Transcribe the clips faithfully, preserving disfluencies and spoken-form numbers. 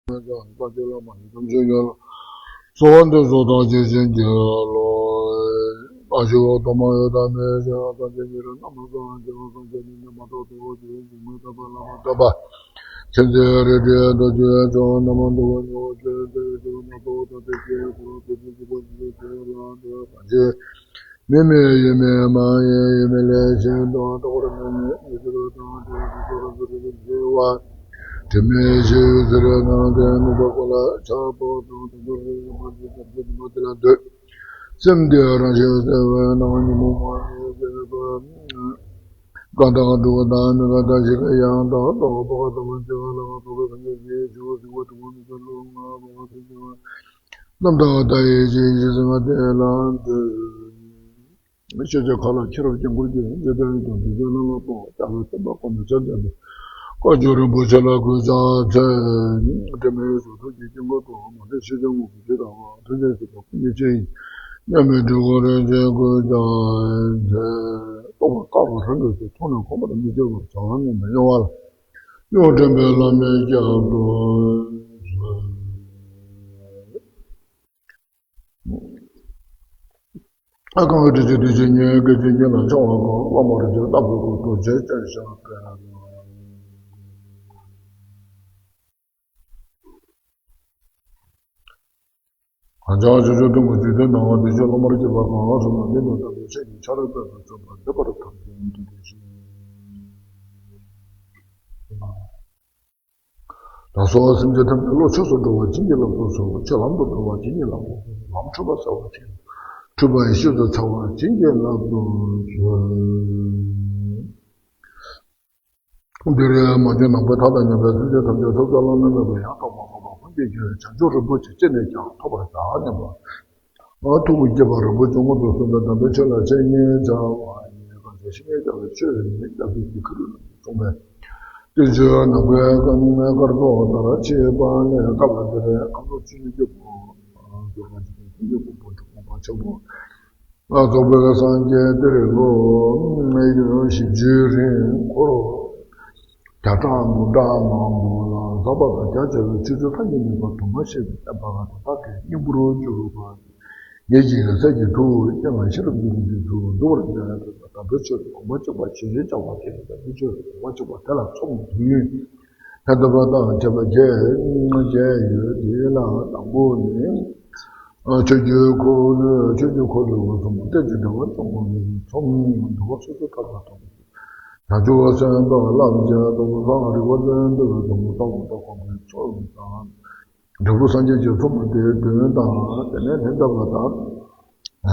ཀྱང་བཀའ་བརྒྱད་བླ་མ་ཡི་དམ་ཆོས་ཀྱི་བླ། གསོལ་བ་འདེབས་སོ་ཐམས་ཅད་བྱིན་གྱིས་རློབས། བཀའ་བཞི་པོ་ཐོག་མ་ཡི་དམ་པའི་ཆོས་ཐམས་ཅད་ཉིད་རང་རྣམ་པར་གསལ་བ་སྤྱན་རས་གཟིགས་སངས་རྒྱས་ཉིད་ནས་མ་ཐོགས་ཐོགས་པ་ཆོས་ཀྱི་མངོན་རྟོགས་པ་བླ་མ་དམ་པ། མཁྱེན་བརྩེ་རིག་འཛིན་རྡོ་རྗེ་འཆང་རྣམ་པ་འདུལ་བ་མྱུར་བ་ཆོས་ཀྱི་ཆོས་སྣ་ཚོགས་དང་བདེ་གཤེགས་འཁོར་ལོ་བདེ་ཆེན་གྱི་སྐུ་ཆེན་པོའི་ཆོས་ལ་འདུད་པ་ཅན། མི་མེད་ཡོད་མེད་མ་ཡིན་ཡོད་མེད་ལས་གཞན་དུ་རྟོག་པར་མི་ནུས་མི་འགྱུར་བ་དང་དེ་ལ་དེ་ཚོར་འགྱུར་བའི་འགྱུར་བ། དྲི་མེད་ཤེས་ཡོན་ཟེར་བའི་ནང་དོན་ནུས་པ་ཀུན་ལ་ཆགས་པ་དང་དེ་ཚོར་རིག་པ་དེ་ཙམ་གྱི་ནུས་པ་དེ་ལ་འདུད། སེམས་དེ་རང་བཞིན་གསལ་བའི་སྣང་བ་ཉོན་མོངས་མ་ཡིན་ཟེར་བ། ཀ་དག་དྲུག་དང་མི་འགག་མཐའ་བཞི་ཀ་ཡང་དག་རྟོགས་པ་ཀ་དག་པ་བྱེ་བ་ལ་ཀ་དག་པའི་སངས་རྒྱས་ཀྱི་ཞི་བ་ཞི་བ་དྲུག་པོ་མི་འགག་ལུགས་ལྔ་པོ་ཀ་དག་པའི། རྣམ་དག་མཐའ་ཡས་ཀྱི་ཡེ་ཤེས་ལྔ་དེ་ལ་འདུད། ཤེས་བྱ་མཁའ་ལ་མཁྱེན་རབ་དཀྱིལ་འཁོར་གྱི་རྗེ་བདག་ཉིད་དང་དུས་གསུམ་ལ་ལ་ཕོག་རྒྱལ་བའི་བསྟན་པ་ཀུན་ཏུ་ཚད་ལྡན་པའི་བཀའ་བརྒྱུད་རིན་པོ་ཆེ་ལ་གུས་ཕྱག་འཚལ། དྲི་མེད་ཡེ་ཤེས་ཐུགས་ཀྱི་དཀྱིལ་འཁོར་དུ་མ་འདྲེས་ཤེས་བྱ་དངོས་ཀྱི་ཇི་ལྟ་བ་ཐུགས་རྗེ་ཆེ་བ་ཀུན་གྱི་སྤྱི་ཡིན་སྙམ་པའི་འདྲི་སྒོ་རིན་ཆེན་གུས་ཕྱག་འཚལ། རྟོགས་པ་དཀར་པོ་རང་གི་ཚུལ་མཐོང་ནས་གོམས་པར་མི་བྱེད་པར་བྱང་སྙོམས་པའི་གཡེང་བ་ལ། གཡོ་འདྲེན་པའི་བླ་མའི་སྐྱབས་སུ་མཆི། ཨ། གང་གི་དྲིན་ཅན་དུས་ཀྱི་ཉེ་བའི་སྐད་ཅིག་ཉིད་ལ་འཆང་བ་གང་། བླ་མ་རིན་ཆེན་རྟ་བོའི་སྐུ་ཐུགས་རྗེ་ཅན་ཞབས་པད། གང་བྱང་ཆུབ་ཕྱོགས་སྟོན་པ་འཇིག་རྟེན་ན་བ་དེ་ཕྱིར་བླ་མར་བསྐྱེད་པ་གང་ཟེར་ན། འདི་ནི་དམ་པའི་ཆོས་ཀྱི་ཆར་འབེབས་པ་མཚོན་པ་འདི་པར་ཐམས་ཅད་དུ་འདུ་ཤེས། ད་གསོལ་བ་སེམས་ཅན་ཐམས་ཅད་བློ་ཆོས་སུ་འགྲོ་བར་བྱིན་གྱིས་བརླབ་ཏུ་གསོལ། ཆོས་ལམ་དུ་འགྲོ་བར་བྱིན་གྱིས་བརླབ་ཏུ་གསོལ། ལམ་འཁྲུལ་པ་སེལ་བར་བྱིན། འཁྲུལ་པ་ཡེ་ཤེས་སུ་འཆར་བར་བྱིན་གྱིས་བརླབ་ཏུ་གསོལ། འདིར་མ་གྱུར་ནམ་མཁའི་མཐའ་དང་མཉམ་པའི་སེམས་ཅན་ཐམས་ཅད་ཐོབ་བྱ་བླ་ན་མེད་པ་ཡང་དག་པར་རྫོགས་པ་སངས་རྒྱས་ཀྱི་བྱང་ཆུབ་རིན་པོ་ཆེ་ཅི་ནས་ཀྱང་ཐོབ་པར་བྱ་སྙམ་པ། ཐུགས་ཀྱི་དགྱེས་པ་རིན་པོ་ཆེ་མངོན་དུ་སུམ་པའི་དམ་པའི་ཆོས་ལ་འཆད་ཉན་བྱ་བ་ཡི་གང་ཟག་ཤེས་ཉན་བྱ་བའི་ཆོས་ནི་སྐྱབས་སུ་མཆི། ཁ་རུ་གསུངས་པས། བསྟན་བཅོས་ནམ་མཁའི་སྐར་ཚོགས་ལྟར་མཆིས་པ་ལས། སྐབས་དེར་ཁམས་ཕྱོགས་ཆུ་བོ་སྐྱེ་བོ་འབྱུང་བ་ཆེན་པོ་འབྱུང་བ་ཆེན་པོ། རྫོགས་པའི་སངས་རྒྱས་གཏེར་ལོ་བཞི་བཅུའི་རིང་འཁོར་བརྒྱ་ཕྲག་འབུམ་ཕྲག་མང་པོ་ལ་ཟབ་པ་དང་རྒྱ་ཆེ་བའི་ཆོས་ཚུལ་ཐ་སྙད་མེད་པ་དུ་མ་ཞིག་བསྟན་པ་དེ་དག་གི་སྙིང་པོར་གྱུར་པ། ངེད་ཀྱི་ཡོད་ཚད་ཀྱི་ཐུགས་ཀྱང་ཤེས་རབ་ཀྱི་རིག་པའི་ཚུལ་འདུལ་བར་བྱ་བའི་དམ་པའི་ཆོས་དང་གོམས་པ་གཅིག་པ་ཞིག་བྱ་བ་དེ་ནི་དམ་པའི་ཆོས་དང་གོམས་པ་གཅིག་པ་དེ་ལ་ཚོགས་དུས་ཡུན་ཕན་ཐོགས་པ་དང་བཅས་པ་བརྒྱད་བརྒྱད་ཡོད། དེ་ལ་དང་པོ་ནི། ཆོས་ཀྱི་འཁོར་ལོ། ཆོས་ཀྱི་འཁོར་ལོའི་འོད་སྲུང་མ་སྟེ་ཅི་འདྲ་བ་ཅུང་མང་པོ་ཚོམ་འདུ་བ་སོ་སོ་ཐར་པ་དང་། བྱང་ཆུབ་སེམས་དཔའ་ལམ་གྱི་སྟོབས་ལ་རིག་པ་ལྡན་པའི་སྟོབས་ལྟ་བུ་ལྟ་བུ་མའི་ཚོགས་དང་། འབྲས་བུ་སངས་རྒྱས་ཀྱི་ཚོགས་མ་དེའི་དོན་དང་། དེ་ནས་ལན་གདབ་པ་དང་།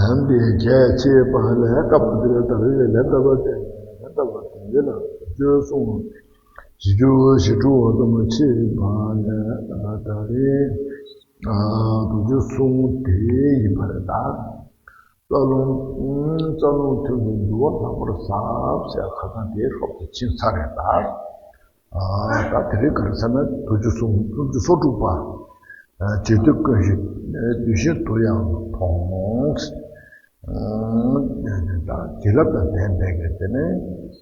ལན་དེ་གལ་ཆེ་བ་ལས་སྐབས་དེར་ད་རེས་ལན་གདབ་པ་དེ་ལན་གདབ་པ་དེ་ལ་བརྗོད་གསུངས། བཞི་བཅུ་ཞེ་དྲུག་པ་ཙམ་མ་མཆིས་པ་ལས་ད་རེས་དུ་བརྗོད་གསུངས་དེ་ཡིན་པ་རེད་ད། རྩ་རླུང་རྩ་རླུང་ཐུན་དུ་འདུ་བ་ལྷག་པར་ཟབ་ཟེར་ཁ་སང་དེའི་སྐབས་དེ་ཕྱིན་ཚར་རེད་ད། ད་དེ་རིང་ག་རེ་ཟེར་ན་དུས་ཀྱི་གསུང་སུམ་ཅུ་སོ་དྲུག་པ། བྱེད་དུས་ཀུན་གཞི་དུས་བཞིན་དུ་ཡང་མཐོང་། བྱིན་རླབས་དང་ལྡན་པའི་གི་དེ་ནས་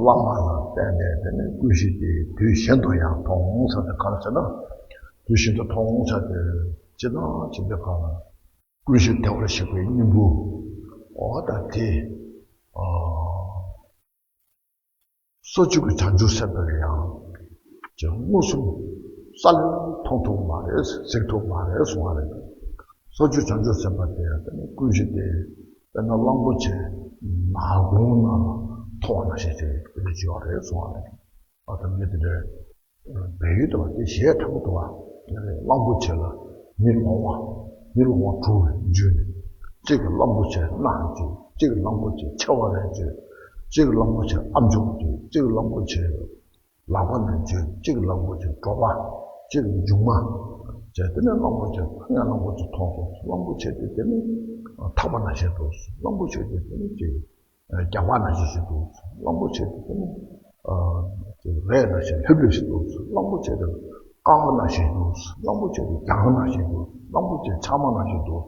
བླ་མ་ལ་བསྟེན་པའི་དེ་ནས་ཀུན་གཞི་དེ་དུས་བཞིན་དུ་ཡང་མཐོང་ཟེར་ཏེ་ག་རེ་ཟེར་ན། དུས་བཞིན་དུ་མཐོང་ཟེར་ཏེ་ཅི་དང་ཅི་འདོད་གང་ལ་ཀུན་གཞི་བདེ་བར་གཤེགས་པའི་སྙིང་པོ། འོ་ད་དེ། སོ་སོ་གི་བྱང་ཆུབ་སེམས་དཔའ་ལ་ཡང་། ཅེས་མངོན་སུམ་རྩ་ལས་མཐོང་ཐུབ་མ་རེད་གཟིགས་ཐུབ་མ་རེད་གསུང་བ་རེད། སོ་སོ་བྱང་ཆུབ་སེམས་དཔའ་དེ་ཡང་དེ་ནི་ཀུན་གཞི་དེ་དཔེར་ན་གླང་པོ་ཆེ་ནགས་ཁུང་ནང་ལ་མཐོང་བ་ནང་བཞིན་ཅིག་དེ་འདྲ་ཅིག་ཡོད་རེད་གསུང་བ་རེད། ཨ་དམ་ཉིད་དེ་འདྲའི་བལ་ཡུལ་དུ་བ་དེ་གཞས་དྲག་པོ་འདུག་བ། དེ་ནས་གླང་པོ་ཆེ་ལ་མི་ལོང་བ། མི་ལོང་བ་དྲུག་འཇུས་ནས། གཅིག་གིས་གླང་པོ་ཆེ་སྣ་འཇུས། གཅིག་གིས་གླང་པོ་ཆེ་མཆེ་བ་ལ་འཇུས། གཅིག་གིས་གླང་པོ་ཆེ་ཨམ་ཅོག་འཇུས། གཅིག་གིས་གླང་པོ་ཆེ་ལག་པ་ནས་འཇུས། གཅིག་གིས་གླང་པོ་ཆེ་གྲོད་པ། གཅིག་གིས་མཇུག་མ། བྱས་དེ་ནས་གླང་པོ་ཆེ་ཕ་ཉ་གླང་པོ་ཆེ་མཐོང་སོང་། གླང་པོ་ཆེ་དེ་དེ་ནས་ཐག་པ་ནང་བཞིན་འདུག་གླང་པོ་ཆེ་དེ་དེ་ནས་ཅིག་རྒྱགས་པ་ནང་བཞིན་ཞིག་འདུག་གླང་པོ་ཆེ་དེ་དེ་ནི། ཨ། རས་ནང་བཞིན་ལྷོད་ལྷོད་ཞིག་འདུག་གླང་པོ་ཆེ་དེ་རྐང་པ་ནང་བཞིན་འདུག་གླང་པོ་ཆེ་དེ་རྒྱང་ནང་བཞིན་འདུག་གླང་པོ་ཆེ་ཕྱགས་མ་ནང་བཞིན་འདུག་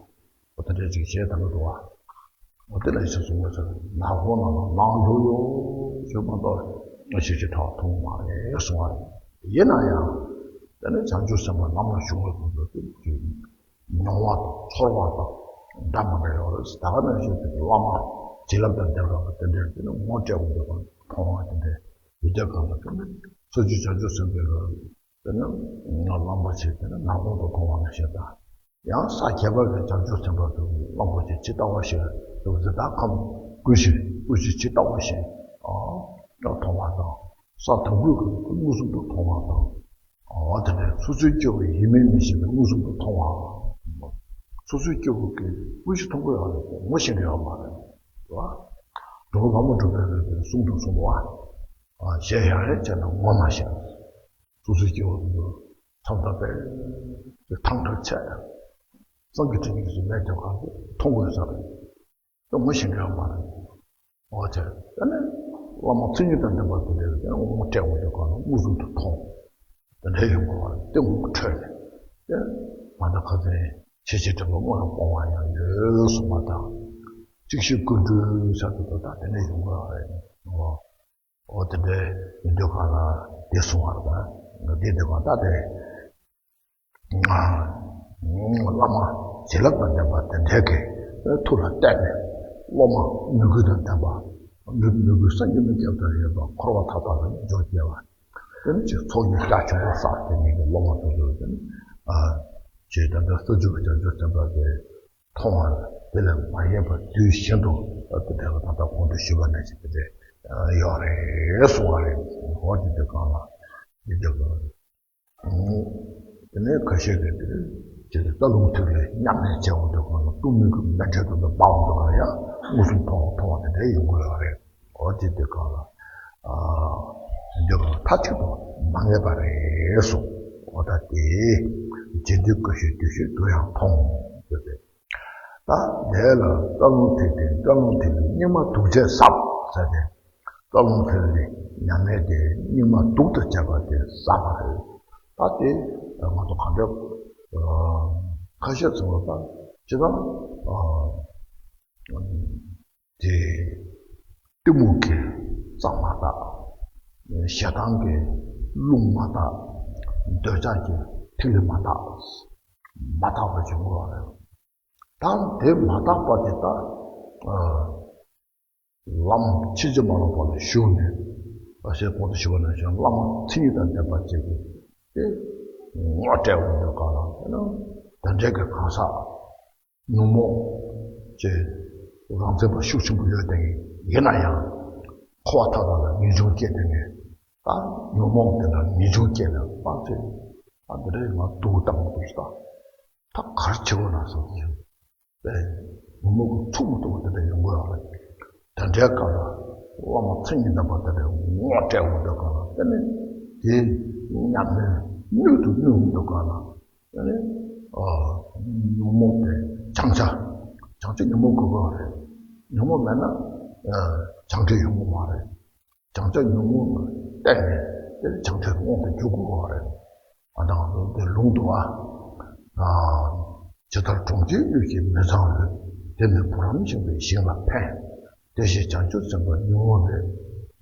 འོ་དེ་འདྲ་ཅིག་བྱས་དང་འདུག་བ། འོ་དེ་ལ་ཡིད་ཆེས་གསུང་བ་ཟེར་ནགས་ཁུང་ནང་ལ་ནགས་ལྷོད་ལྷོད་ཞིག་མ་གཏོགས་ང་ཤེས་ཀྱི་ཐག་ཐུང་མ་རེད་གསུང་བ་རེད། ཡིན་ན་ཡང་། དེ་ནས་བྱང་ཆུབ་སེམས་དཔའ་ལམ་ལ་ཞུགས་པའི་དུས་སུ་དེ་མྱོང་བ་དང་ཚོར་བ་དང་འདྲ་མི་འདྲ་ཡོད་རེད། ད་ག་ནང་བཞིན་དེ་བླ་མ་བྱིན་རླབས་དང་ལྡན་པ་དེ་འདྲས་དེ་ནི་ངོ་སྤྲད་འོང་དུས་མཐོང་བ་དེ་འདྲས་ཡོད་དུས་གང་ལ་དེ་ནི་སོ་སོའི་བྱང་ཆུབ་སེམས་དཔའི་ལ་དེ་ནི་ང་བླ་མ་བྱས་དེ་ནི་ནང་ཁོང་དུ་མཐོང་བ་ནང་བཞིན་དང་། ཡང་ས་ཁྱད་པར་གྱི་བྱང་ཆུབ་སེམས་དཔའ་དེ་བླ་མ་བྱས་ཇི་ལྟ་བ་བཞིན་དུ་ཇི་ལྟར་ཁམས་ཀུན་གཞི་ཀུན་གཞི་ཇི་ལྟ་བ་བཞིན་མཐོང་བ་དང་། ས་དང་པོའི་སྐབས་སུ་མངོན་སུམ་དུ་མཐོང་བ་དང་། འོ་དེ་ནས་སོ་སོའི་སྐྱེ་བོ་ཡིན་མིན་མི་ཤེས་པའི་མངོན་སུམ་དུ་མཐོང་བ། སོ་སོའི་སྐྱེ་བོ་གི་ཀུན་གཞི་མཐོང་གི་ཡོད་རེད། ངོ་ཤེས་ཀྱི་ཡོད་མ་རེད། འགྲོ་བ་ལྷ་མོ་གྲུ་པའི་རིགས་དེ་གསུང་དང་གསུང་བ། ཞེས་ཡང་ཡང་བྱས་ན་ངོ་མ་ཤེས། སོ་སོའི་སྐྱེ་བོ་དེ་ཚོ་མཚམས་མཚམས་པས་ཐང་ཐང་ཆད། སངས་རྒྱས་བསྟན་གྱི་སུ་མེད་དེ་གང་དུ་མཐོང་དགོས་ས་རེད། དེ་ངོ་ཤེས་འདྲ་མ་རེད། འོ་དེ་དེ་ནས་བླ་མ་མཚན་ཉིད་དང་ལྡན་པ་དེ་འདྲའི་དེ་ངོ་སྤྲད་འོང་དུས་གང་ལ་མངོན་སུམ་དུ་མཐོང་། དེ་འདྲའི་ཡོང་དགོས་པ་རེད། དེ་ངོ་འཕྲོད་ནས་དེ་མ་ད་ཁ་སང་ཆེ་ཆེ་དྲན་པ་སྔོན་ལ་སྤོང་བ་ཡང་ཡོད་གསུངས་པ་དང་། གཅིག་ཤེས་ཀུན་གྲོལ་ས་དེ་ཚོ་དང་དེ་འདྲའི་ཡོང་དགོས་པ་རེད། འོ། འོ་དེ་འདྲའི་ཡིན་དུས་གང་ལ་དེ་གསུང་བ་རེད། དེ་དུས་གང་ལྟ་དེ། བླ་མ་བྱིན་རླབས་དང་ལྡན་པ་དེ་འདྲའི་གི་ཐུགས་ལ་གཏད་ནས། སློབ་མ་མོས་གུས་དང་ལྡན་པ། མོས་མོས་གུས་སངས་རྒྱས་མི་སྐྱབས་དང་ཡོད་པ། འཁོར་བ་མཐའ་དག་ལ་སྙིང་རྗེ་སྐྱེ་བ། དེ་ནི་ཅིག་ཚོགས་ཀྱི་རྒྱ་ཆེན་པོ་བསགས་ཏེ་ནི་གི་སློབ་མ་དེ་ཚོ་དེ་ནི། ཨ། ཅེས་ད་ལྟ་རྩ་བརྒྱུད་ཀྱི་བྱང་ཆུབ་སེམས་དཔའ་དེ། མཐོང་བ་དེ་ལས་མ་ཡེངས་པར་དུས་བཞིན་དུ་ད་ལྟ་དེ་ལ་ད་ལྟ་གོང་དུ་ཞུས་པ་ནང་བཞིན་དེ་འདྲ་ཡོད་རེད་གསུང་བ་རེད། འོ་དེ་དུས་གང་ལ་དེ་དུས་གང་ལ། དེ་ནས་ཁ་ཤས་ཀྱིས་དེ་ཅི་སྟེ་རྩ་རླུང་ཐིག་ལེ་མཉམ་གནས་བྱས་འོང་དུས་གང་ལ་གཏོང་མིན་གྱི་མེ་དྲོད་དུ་འབར་འོང་དུས་གང་ལ་ཡང་མངོན་སུམ་མཐོང་བ་མཐོང་བ་དེ་འདྲ་ཡོང་གི་ཡོད་རེད། འོ་དེ་དུས་གང་ལ། ཨ། དེ་དུས་གང་ལ་མཐའ་གཅིག་ཏུ་མ་ངེས་པ་རེད་གསུང་། འོ་ད་དེ་རྗེ་འདི་ཀུན་ཤེས་བདུད་ཤེས་དུ་ཡང་མཐོང་ཟེར་ཏེ། ད་དེ་ལ་རྩ་རླུང་ཐིག་ལེ་རྩ་རླུང་ཐིག་ལེ་སྙིགས་མ་དུག་ཆས་བསྲབས་ཟེར་ཏེ། རྩ་རླུང་ཐིག་ལེ་མཉམ་གནས་དེ་སྙིགས་མ་དུག་དང་བཅས་པ་དེ་བསྲབས་པ་རེད། ད་དེ་ང་ཚོ་གང་འདྲ་ཁ་ཤས་ཚོ་ད་ཅི་ད་དེ་གཏི་མུག་གི་རྩ་མ་དག་ཞེ་སྡང་གི་རླུང་མ་དག་འདོད་ཆགས་ཀྱི་ཐིག་ལེ་མ་དག་མ་དག་པ་ཅིག་ཡོང་གི་ཡོད་རེད། ད་དེ་མ་དག་པ་དེ་ད་ལམ་ཕྱིན་ཅི་མ་ལོག་པ་ལ་ཞུགས་ནས། ཨ་ཞེས་གོང་དུ་ཞུས་པ་ནང་བཞིན་བླ་མ་མཚན་ཉིད་དང་ལྡན་པ་ཅིག་གིས་དེ་ངོ་སྤྲད་འོང་དུས་གང་ལ་དེ་ནི་དེ་འདྲའི་གི་གང་ཟག་ཉོན་མོངས་ཀྱི་རང་མཚན་པ་ཤུགས་ཆེན་པོ་ཡོད་དེ་ཡིན་ན་ཡང་འཁོར་བ་མཐའ་དག་ལ་ངེས་འབྱུང་སྐྱེས་ཏེ་ནས། ད་ཉོན་མོངས་དེ་ལ་ངེས་འབྱུང་སྐྱེས་ནས་པ་ཚེ་ད་འདི་འདྲའི་ང་སྡུག་བཏང་འདུག་ད། ད་གར་བྱེད་དགོས་ན་བསམ་གྱི་ཡོད། པས་ཉོན་མོངས་ཀྱི་ཚུགས་མི་ཐུབ་པ་དེ་འདྲ་ཡོང་གི་ཡོད་རེད། དེ་འདྲའི་སྐབས་ལ་བླ་མ་མཚན་ཉིད་ལྡན་པ་དེ་འདྲ་ངོ་སྤྲད་འོང་དུས་གང་ལ་དེ་ནི་དེའི་ཉམས་ལེན་སྣོད་དུ་བསྣུན་འོང་དུས་གང་ལ། ཨ་ནི། ཨ། ཉོན་མོངས་དེ་བྱང་ཆ། བྱང་ཆ་ཉོན་མོངས་དགོས་པ་རེད། ཉོན་མོངས་མེད་ན། ཨ། བྱང་ཆ་ཡོང་གི་མ་རེད། བྱང་ཆ་ཉོན་མོངས་ལ་བརྟེན་ནས་དེ་བྱང་ཆ་དབང་དུ་འཇུག་དགོས་པ་རེད། ཨ་ད་ང་ཚོ་དེ་ལུང་དུ་བ། ཨ། ཇི་ལྟར་གྲོང་ཁྱེར་དབུས་ཀྱི་མི་ཚངས་ལུས། དེ་ནི་བུ་རམ་ཤིང་པའི་ཞིང་ལ་ཕན། དེ་བཞིན་བྱང་ཆུབ་སེམས་དཔའ་ཉོན་མོངས་ལས།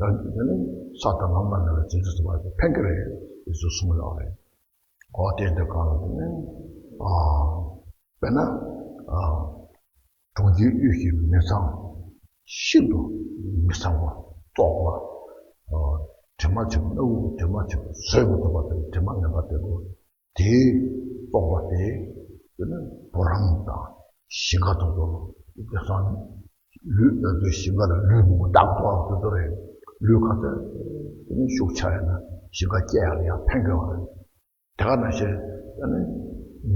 ཡང་དེ་ནི་ས་དང་ལམ་ལ་གནས་པའི་བྱང་ཆུབ་སེམས་དཔའ་དེ་ཕན་གྱི་རེད། དེ་ཚོ་གསུངས་ཡོད་རེད། འོ་དེ་འདི་གང་ལ་དེ་ནི། ཨ། དཔེར་ན། ཨ། གྲོང་ཁྱེར་དབུས་ཀྱི་མི་ཚངས། ཤིན་ཏུ་མི་ཚངས་པ། བཙོག་པ། ཨ། དྲི་མ་ཆེན་པོ་སྣ་བུག་གི་དྲི་མ་ཆེན་པོ་བཟོད་མི་ཐུབ་པ་དེ་དྲི་མ་ངན་པ་དེ་ཚོ། དེའི་བཙོག་པ་དེ། དེ་ནི་བུ་རམ་དང་ཞིང་ཁ་དེ་ཚོ་ལ་དེང་སང་ལུད་ཨ་དེ་ཞིང་ཁ་ལ་ལུད་མང་པོ་བཏབ་འདུག་ཨ། དེ་ཚོ་རེད། ལུད་ག་ཚོད་དེ་ནི་ཤུགས་ཆག་ཡོད་ན་ཞིང་ཁ་སྐྱེ་ཡག་ལ་ཡང་ཕན་གྱི་ཡོད་རེད། དེ་ག་ནང་བཞིན་དེ་ནི་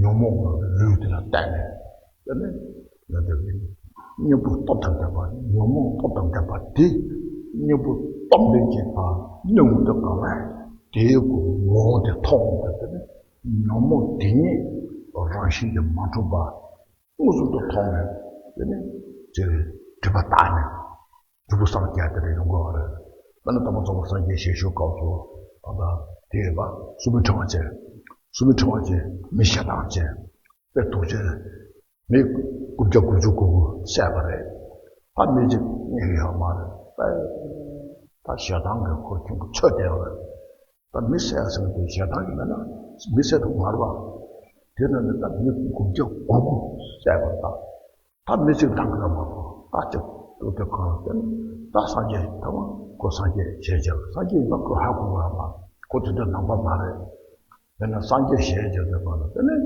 ཉོན་མོངས་ལུས་དེ་ལ་བརྟེན་ནས་དེ་ནི་ང་ཚོ་གི་གཉེན་པོ་སྟོབས་དང་ལྡན་པ། ཉོན་མོངས་སྟོབས་དང་ལྡན་པ་དེ་གཉེན་པོ་སྟོབས་ལྡན་གྱི་བར་གནོན་དུ་གང་ལ་དེའི་གོ་ངོ་བོ་དེ་མཐོང་བ་དེ་ནི་ཉོན་མོངས་དེ་ཉིད་རང་བཞིན་གྱིས་མ་གྲུབ་པ། མངོན་སུམ་དུ་མཐོང་ནས་དེ་ནི་ཅེས་སྒྲིབ་པ་དག་ནས་སྒྲིབ་པ་སངས་རྒྱས་དེ་འདྲ་ཡོང་གི་ཡོད་རེད། དཔེར་ན་དམ་པ་རྫོགས་པ་སངས་རྒྱས་ཞལ་བཞུགས་སྐབས་སུ་ཨ་ད་དེ་ཡོད་པ་སུ་མི་ཕྲེང་བ་ཅན། སུ་མི་ཕྲེང་བ་ཅན་མི་ཞེ་སྡང་ཅན། དཔེ་དུག་ཅན། མི་དགུ་བརྒྱ་དགུ་བཅུ་གོ་དགུ་བསད་པ་རེད། ད་མི་གཅིག་རྙེད་ཀྱི་ཡོད་མ་རེད། དཔེ་ད་ཞེ་སྡང་གི་ཁོར་ཁྱུང་གི་ཚོད་བསྡད་པ་རེད། ད་མི་བསད་ཟེར་བ་དེ་ཞེ་སྡང་གི་མེད་ན། མི་བསད་དུ་མར་བ། དེ་ནས་ནི་ད་མི་དགུ་བརྒྱ་དགུ་དགུ་བསད་པ་དང་། ད་མི་གཅིག་འདང་གི་མ་གཏོགས་ད་གཅིག་ཏུ་དེ་གང་ལ་བརྟེན་ད་སངས་རྒྱས་ཐ་མ་ཁོ་སངས་རྒྱས་ཞལ་མཇལ། སངས་རྒྱས་ཡིན་པ་ཁོས་ཧ་གོ་བ་མ། ཁོ་དེ་འདྲ་ནང་པ་མ་རེད། དེ་ནས་སངས་རྒྱས་ཞལ་མཇལ་དུས་གང་ལ་དེ་ནས་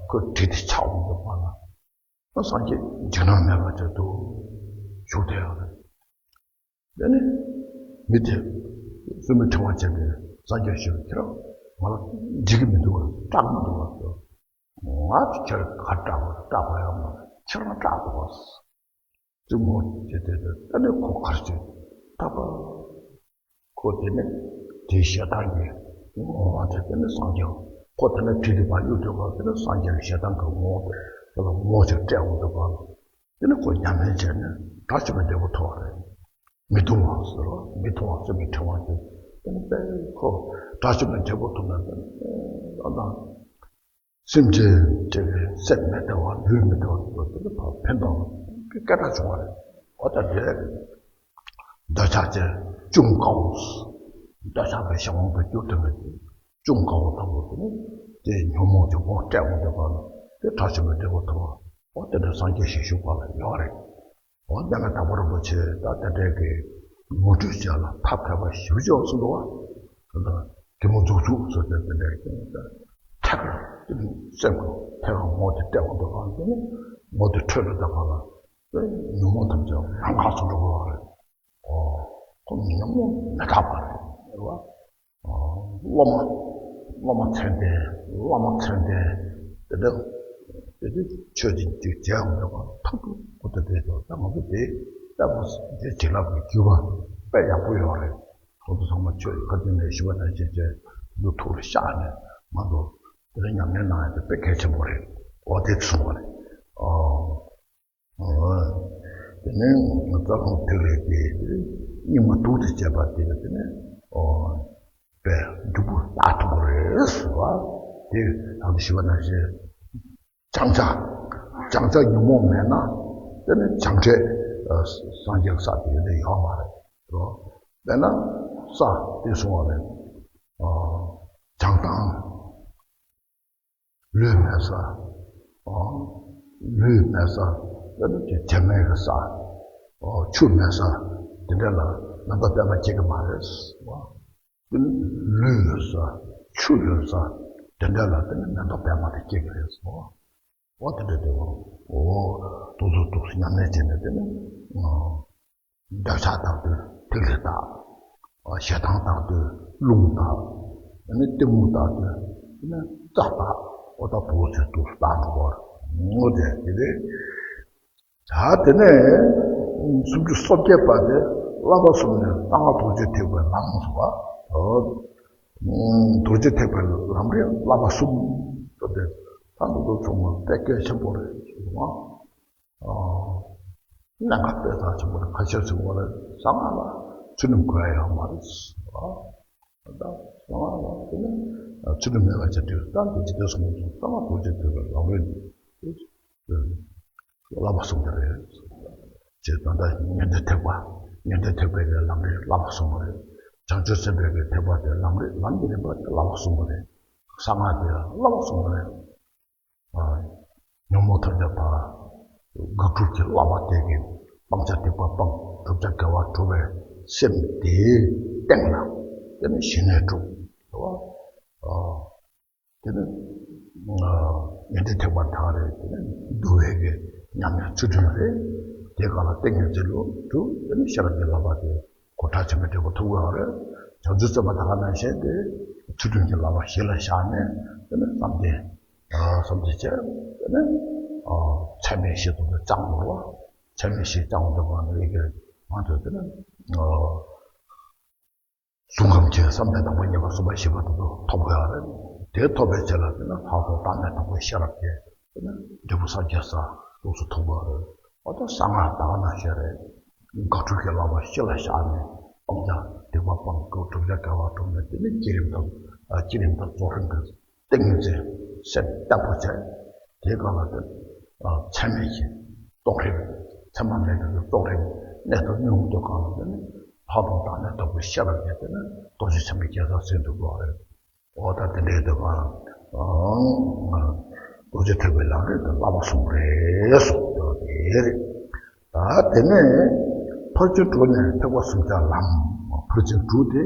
ཁོས་བྲིས་ཏེ་ཆགས་འོང་དུས་གང་ལ་སངས་རྒྱས་འཇིགས་སྣང་མེད་པ་ཅིག་ཏུ་བཞུགས་བསྡད་ཡོད་རེད། དེ་ནས་མི་དེ་བཙུན་མོའི་ཕྲེང་བ་ཅན་དེ་སངས་རྒྱས་ཞུས་པ། ཁྱེད་རང་ང་ལ་འགྲིག་གི་མི་འདུག་བ། སྐྲག་མི་འདུག་བ། ང་ཁྱེད་ག་སྐྲག་པ་སྐྲག་པ་ཡང་མ་རེད། ཁྱེད་རང་སྐྲག་འདུག་བ། བཙུན་མོ་དེ་དེ་དེ་ད་ནི་ཁོ་གར་ཅིག་ད་པ། ཁོ་དེ་ནི་དེའི་ཞེ་སྡང་གི་ངོ་བོ་དེ་དེ་ནི་སངས་རྒྱས། ཁོ་དེ་ནི་བྲིས་ཏེ་ཕར་གཡུག་དུས་སྐབས་དེ་ནི་སངས་རྒྱས་ཀྱི་ཞེ་སྡང་གི་ངོ་བོ་དེ་དེ་ལ་ངོ་བོ་ཅིག་སྤྲད་འོང་དུས་སྐབས་དེ་ནི་ཁོ་ཉམས་ལེན་བྱས་ནས་དགྲ་བཅོམ་པའི་འབྲས་བུ་ཐོབ་པ་རེད། མི་གདུང་བ་ཟེར་བ། མི་གདུང་བ་བཙུན་མོའི་ཕྲེང་བ་ཅན། དེ་ནི་དཔེ་ཁོ་དགྲ་བཅོམ་པའི་འབྲས་བུ་ཐོབ་ནས་དེ་ནི་ཨ་ན། སེམས་ཅན་བཅས་པའི་སེམས་མི་བདེ་བ་ལུས་མི་བདེ་བ་སོགས་དེ་ལ་ཕར་ཕན་ཐོགས་སྐད་གྲགས་བྱུང་བ་རེད། འོ་ད་དེ་འདོད་ཆགས་ཅན་ཅུང་དགའ་བོ། འདོད་ཆགས་པའི་གཞན་དབང་དུ་གྱུར་ཏེ་མེད་དེ་ཅུང་དགའ་བོ་ལྟ་བུ་དེ་ནི་དེ་ཉོན་མོངས་ཀྱི་ངོ་བོ་སྤྲད་འོང་དུས་གང་ལ་དེ་དགྲ་བཅོམ་པའི་འབྲས་བུ་ཐོབ་པ། འོ་དེ་འདྲ་སངས་རྒྱས་ཞལ་བཞུགས་པ་ལ་ཡོད་རེད། འོ་བླ་མ་དྭགས་པོ་རིན་པོ་ཆེ་ད་དེ་འདྲའི་གི་ངོ་སྤྲོད་བྱས་ལ་ཐབས་མཁས་པ་ཞེ་པོ་ཅིག་གསུངས་འདུག་བ། དེ་ལ་གད་མོ་འཛུགས་འཛུགས་ཟེར་ཏེ་དེ་འདྲའི་གི་ཐད་ཀར་དེ་སེམས་ཀྱི་ཐད་ཀར་ངོ་དེ་སྤྲད་འོང་དུས་གང་དེ་ནི་ངོ་དེ་འཕྲོད་ལ་བཏབ་པ་ལ་ཉོན་མོངས་ཐམས་ཅད་རང་འགག་ཏུ་འགྲོ་དགོས་པ་རེད། འོ་ཁོ་ཉོན་མོངས་མི་རྟག་པ་རེད་བ། སློབ་མ། སློབ་མ་མཚན་ལྡན། བླ་མ་མཚན་ལྡན། དེ་འདྲ། དེ་དུས་ཆོས་ཀྱི་འཇུག་བྱེད་ཡོང་དུས་ཐུག་ཐུག་ཁོ་ཐུག་དེ་ཚོ་ད་ང་ཚོ་དེ་ལྟ་བུ་དེ་བྱིན་རླབས་ཀྱི་རྒྱུ་བ་དཔེ་ཡག་པོ་ཡོད་རེད། ཁོང་ཚོ་ཚང་མ་ཆོས་ཁ་ཏོན་ནས་ཞུ་བ་ནང་བཞིན་བྱས་འདུག་ཐུགས་ལ་བཞག་ནས་ང་ཚོ་དེ་ལ་ཉམས་ལེན་གནང་ཡ་དེ་དཔེ་གལ་ཆེན་པོ་རེད། འོ་དེ་གསུངས་པ་རེད། ཨོ། དེ་ནས་རྩ་རླུང་ཐིག་ལེ་དེ་སྙིགས་མ་དུག་ཏུ་བྱས་པ་དེ་དེ་ནས་ཨོ་པའི་འབྲས་བུ་ལ་ཐུག་གི་རེད་ཟེར་བ། དེ་ད་ལྟ་ཞུས་པ་ནང་བཞིན་བྱང་ཆ། བྱང་ཆ་ཉོན་མོངས་མེད་ན་དེ་ནས་བྱང་འབྲས་སངས་རྒྱས་ས་དེ་ཡོད་ནི་ཡོད་མ་རེད་རོ། དཔེར་ན་ས་དེ་སོང་བ་རེད། བྱང་ཐང་། ལུད་མེད་ས། ཨོ། ལུད་མེད་ས། དེ་ནི་དེ་དེ་མེད་ཀྱི་ས། ཨོ། ཆུ་མེད་ས། དེ་འདྲ་ལ་མེ་ཏོག་པད་མ་སྐྱེ་གི་མ་རེད། ཨོ། དེ་ནི་ལུད་ཡོད་ས། ཆུ་ཡོད་ས། དེ་འདྲ་ལ་དེ་ནི་མེ་ཏོག་པད་མ་དེ་སྐྱེ་གི་རེད། ཨོ། ཨོ་དེ་འདྲ་དེ་ཨོ། དུ་དུ་དུ་ཉམས་ལེན་བྱས་ནས་དེ་ནི། ཨོ། འདོད་ཆགས་དག་དུས་ཐིག་ལེ་དག་ཞེ་སྡང་དག་དུས་རླུང་དག་ཨ་ནི་གཏི་མུག་དག་དུས་ཨ་ནི་རྩ་དག་འོ་ད་བོ་ཚོས་དུ་དག་འགྲོ་བར་ངོ་དེ་དེ་རེད། ད་དེ་ནས་སུམ་ཅུ་སོ་བརྒྱད་པ་དེ་བསླབ་པ་གསུམ་ནས་གསང་སྔགས་རྡོ་རྗེ་ཐེག་པའི་ལམ་སོགས་པ། རྡོ་རྗེ་ཐེག་པའི་ལམ་རིམ་བསླབ་པ་གསུམ་དེ་ད་འདི་ཚོ་ཚང་མ་དཔེ་གལ་ཆེན་པོ་རེད་ཟེར་བ། གནད་འགག་དཔེ་ཚགས་ཆེན་པོ་རེད། ཁ་ཤས་ཚོས་ངོ་ལ་གསང་སྔགས་ལ་ཚུལ་ཁྲིམས་དགོས་ཡ་ཡོད་མ་རེད་ཟེར་བ། ད་གསང་སྔགས་ལ་དེ་ནི་ཚུལ་ཁྲིམས་མེད་པ་བྱེད་དུས་ད་འདི་ཇི་ལྟར་གསུངས་པ་བཞིན་གསང་སྔགས་རྡོ་རྗེ་ཐེག་པའི་ལམ་རིམ་བསླབ་པ་གསུམ་དེ་རེད། ཅེས་ད་ལྟ་ཉན་ཐོས་ཐེག་པ། ཉན་ཐོས་ཐེག་པའི་ལམ་རིམ་བསླབ་པ་གསུམ་པ་རེད། བྱང་ཆུབ་སེམས་དཔའི་ཐེག་པ་དེ་ལམ་རིམ་ལམ་གྱི་རིམ་པ་དེ་བསླབ་པ་གསུམ་པ་རེད། གསང་སྔགས་དེ་བསླབ་པ་གསུམ་པ་རེད། ཉོན་མོངས་ཐམས་ཅད་ཕར་དགག་སྒྲུབ་ཀྱི་བསླབ་པ་དེ་གིས་སྤང་བྱ་སྡིག་པ་སྤངས་བསྒྲུབ་བྱ་དགེ་བ་སྒྲུབ་པའི་སེམས་དེའི་སྟེང་ལ་དེ་ནི་ཞི་གནས་སྒྲུབ་དེ་བ། དེ་ནི་ཉན་ཐོས་ཐེག་པ་དག་རེད། དེ་ནི་འདུལ་བའི་གི་ཉམས་ལེན་ཚུལ་ཁྲིམས་རེད། དེ་ག་ལ་ཏིང་ངེ་འཛིན་ལུགས་སྒྲུབ་དེ་ནི་ཤེས་རབ་ཀྱི་བསླབ་པ་དེ་གོ་ཁྲག་ཆེན་པོའི་འབྲས་བུ་ཐོབ་དགོས་པ་རེད། བྱང་ཆུབ་སེམས་དཔའ་དག་ནང་བཞིན་དེ་ཚུལ་ཁྲིམས་ཀྱི་བསླབ་པ་གཞི་ལ་བཞག་ནས་དེ་ནི་བསམ་གཏན། བསམ་གཏན་བྱས། དེ་ནས་ཚད་མེད་བཞི་དེ་ཚོ་སྦྱང་དགོས་པ། ཚད་མེད་བཞི་སྦྱང་དགོས་པ་ནི་ཡི་གེ་ང་ཚོས་དེ་ནས་གཟུགས་ཁམས་ཀྱི་བསམ་གཏན་དང་པོ་གཉིས་པ་གསུམ་པ་བཞི་པ་དེ་ཚོ་ཐོབ་དགོས་པ་རེད། དེ་ཐོབ་པའི་རྗེས་ལ་དེ་ནས་ལྷག་ཏུ་བརྟགས་ནས་དང་པོ་ཤེས་རབ་ཀྱི་དེ་ནས་འབྲས་བུ་སངས་རྒྱས་ས་ལོགས་སུ་ཐོབ་དགོས་པ་རེད། འོ་ད་གསང་སྔགས་དག་ནང་བཞིན་རེད། དགག་སྒྲུབ་ཀྱི་བསླབ་པ་གཞི་ལ་བཞག་ནས་སྤང་བྱ་སྡིག་པ་སྤངས། བསྒྲུབ་བྱ་དགེ་བ་བསྒྲུབས་ནས་དེ་ནས་བསྐྱེད་རིམ་དང་བསྐྱེད་རིམ་དང་རྫོགས་རིམ་གྱི་ཏིང་ངེ་འཛིན་སེམས་བརྟན་པོ་བྱས། དེའི་སྒང་ལ་དེ་ཚད་མེད་ཀྱི་རྟོགས་རིམ། མཚན་མ་མེད་པའི་རྟོགས་རིམ་གནད་དུ་བསྣུན་དུས་སྒང་ལ་དེ་ནི་ལྷག་པར་བརྟགས་ནས་དང་པོ་ཤེས་རབ་ཀྱི་དེ་ནི་རྡོ་རྗེ་འཆང་གི་རྒྱལ་སྲས་ཟིན་ཐུབ་དགོས་པ་རེད། འོ་ད་དེ་འདྲའི་དེ་ག་རྡོ་རྗེ་ཐེག་པའི་ལམ་རིམ་དེ་བསླབ་པ་གསུམ་རེད་གསུངས་ཡོད་དེ་རེད། ད་དེ་ནས་ཕར་ཕྱིན་དྲུག་ནས་ཐེག་པ་གསུམ་ཆར་ལམ། ཕར་ཕྱིན་དྲུག་དེ་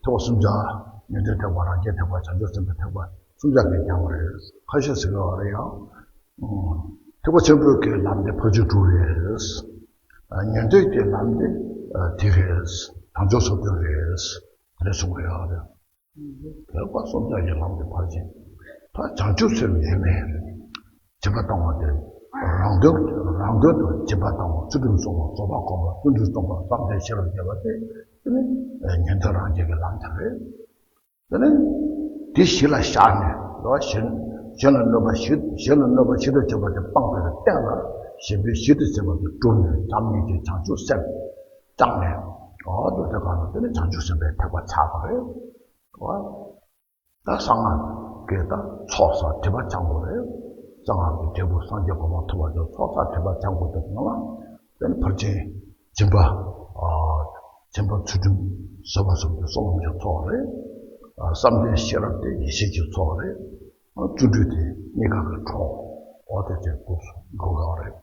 ཐེག་པ་གསུམ་ཆར། ཉན་ཐོས་ཐེག་པ། རང་རྒྱལ་ཐེག་པ། བྱང་ཆུབ་སེམས་དཔའི་ཐེག་པ་གསུམ་ཆར་གྱིས་ཀྱང་རེད། ཁ་ཤས་ཟེར་གྱི་ཡོད་རེད་ཡང་། ཐེག་པ་ཆེན་པོའི་གི་ལམ་དེ་ཕར་ཕྱིན་དྲུག་རེད། ཉན་ཐོས་ཀྱི་ལམ་དེ་དེ་རེད། བྱང་ཆུབ་སོ་བདུན་རེད། དེ་འདྲ་གསུང་གི་ཡོད་རེད། ཐེག་པ་གསུམ་ཆར་གྱི་ལམ་དེ་ཕར་ཕྱིན། ད་བྱང་ཆུབ་སེམས་ཡིན་མིན། སྦྱིན་པ་བཏང་བ་དེ། རང་དོན་རང་དོན་དུ་སྦྱིན་པ་བཏང་བ། ཚུལ་ཁྲིམས་སྲུང་བ། བཟོད་པ་སྒོམ་པ། ཀུན་ཏུ་བསྟོད་པ། བསམ་གཏན་ཤེས་རབ་རྒྱས་པ་དེ། དེ་ནི་ཉན་ཐོས་རང་རྒྱལ་གྱི་ལམ་དེ་རེད། དེ་ནི་དེ་གཞི་ལ་བཞག་ནས་རེད་བ། གཞན་གཞན་ལ་གནོད་པ་གཞི། གཞན་ལ་གནོད་པ་གཞི་དུ་བྱེད་པ་དེ་སྤངས་པའི་སྟེང་ལ། གཞན་པའི་གཞི་དུ་བྱེད་པ་དེ་བསྒྲུབས་ནས་བྱམས་སྙིང་རྗེ་བྱང་ཆུབ་སེམས་བཅངས་ནས། འོ་འདུག་དེ་ག་ལ་དེ་ནི་བྱང་ཆུབ་སེམས་དཔའི་ཐེག་པ་ཆགས་པ་རེད་བ། ད་གསང་སྔགས་ཀྱི་ད་ཚོགས་བསགས་སྒྲིབ་པ་སྦྱང་དགོས་རེད། གསང་སྔགས་ཀྱི་འབྲས་བུ་སངས་རྒྱས་གོ་འཕང་ཐོབ་པ་དེ་ཚོགས་བསགས་སྒྲིབ་པ་སྦྱང་དགོས་དེ་ནང་ལ། དེ་ནི་ཕར་ཕྱིན་སྦྱིན་པ། སྦྱིན་པ་ཚུལ་ཁྲིམས་བཟོད་པ་གསུམ་དེ་བསོད་ནམས་ཀྱི་ཚོགས་རེད། བསམ་གཏན་ཤེས་རབ་དེ་ཡེ་ཤེས་ཀྱི་ཚོགས་རེད། བརྩོན་འགྲུས་དེ་གཉིས་ཀ་གི་གྲོགས། འོ་དེ་དེ་འདུག་དགོས་ཀྱི་རེད།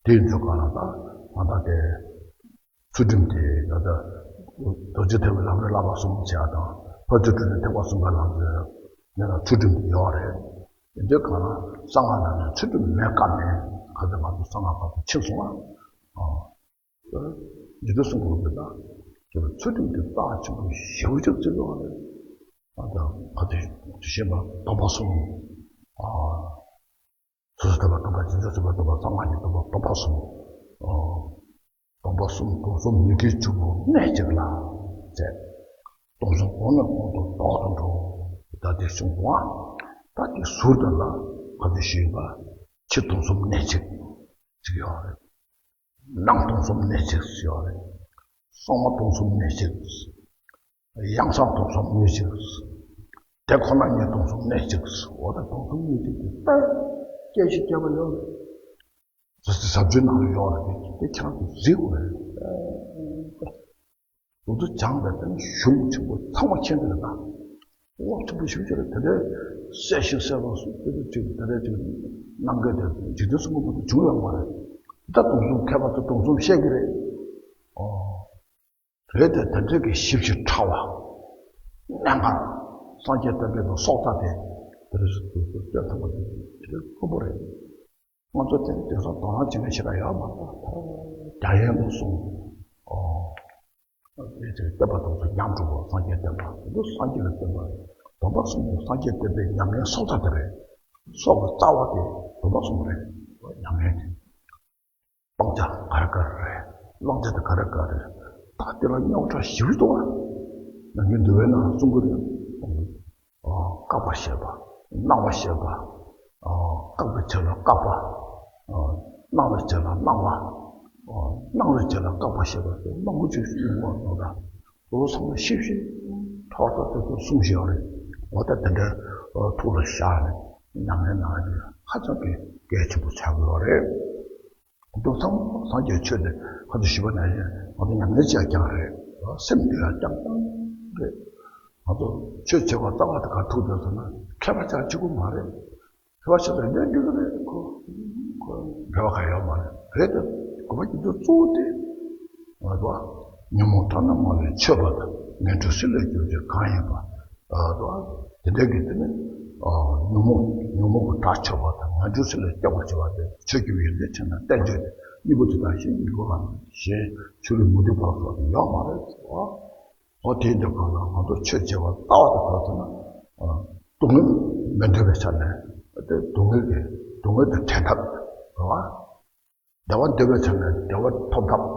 དེ་ཡིན་དུས་ག་ལ་ད་ང་ད་དེ། ཚུལ་ཁྲིམས་དེ་ཡང་ད་རྡོ་རྗེ་ཐེག་པའི་ལམ་རིམ་བསླབ་པ་གསུམ་བྱས་དང་། ཕར་ཕྱིན་དྲུག་ནས་ཐེག་པ་གསུམ་པའི་ལམ་རིམ་ནས་ད་ཚུལ་ཁྲིམས་དེ་ཡོད་རེད། དེ་འདྲའི་སྒང་ལ་གསང་སྔགས་ནང་ནས་ཚུལ་ཁྲིམས་མེད་ཀ་མེད། ག་ཚོད་ང་ཚོ་གསང་སྔགས་བར་དུ་ཕྱིན་སོང་ང་། ཨ། འཇིག་རྟེན་གསུམ་མགོན་པོ་དེ་ད་ཚུལ་ཁྲིམས་དེ་རྩ་ཆེན་པོ་ཞེ་པོ་ཅིག་བརྩི་ཡོད་རེད། ཨ་ད་ག་ཚོད་ཞེས་པ་སྡོམ་པ་གསུམ། ཨ། སོ་སོ་ཐར་པ་སྡོམ་པ། བྱང་ཆུབ་སེམས་དཔའི་སྡོམ་པ། གསང་སྔགས་ཀྱི་སྡོམ་པ། སྡོམ་པ་གསུམ། ཨོ། སྡོམ་པ་གསུམ། སྡོམ་གསུམ་མི་དགེ་བཅུ་པོ་གནད་གཅིག་ལ་མཛད། སྡོམ་གསུམ་གོང་ནས་གོང་དུ་ལྡོག་ཏུ་འགྲོ། ད་དེ་གསུངས་འདུག་ཨ། ད་དེ་ཟུར་དུ་ལ་ག་དུས་ཞུས་པ། ཕྱི་སྡོམ་གསུམ་གནད་གཅིག་ཅིག་ཡོད་རེད། ནང་སྡོམ་གསུམ་གནད་གཅིག་ཡོད་རེད། སྲུང་མ་སྡོམ་གསུམ་གནད་གཅིག་ཡང་གསང་སྡོམ་གསུམ་གནད་གཅིག་དེ་ཁོ་ན་ཉིད་སྡོམ་གསུམ་གནད་གཅིག་འོ་ད་སྡོམ་གསུམ་གནད་གཅིག་དེ་ལྟར་སྐད་ཅིག་བརྒྱབ་པ་ཡོད་རེད། ཟབ་ཆོས་ནང་ལ་ཡོད་རེད། དེ་ཁྱེད་རང་ཚོ་གཟིགས་དགོས་རེད། འོ་ད་སྦྱངས་པའི་དེ་ནི་གཞུང་ཆེན་པོ་ཚང་མ་མཁྱེན་གྱི་རེད་ད། ཨོ་ཆེན་པོ་ཞེ་པོ་ཅིག་རེད། དེ་འདྲའི་གསལ་ཞིང་གསལ་བ་སུ་དེ་འདྲ་ཅིག་དེ་འདྲ་ཅིག་གནང་མཁན་དེ་འཇིག་རྟེན་གསུམ་པོ་དུ་བྱུང་ཡོད་མ་རེད། ད་སྡོམ་གསུམ་མཁས་པ་ཚོ་སྡོམ་གསུམ་བཤད་ཀྱི་རེད། ཨོ། རེད་དེ། དེ་འདྲ་གི་ཞིབ་ཅིང་ཕྲ་བ། གནད་འགག་སངས་རྒྱས་བསྟན་པའི་ནང་སྲོག་རྩ་དེ། དེ་རེད་སུ་དུ་སུ་སྟོན་ཐུབ་པ་དེ་དེ་རེད་ཁོ་པོ་རེད། ང་ཚོ་དེ་དེང་སང་དོ་སྣང་བྱེད་མཁན་ཞེ་དྲག་ཡོད་མ་རེད། ད་རྒྱ་ཡན་དུ་སོང་། ཨོ། དེ་ཚོའི་བསྟན་པ་དང་ཚོ་ཉམས་འགྲོ་བ། སངས་རྒྱས་བསྟན་པ་དེ་ཚོ་སངས་རྒྱས་ལ་བསྟན་པ་རེད། སྡོམ་པ་གསུམ་དེ་སངས་རྒྱས་བསྟན་པའི་ཉམས་ལེན་སྲོག་རྩ་དེ་རེད། སྲོག་གི་རྩ་བ་དེ་སྡོམ་པ་གསུམ་རེད། ཉམས་ལེན་དེ། སྤང་བྱ་ག་རེ་ག་རེ་རེད། བླང་བྱ་དེ་ག་རེ་ག་རེ་རེད། ད་དེ་ལ་རྙོག་དྲ་ཞེ་པོ་འདུག་ཨ། ནམ་རྒྱུན་འདུལ་བའི་ནང་གསུང་གི་རེད། ཨ། བཀག་པ་བཤད་པ། གནང་བ་བཤད་པ། ཨ། བཀག་པའི་ཆེད་ལ་བཀག་པ། ཨ། གནང་བའི་ཆེད་ལ་གནང་བ། ཨ། གནང་བའི་ཆེད་ལ་བཀག་པ་བཤད་པ་དེ་མང་པོ་ཅིག་གསུང་གི་འདུག་ད། འོ་ཚང་མ་ཤེས་ཤེས་ཐོག་ཐོག་ཏུ་ཏུ་གསུང་བཞིན་ཡོད་རེད། འོ་ད་དེ་འདྲ་ཐུགས་ལ་བཞག་ནས་ཉམས་ལེན་གནང་ཡ་དེ་ཧ་ཅང་གི་གལ་ཆེན་པོ་ཆགས་ཀྱི་ཡོད་རེད། འདུག་ཚང་མ་སངས་རྒྱས་ཆོས་དེ་ཁ་ཐུག་ཞུས་པ་ནང་བཞིན་ང་ཚོ་ཉམས་ལེན་བྱེད་ཡ་རྐྱང་རེད། སེམས་འདུལ་ཡ་རྐྱང་རྐྱང་རེད། ང་ཚོ་ཆོས་བྱེད་པ་རྩ་བ་དེ་ག་ཐུག་བསྡད་ཟེར་ན་མཁས་པ་ཆགས་བྱེད་དགོས་མ་རེད། མཁས་པ་ཆགས་ན་ལས་འགྲིག་གི་རེད་ཁོ། ཁོ་འབྲེལ་བ་གང་ཡོད་མ་རེད། རེད་དེ་དགོས་པ་ཀྱི་འདུག་གཙོ་བོ་དེ། ང་ཚོ་ཉོན་མོངས་དག་ན་མ་ལུས་ཆོད་པ་དང་། ངན་འགྲོའི་སྲིད་ལས་སྐྱོབ་བྱེད་གང་ཡིན་པ། ཨ། དེ་འདྲ་གི་དེ་ནི། ཨ། ཉོན་མོངས་ཉོན་མོངས་ཀྱི་དགྲ་ཆོད་པ་དང་ངན་འགྲོའི་སྲིད་ལས་སྐྱོབ་པར་བྱེད་པ་དེ་ཆོས་ཀྱི་ཡོན་ཏན་ཆེ་ན་བསྟན་བཅོས་ཏེ། གཉིས་པོ་དེ་དག་གཞན་གྱི་ལུགས་ལ་གཞན་ཆོས་ལུགས་མུ་སྟེགས་པ་སོགས་ཡོད་མ་རེད། ཨ། འོ་དེའི་འདུག་གང་ལ་ང་ཚོ་ཆོས་བྱེད་པ་ལྟ་བ་དེ་ག་ཟེར་ན། ཨ། སྡུག་བསྔལ་མི་འདོད་པའི་ཆ་ནས་དེ་སྡུག་བསྔལ་གྱི་སྡུག་བསྔལ་དེ་འདྲེན་ཐབས་རེད་བ། བདེ་བ་འདོད་པའི་ཆ་ནས་བདེ་བ་ཐོབ་ཐབས།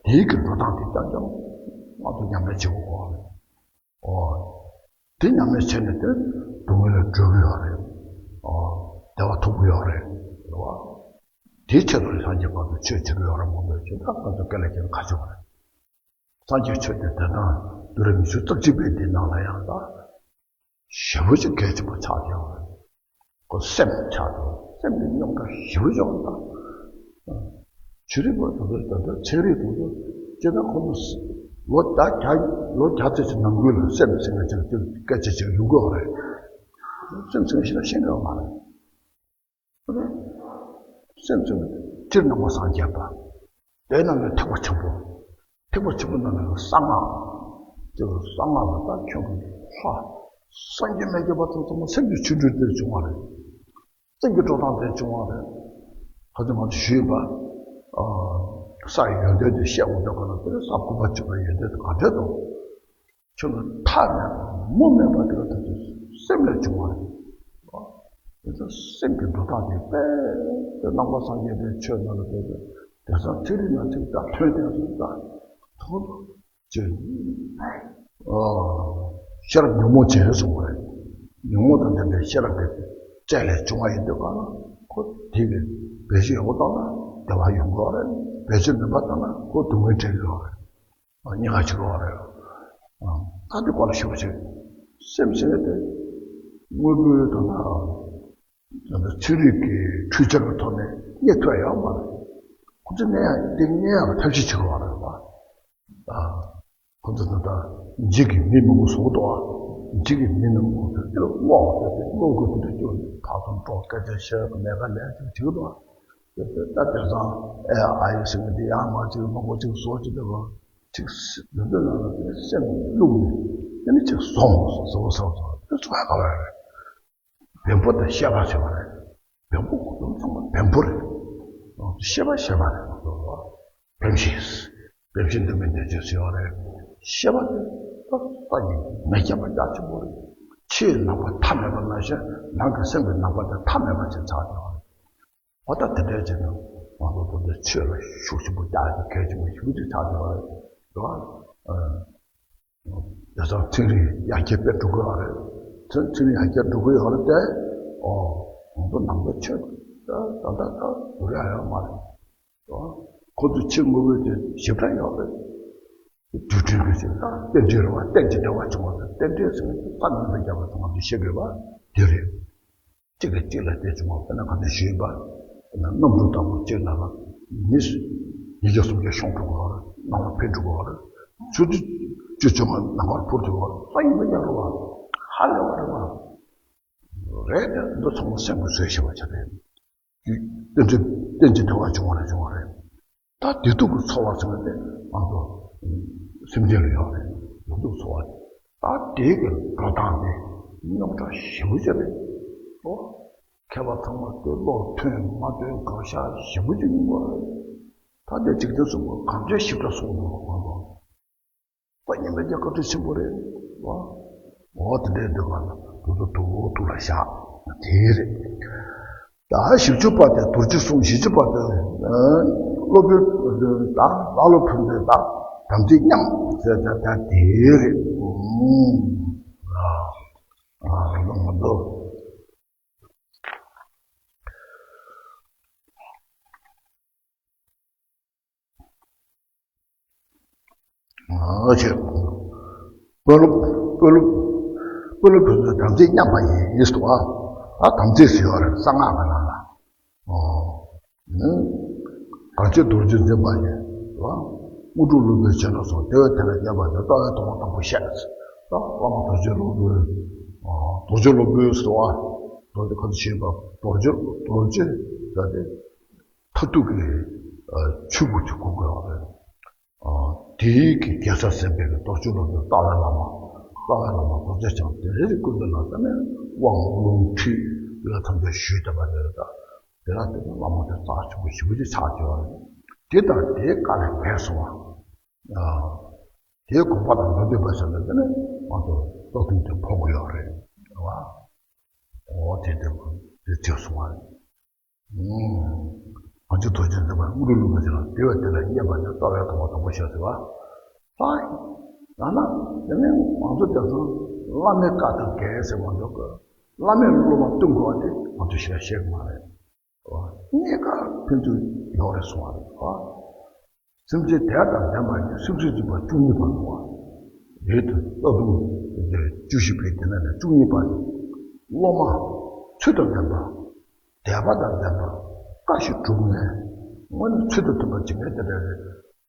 དེའི་གི་འགྲོ་སྟངས་དེ་རྐྱང་རྐྱང་ང་ཚོ་ཉམས་ལེན་བྱེད་དགོས་གོ། ཨོ། དེ་ཉམས་ལེན་བྱས་ནས་དེ་སྡུག་བསྔལ་ལས་གྲོལ་གི་ཡོད་རེད། ཨོ། བདེ་བ་ཐོབ་གི་ཡོད་རེད། རེད་བ། དེའི་ཆེད་དུ་སངས་རྒྱས་པ་ཚོ་ཆོས་བྱེད་ཀྱི་ཡོད་རེད་མ་གཏོགས་ཆོས་ད་ང་ཚོ་སྐད་ལ་སྐྱེལ་ཁ་ཆེ་བ་རེད། སངས་རྒྱས་ཆོས་དེ་དེ་དང་དུས་རབས་ཉི་ཤུ་རྩ་གཅིག་པའི་འདི་ནང་ལ་ཡང་ད། ཞེ་པོ་ཅིག་གལ་ཆེན་པོ་ཆགས་ཀྱང་། ཁོ་སེམས་ཆགས་འགྲོ། སེམས་ཀྱི་རྙོག་དྲ་ཞེ་པོ་ཅིག་ཡོང་དང་། ཆོས་རིག་པ་དེ་ཚོ་ད་ལྟ་ཚན་རིག་དེ་ཚོ་སྤྱིར་ན་ཁོ་ཚོ་ ལོ་བརྒྱ་བརྒྱ་ལོ་བརྒྱ་ཙམ་ཞིག་ནང་ཁུལ་ལ་སེམས་ཟེར་མཁན་ཅིག་སྐད་ཆ་ཅིག་ཡོང་གི་ཡོད་རེད། སེམས་ཟེར་མཁན་ཞིག་ལ་ཤེས་ཀྱི་ཡོད་མ་རེད། སེམས་ཟེར་མཁན་སྤྱིར་སྣང་བ་སངས་རྒྱས་པ། དེ་རྣམས་ལ་ཐེག་པ་ཆེན་པོ། ཐེག་པ་ཆེན་པོ་རྣམས་ལ་གསང་སྔགས། དེ་གསང་སྔགས་ལ་ད་ཁྱོད་ཀྱི་ལྷ། སངས་རྒྱས་མི་བརྒྱུད་པ་ཚོ་ཚང་མ་སེམས་ཀྱི་ཆོ་འཕྲུལ་དེར་བྱུང་བ་རེད། སེམས་ཀྱི་འགྲོ་སྟངས་དེར་བྱུང་བ་རེད། ཁ་ཅིག་ང་ཚོ་ཞུས་པ། ཨ། ས་ཡི་ཡོན་ཏན་དེ་བཤད་དགོས་འདོད་པ་ལ་དེ་ས་བཀོད་པ་གཅིག་པའི་ཡོན་ཏན་དེ་ག་འདྲས་དང་། ཁྱོད་ཀྱི་མཐའ་མེད་པ་མུ་མེད་པ་དེ་ལ་ཐུག་ཚེ་སེམས་ལས་བྱུང་བ་རེད། དེ་ཚོ་སེམས་ཀྱི་འགྲོ་སྟངས་དེ་དཔེ་དེ་སྣང་བ་སངས་རྒྱས་པའི་ཆོས་རྣམས་ལ་དཔེ་དེ་དེང་སང་ཚན་རིག་ན་ཚིག་དང་ཐོན་དེ་ཚོ་དང་ཐོག་ཅེས། ཨ། ཤེས་རབ་ཉོན་མོངས་ཅན་གསུངས་པ་རེད། ཉོན་མོངས་དང་ལྡན་པའི་ཤེས་རབ་ཀྱི་རྩལ་ལས་བྱུང་བ་ཡིན་དུས་གང་ལ་ཁོ་དེ་གི་བེད་སྤྱོད་ཡག་པོ་བཏང་ན་བདེ་བ་ཡོང་གི་ཡོད་རེད། བེད་སྤྱོད་ངན་པ་བཏང་ན་ཁོ་སྡུག་བསྔལ་འཕྲད་ཀྱི་ཡོད་རེད། ཨ། གཉིས་ཀ་བྱེད་ཀྱི་ཡོད་རེད། ཨ། ད་འདི་སྐོར་ལ་ཞུ་བ་བྱེད། སེམས་ཟེར་དེ་དངོས་པོའི་དང་ན། ཚན་རིག་གི་འཕྲུལ་ཆས་ཀྱི་ཐོག་ནས་རྙེད་ཐུབ་ཡ་ཡོད་མ་རེད། ཁོ་ཚོས་རྙེད་ཡ་དེ་རྙེད་ཡ་ལ་ཐབས་ཤེས་བྱེད་དགོས་པ་རེད་པ། ཨ། ཁོ་ཚོ་ད་ལྟ་འཇིག་གི་མི་མང་པོ་བཟོ་འདུག་ཨ། འཇིག་གི་མི་རྣམས་ཁོ་ཚོས་དེ་ལ་བསློགས་ཏེ་དེ་བསློག་དགོས་དེ་འདྲ་སྐྱོན་ཕར་ཚུར་འགྲོ་སྐད་ཆ་བཤད་མེད་པ་ལས་ཅིག་བྱེད་འདུག་ཨ། དེ་ད་དེང་སང་ཨེ་ཨའི་ཟེར་མཁན་དེ་ཡང་མ་ཅིག་མང་པོ་ཅིག་བཟོ་ཅིག་འདུག་ཨ། ཅིག་འདི་འདི་ལ་དེ་སེམས་བླུགས་ནས་དེ་ནི་ཅིག་བཟོ་བཟོ་བཟོ་བཟོ་དེ་ཚོ་ཧ་ག་བ་རེད། བེམ་པོ་དང་ཤེས་པ་ཟེར་བ་རེད། བེམ་པོ་ཁོ་ཚོ་ཚང་མ་བེམ་པོ་རེད། ཤེས་པ་ཤེས་པ་རེད། བེམ་ཤེས། བེམ་ཤེས་འདུན་མའི་གནོད་བྱེད་ཟེར་བ་རེད། ཤེས་པ་དེ་ད་སང་ཉིན་མེ་ཁྱབ་པ་རྒྱ་ཆེན་པོ་རེད། ཆུའི་ནམ་མཁའ་མཐའ་མེད་པ་ནང་བཞིན་ནང་གི་སེམས་ཀྱི་ནམ་མཁའ་དེ་མཐའ་མེད་པ་ཞིག་ཆགས་བསྡད་པ་རེད། འོ་ད་དེ་འདྲའི་ཆེད་དུ་ང་ཚོ་ད་ལྟ་ཆོས་ལ་ཤུགས་ཆེན་པོ་རྒྱག་རྒྱུ་གལ་ཆེན་པོ་ཞེ་པོ་ཅིག་ཆགས་བསྡད་པ་རེད། རེད་བ། དེང་སང་ཚན་རིག་ཡར་རྒྱས་སྤེལ་འགྲོ་གི་ཡོད་རེད། ཚན་ཚན་རིག་ཡར་རྒྱས་འགྲོ་གི་ཡོད་རེད་དེ། ཨོ། ང་ཚོ་ནང་པའི་ཆོས་ད་ད་ད་ད་བསྡུར་ཡ་ཡོད་མ་རེད། ཨོ། ཁོ་ཚོ་ཕྱི་དངོས་པོའི་དེ་ཞིབ་ཕྲ་ཡོད་རེད། དུས་དྲན་གྱི་ཞིག་ད་རྟེན་འབྲེལ་རེད་བ། རྟེན་གྱི་འབྲེལ་བ་བྱུང་བ་དང་རྟེན་འབྲེལ་ཟེར་ནས་ས་ནང་དུ་རྒྱབ་པ་ཚང་མ་དེ་ཤེས་དགོས་པ་དེ་རེད། གཅིག་གིས་གཅིག་ལ་བལྟས་བྱུང་བ་དཔེར་ན་ག་འདྲ་ཞུས་པ། དཔེར་ན་གནམ་གྲུ་ལྟ་བུ་གཅིག་ལ་ལ་མི་ཉིས་བརྒྱ་སུམ་བརྒྱ་ཤོང་འགྲོ་གི་ཡོད་རེད། ནང་ལ་འཕེན་འགྲོ་གི་ཡོད་རེད། ཆུ་ཚོད་བཅུ་བཅོ་ལྔ་ནང་ཁར་འཕུར་འགྲོ་གི་ཡོད་རེད། ས་ཡིན་པ་ཡག་རེད་བ། ཧ་ལས་པ་རེད་བ། རེད་དེ་འདི་ཚང་མ་སེམས་ཀྱིས་བཟོས་ཤེས་པ་བྱ་རེད། རྟེན་འབྲེལ་རྟེན་གྱི་འབྲེལ་བ་བྱུང་བ་ལ་བྱུང་བ་རེད། ད་བདེ་སྡུག་གི་ཚོར་བ་ཟེར་བ་དེ་ང་ཚོ་སེམས་ཅན་ལ་ཡོད་རེད། བདེ་སྡུག་ཚོར་བ་དེ། ད་དེའི་གི་འགྲོ་སྟངས་དེ་རྙོག་དྲ་ཞེ་པོ་ཅིག་རེད། ཨོ། མཁས་པ་ཚང་མ་དེ་བློ་ཐོན་མ་ཐོན་དགག་བཞག་ཞེ་པོ་ཅིག་ཡོང་གི་རེད། ད་དེ་འཇིག་རྟེན་གསུམ་པོ་གང་འདྲའི་ཞིབ་ཕྲ་གསུངས་འདུག་ང་ཚོ། དཔེ་ཉིན་མོའི་རྒྱལ་ཁ་ཐུག་ཆེན་པོ་རེད་བ། འོ་དེ་འདྲའི་འདོད་པ་ལ་དུ་དུ་དུ་འོ་ཐུག་ལ་བཞག་དེ་རེད། ད་བཞི་བཅུ་པ་དེ་རྡོ་རྗེ་གསུང་། བཞི་བཅུ་པ་དེ་སློབ་དཔོན་ད་ལ་ལོ་ཕུན་ཚོགས་དང་དམ་ཚིག་མཉམ་ཟེར་ད་ད་དེ་རེད། ཨ་ཨ་ལ་མ་འདུག་ཨ་ཆེ། དཔོན་སློབ་དཔོན་སློབ་དཔོན་སློབ་ཕུན་ཚོགས་དམ་ཚིག་མཉམ་པ་ཡིན་ཟེར་བ། ད་དམ་ཚིག་ཟེར་བ་རེད་གསང་སྔགས་ཀྱི་ནང་ལ། ཨོ། གང་ཕྱིར་རྡོ་རྗེ་འཛིན་པ་ཡིན་ཟེར་བ། དངོས་གྲུབ་སློབ་དཔོན་བྱིན་རླབས་སོགས་དེ་བས་དེ་ལ་བརྙས་པ་ནི་ལྟ་བའི་ཐོག་མ་དང་པོ་བཤད་ཟེར། ད་བླ་མ་རྡོ་རྗེ་སློབ་དཔོན། ཨོ། རྡོ་རྗེ་སློབ་དཔོན་ཟེར་བ། རྡོ་རྗེ་ཁ་ཚུ་ཞེས་པ་རྡོ་རྗེ་རྡོ་རྗེ་ཟེར་ཏེ། མཐར་ཐུག་གི་ཆོས་སྐུ་དེ་གོ་དགོས་པ་རེད། དེའི་གི་རྒྱལ་ས་ཟེར་བའི་གི་རྡོ་རྗེ་སློབ་དཔོན་ལྟ་བའི་བླ་མ། ལྟ་བའི་བླ་མ་རྡོ་རྗེ་འཆང་དེ་རེ་རེ་ཀུན་ཏུ་ལ་ད་ནས་དབང་ལུང་ཁྲིད་ལ་ཐམས་ཅད་ཞུས་བསྡད་པ་རེད། ད་དེ་ལ་དེ་ནས་བླ་མ་དེ་རྩ་ཆེན་པོ་ཞེ་པོ་ཅིག་ཆགས་བསྡད་པ་རེད། དེ་དང་དེའི་བཀའ་ལས་འགལ་སོང་བ། དེའི་དགོངས་པ་དང་མ་མཐུན་པ་བྱས་ན་དེ་ནས་ང་ཚོ་རྩ་ལྟུང་དེ་ཕོག་གི་ཡོད་རེད། རེད་བ། འོ་དེ་དེ་དེ་བྱས་སོང་བ་རེད། གང་ཕྱིར་རྡོ་རྗེ་འཛིན་པ་དངོས་གྲུབ་སློབ་དཔོན་བྱིན་རླབས་དེ་བས་དེ་ལ་བརྙས་པ་ནི་ལྟ་བའི་ཐོག་མ་དང་པོ་བཤད་ཟེར་བ། ད་ཡང་ན་དེ་ནས་ང་ཚོ་དེ་ཚོ་བླ་མའི་བཀའ་དང་འགལ་ཟེར་མ་འདུག་གི། བླ་མས་སློབ་མ་བསྟུན་དགོས་པ་དེ་ང་ཚོ་ཞེ་དྲག་ཤེས་ཀྱི་མ་རེད། གནས་སྐབས་ཕན་ཚུན་ཡོད་རེད་གསུང་བ་རེད། སེམས་ཅན་དད་དང་ལྡན་པ་ཡིན། སེམས་ཅན་གཅིག་པ་བཅུ་གཉིས་པ་འདུག་བ། རེད་དེ་ལྟ་དུང་དེ་བཅུ་བཞི་པའི་དེ་ན་ནས་བཅུ་གཉིས་པ་ནི། སློབ་མ་ཚུལ་དང་ལྡན་པ། དད་པ་དང་ལྡན་པ། བཀའ་བཞིན་སྒྲུབ་མཁན། དངོས་གནས་ཚུལ་དང་མཐུན་པ་བྱེད་མཁན་དེ་འདྲ་རེད།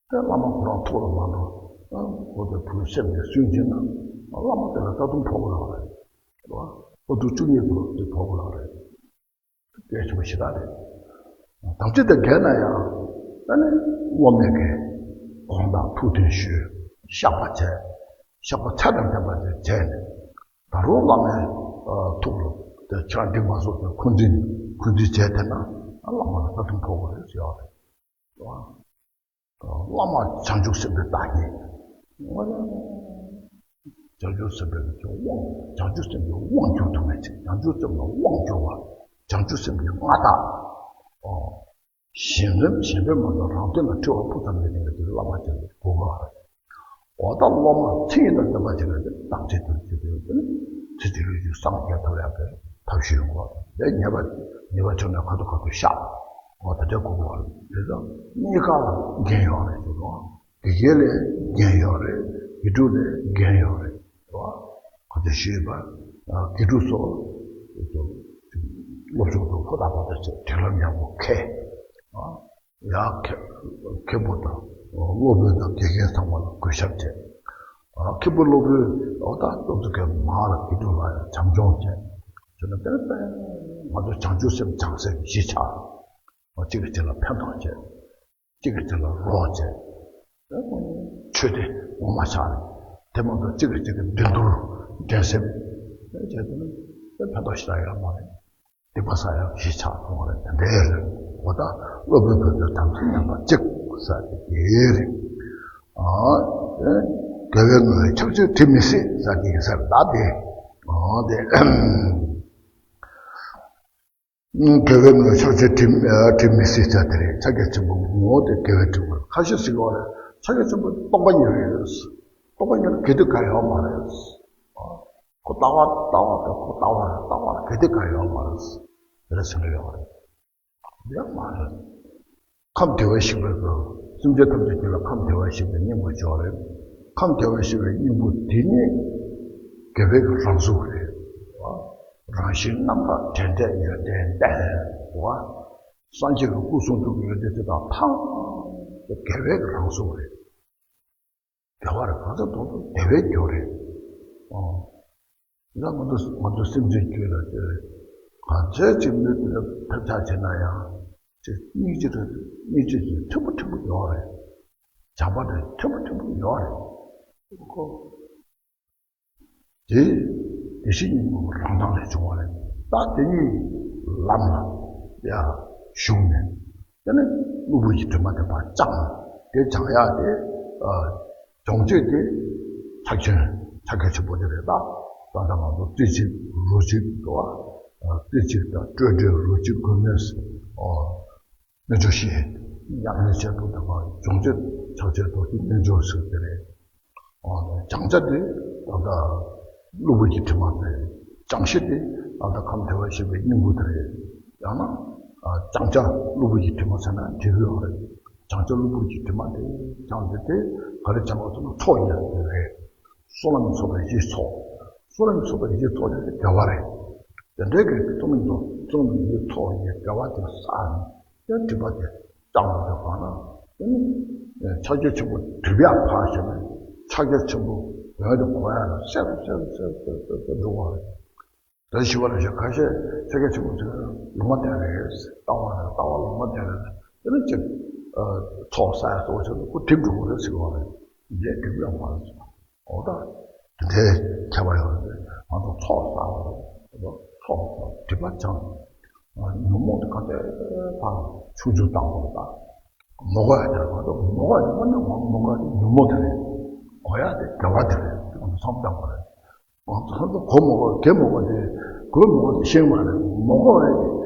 དེ་བླ་མ་ཁོ་རང་ཐུགས་ལ་མ་འགྲོ། ཨ་ཁོ་དེ་བུ་སེམས་ཀྱི་སུན་འབྱིན་ན་བླ་མ་དེ་ལ་ད་དུང་ཕོག་གི་ཡོད་རེད། རེད་བ། ཨ་དུ་བཅུ་གཉིས་དུ་དེ་ཕོག་གི་ཡོད་རེད། གལ་ཆེན་པོ་ཞེ་དྲག་རེད། དམ་ཚིག་དང་འགལ་ན་ཡང་ཨ་ནི་སློབ་མས་ཀྱི་དགོངས་དག་ཐུགས་མཐུན་ཞུས། བཤགས་པ་བྱས། བཤགས་པ་ཚད་དང་ལྡན་པ་དེ་བྱས་ནས། ད་རུང་བླ་མའི་ཐུགས་ལ་དེ་ཕྱག་འདི་མ་སོགས་པའི་འཁོན་འཛིན་འཁོན་འཛིན་བྱས་བསྡད་ན་བླ་མ་ལ་ད་དུང་ཕོག་གི་རེད་ཟེར་བ་རེད། བླ་མ་བྱང་ཆུབ་སེམས་དཔའི་བདག་ཉིད། བྱང་ཆུབ་སེམས་དཔའི་དབང་། བྱང་ཆུབ་སེམས་ཀྱི་དབང་བསྒྱུར་ཐུབ་མཁན་ཅིག་བྱང་ཆུབ་སེམས་ལ་དབང་བསྒྱུར་བ། བྱང་ཆུབ་སེམས་ཀྱི་མངའ་བདག་གཞན་ལམ་གཞན་ཕན་མ་གཏོགས་རང་དོན་ལ་འཁྲི་བ་སྤུ་ཙམ་མེད་མཁན་གྱི་བླ་མ་ཅིག་ལ་གོ་དགོས་པ་རེད། འོ་ད་སློབ་མ་མཚན་ཉིད་དང་ལྡན་པ་ཅིག་ལ་དེ་དམ་ཚིག་དང་བཅས་ཏེ་ཡོད་དེ་ནི་ཚེ་འདི་ལུས་ཀྱི་སངས་རྒྱས་ཐོབ་ཡག་གི་ཐབས་ཤེས་ཡོང་གི་རེད། དེ་ཉེས་པ་ཉེས་པ་བྱུང་ནས་ཁ་ཐུག་ཁ་ཐུག་བཤགས། འོ་ད་དེ་གོ་དགོས་པ་རེད། དེ་ཚོ་གཉིས་ཀ་ལ་འགན་ཡོད་རེད་ཟེར་གོ་དགེ་རྒན་ལ་འགན་ཡོད་རེད། དགེ་ཕྲུག་ལ་འགན་ཡོད་རེད། རེད་བ། ཁོ་ཚོས་ཞུས་པ། དགེ་ཕྲུག་ཚོ། སློབ་སྦྱོང་དང་ཧུར་ཐག་པ་དང་བཅས་སྒྲིག་ལམ་ཡག་པོ་འཁེལ། ཡག་འཁེལ། མཁན་པོ་དང་སློབ་དཔོན་དང་དགེ་རྒན་ཚང་མ་ལ་གུས་ཞབས་བྱས། མཁན་པོ་སློབ་དཔོན་འོ་ད་སློབ་ཕྲུག་གི་མ་ལ་དགེ་ཕྲུག་ལ་ཡང་བྱམས་སྐྱོང་བྱས། བྱས་ན་དེ་ནི་ང་ཚོ་བྱང་ཆུབ་སེམས་བྱང་སེམས་གཞིར་བཞག་གཅིག་གིས་གཅིག་ལ་ཕན་ཐོགས་བྱས། གཅིག་གིས་གཅིག་ལ་རོགས་བྱས། ཆོས་དེ་ངོ་མ་ཆགས་རེད། དེ་མ་གཏོགས་གཅིག་གིས་གཅིག་གི་འགྲན་བསྡུར་འགྲན་སེམས་བྱས་ཏེ་ནི་དེ་ཕན་ཐོགས་ཞེ་དྲག་ཡོད་མ་རེད། སྡིག་པ་བསགས་ཡག་གཞིར་ཆགས་སོང་བ་རེད། དེ་འདྲའི་རེད། འོ་ད་སློབ་དཔོན་བོད་དུ་དམ་ཚིག་ཉམས་པ་གཅིག་ཟེར་དེ་དེ་རེད། ཨ་དགེ་བའི་བསྔོ་བས་ཕྱག་མཆོད་དྲི་མི་ཟད་ཟེར་དེ་ཡིན་ས་རེད། ད་དེ་ཨ་དེ། དགེ་བའི་བསྔོ་བས་ཕྱག་མཆོད་དྲི་དྲི་མི་ཟད་ཟེར་དེ་རེད། ཕྱག་རྒྱ་ཆེན་པོའི་ངོ་བོ་དེ་དགེ་བའི་བསྔོ་བ་ཁ་ཤས་ཤིག་ཡོད་རེད། ཕྱག་རྒྱ་ཆེན་པོ་སྟོང་པ་ཉིད་རེད། སྟོང་པ་ཉིད་ལ་དགེ་སྡིག་གང་ཡོད་མ་རེད། ཁོ་ལྟ་བ་ལྟ་བ་དང་ཁོ་ལྟ་བ་ལྟ་བ་ལ་དགེ་སྡིག་གང་ཡོད་མ་རེད། དེ་འདྲ་ཟེར་གྱི་ཡོད་རེད། ཡོད་མ་རེད། ཁམས་བདེ་བར་གཤེགས་པའི་སྐུ། སེམས་ཅན་ཐམས་ཅད་ཀྱི་ལ་ཁམས་བདེ་བར་གཤེགས་པའི་སྙིང་པོ་ཅིག་ཡོད་རེད། ཁམས་བདེ་བར་གཤེགས་པའི་སྙིང་པོ་དེ་ཉིད་དགེ་བའི་གི་རང་གཟུགས་རེད། རང་བཞིན་རྣམ་དག་དྲན་འབྲས་ཡོན་ཏན་ལྡན། སངས་རྒྱས་ཀྱི་སྐུ་གསུང་ཐུགས་ཀྱི་ཡོན་ཏན་དེ་དག་ཐམས་ཅད་དགེ་བའི་གི་རང་གཟུགས་རེད། བདེ་བ་རེད། གང་ཟག་དོན་དུ་བདེ་བའི་རྒྱུ་རེད། ཨོ། ཡང་ང་ཚོ་ང་ཚོ་སེམས་ཅན་རྒྱུད་ལ་དེ་གང་ཚད་ཅིག་མི་དེ་ལ་ཐབས་ཆག་བྱས་ན་ཡང་ཅིག་སྙིང་རྗེ་རེད། སྙིང་རྗེ་ཅིག་ཕྲན་བུ་ཕྲན་བུ་ཡོད་རེད། བྱམས་པ་དེ་ཕྲན་བུ་ཕྲན་བུ་ཡོད་རེད། ཁོ་དེ་བདེ་གཤེགས་སྙིང་པོ་རང་མདངས་ལས་བྱུང་བ་རེད། ད་དེ་གཉིས་ལམ་ལ་ཡ་ཞུགས་ནས། དེ་ནས་གློ་བུར་གྱི་དྲི་མ་དེ་ཕར་བཅངས། དེ་བྱང་ཡག་དེ་ཨ་སྦྱོང་བྱེད་དེ་ཕྱག་ཆེན་ཕྱག་རྒྱ་ཆེན་པོ་དེ་རེད། ད་ད་ལྟ་ང་ཚོ་རྩེ་གཅིག་རོ་གཅིག་འདུག་བ། རྩེ་གཅིག་དང་སྤྲོས་བྲལ་རོ་གཅིག་གོ་མེད། ཨོ། རྣལ་འབྱོར་ཞེས་ཡང་ནས་བྱས་པ་དང་སྦྱོང་བྱེད་ཕྱག་ཆེན་རྡོ་རྗེ་རྣལ་འབྱོར་ཟེར་དེ་རེད། ཨོ། བྱང་ཆ་དེ་ད་ལྟ་གློ་བུར་གྱི་དྲི་མ་དེ། བྱང་ཤེས་དེ་ད་ལྟ་ཁམས་བདེ་བར་གཤེགས་པའི་སྙིང་པོ་དེ་རེད། ཡང་ན་བྱང་ཆ་གློ་བུར་གྱི་དྲི་མ་ཟེར་ན་འགྲིག་གི་ཡོད་རེད། བྱང་ཆ་གློ་བུར་གྱི་དྲི་མ་དེ་བྱང་སྟེ་དེ་ག་རེ་བྱང་བ་ཟེར་ན་ཚོགས་ཡིན་དེ་རེད། བསོད་ནམས་ཚོགས་པའི་གཞི་ཚོགས། བསོད་ནམས་ཚོགས་པའི་གཞི་ཚོགས་དེ་བདེ་བ་རེད། དེ་འདྲའི་གི་བསོད་ནམས་ཚོགས་བསོད་ནམས་ཀྱི་ཚོགས་ཀྱི་བདེ་བ་དེ་བསགས་ནས། དེ་སྒྲིབ་པ་དེ་བཅག་ནས་འདོད་པ་ན། དེ་ནི་ཕྱག་རྒྱ་ཆེན་པོ་སྒྲིབ་ཡག་ཕར་ཞོག་ནས་ཕྱག་རྒྱ་ཆེན་པོ་དོན་དུ་གོ་ཡག་ལ་གསལ་དུ་གསལ་དུ་གསལ་དུ་གསལ་དུ་འགྲོ་བ་རེད། དོན་ཞི་བ་ལ་ཞོག་ཁ་ཤས་ཕྱག་རྒྱ་ཆེན་པོ་ཚོས་ལུང་མ་བསྟན་རེད། ལྟ་བ་རེད། ལྟ་བ་ལུང་མ་བསྟན་རེད། དེ་ནི་ཅིག་ཚོགས་བསགས་ཡག་སོགས་བྱས་ན་ཁོ་སྒྲིབ་འགྲོ་གི་རེད་ཟེར་བ་རེད། འདི་སྒྲིབ་ཡག་མ་རེད་ཟེར་བ། འོ་ད། དེ་འདྲའི་ཁྱད་པར་ཡོད་རེད། ང་ཚོ་ཚོགས་བསགས་པ་རེད། ཚོགས་བསགས་སྒྲིབ་པ་སྦྱངས། ཉོན་མོངས་དེ་ག་ཚད་ཕར་ཆུང་ཆུང་བཏང་དགོས་རེད་ད། མ་གོ་ཡག་དེ་རེད། ང་ཚོ་མ་གོ་ཡག་དེ་དངོས་གནས་མ་གོ་ཡག་དེ་ཉོན་མོངས་དེ་རེད། གོ་ཡག་དེ་དགེ་བ་དེ་རེད། ང་ཚོ་བསམ་བཏང་དགོས་རེད། ང་ཚོ་གོ་མ་གོ་དགེ་མ་གོ་དེ་གོ་མ་གོ་དེ་ཤེས་མ་རེད། མ་གོ་བས་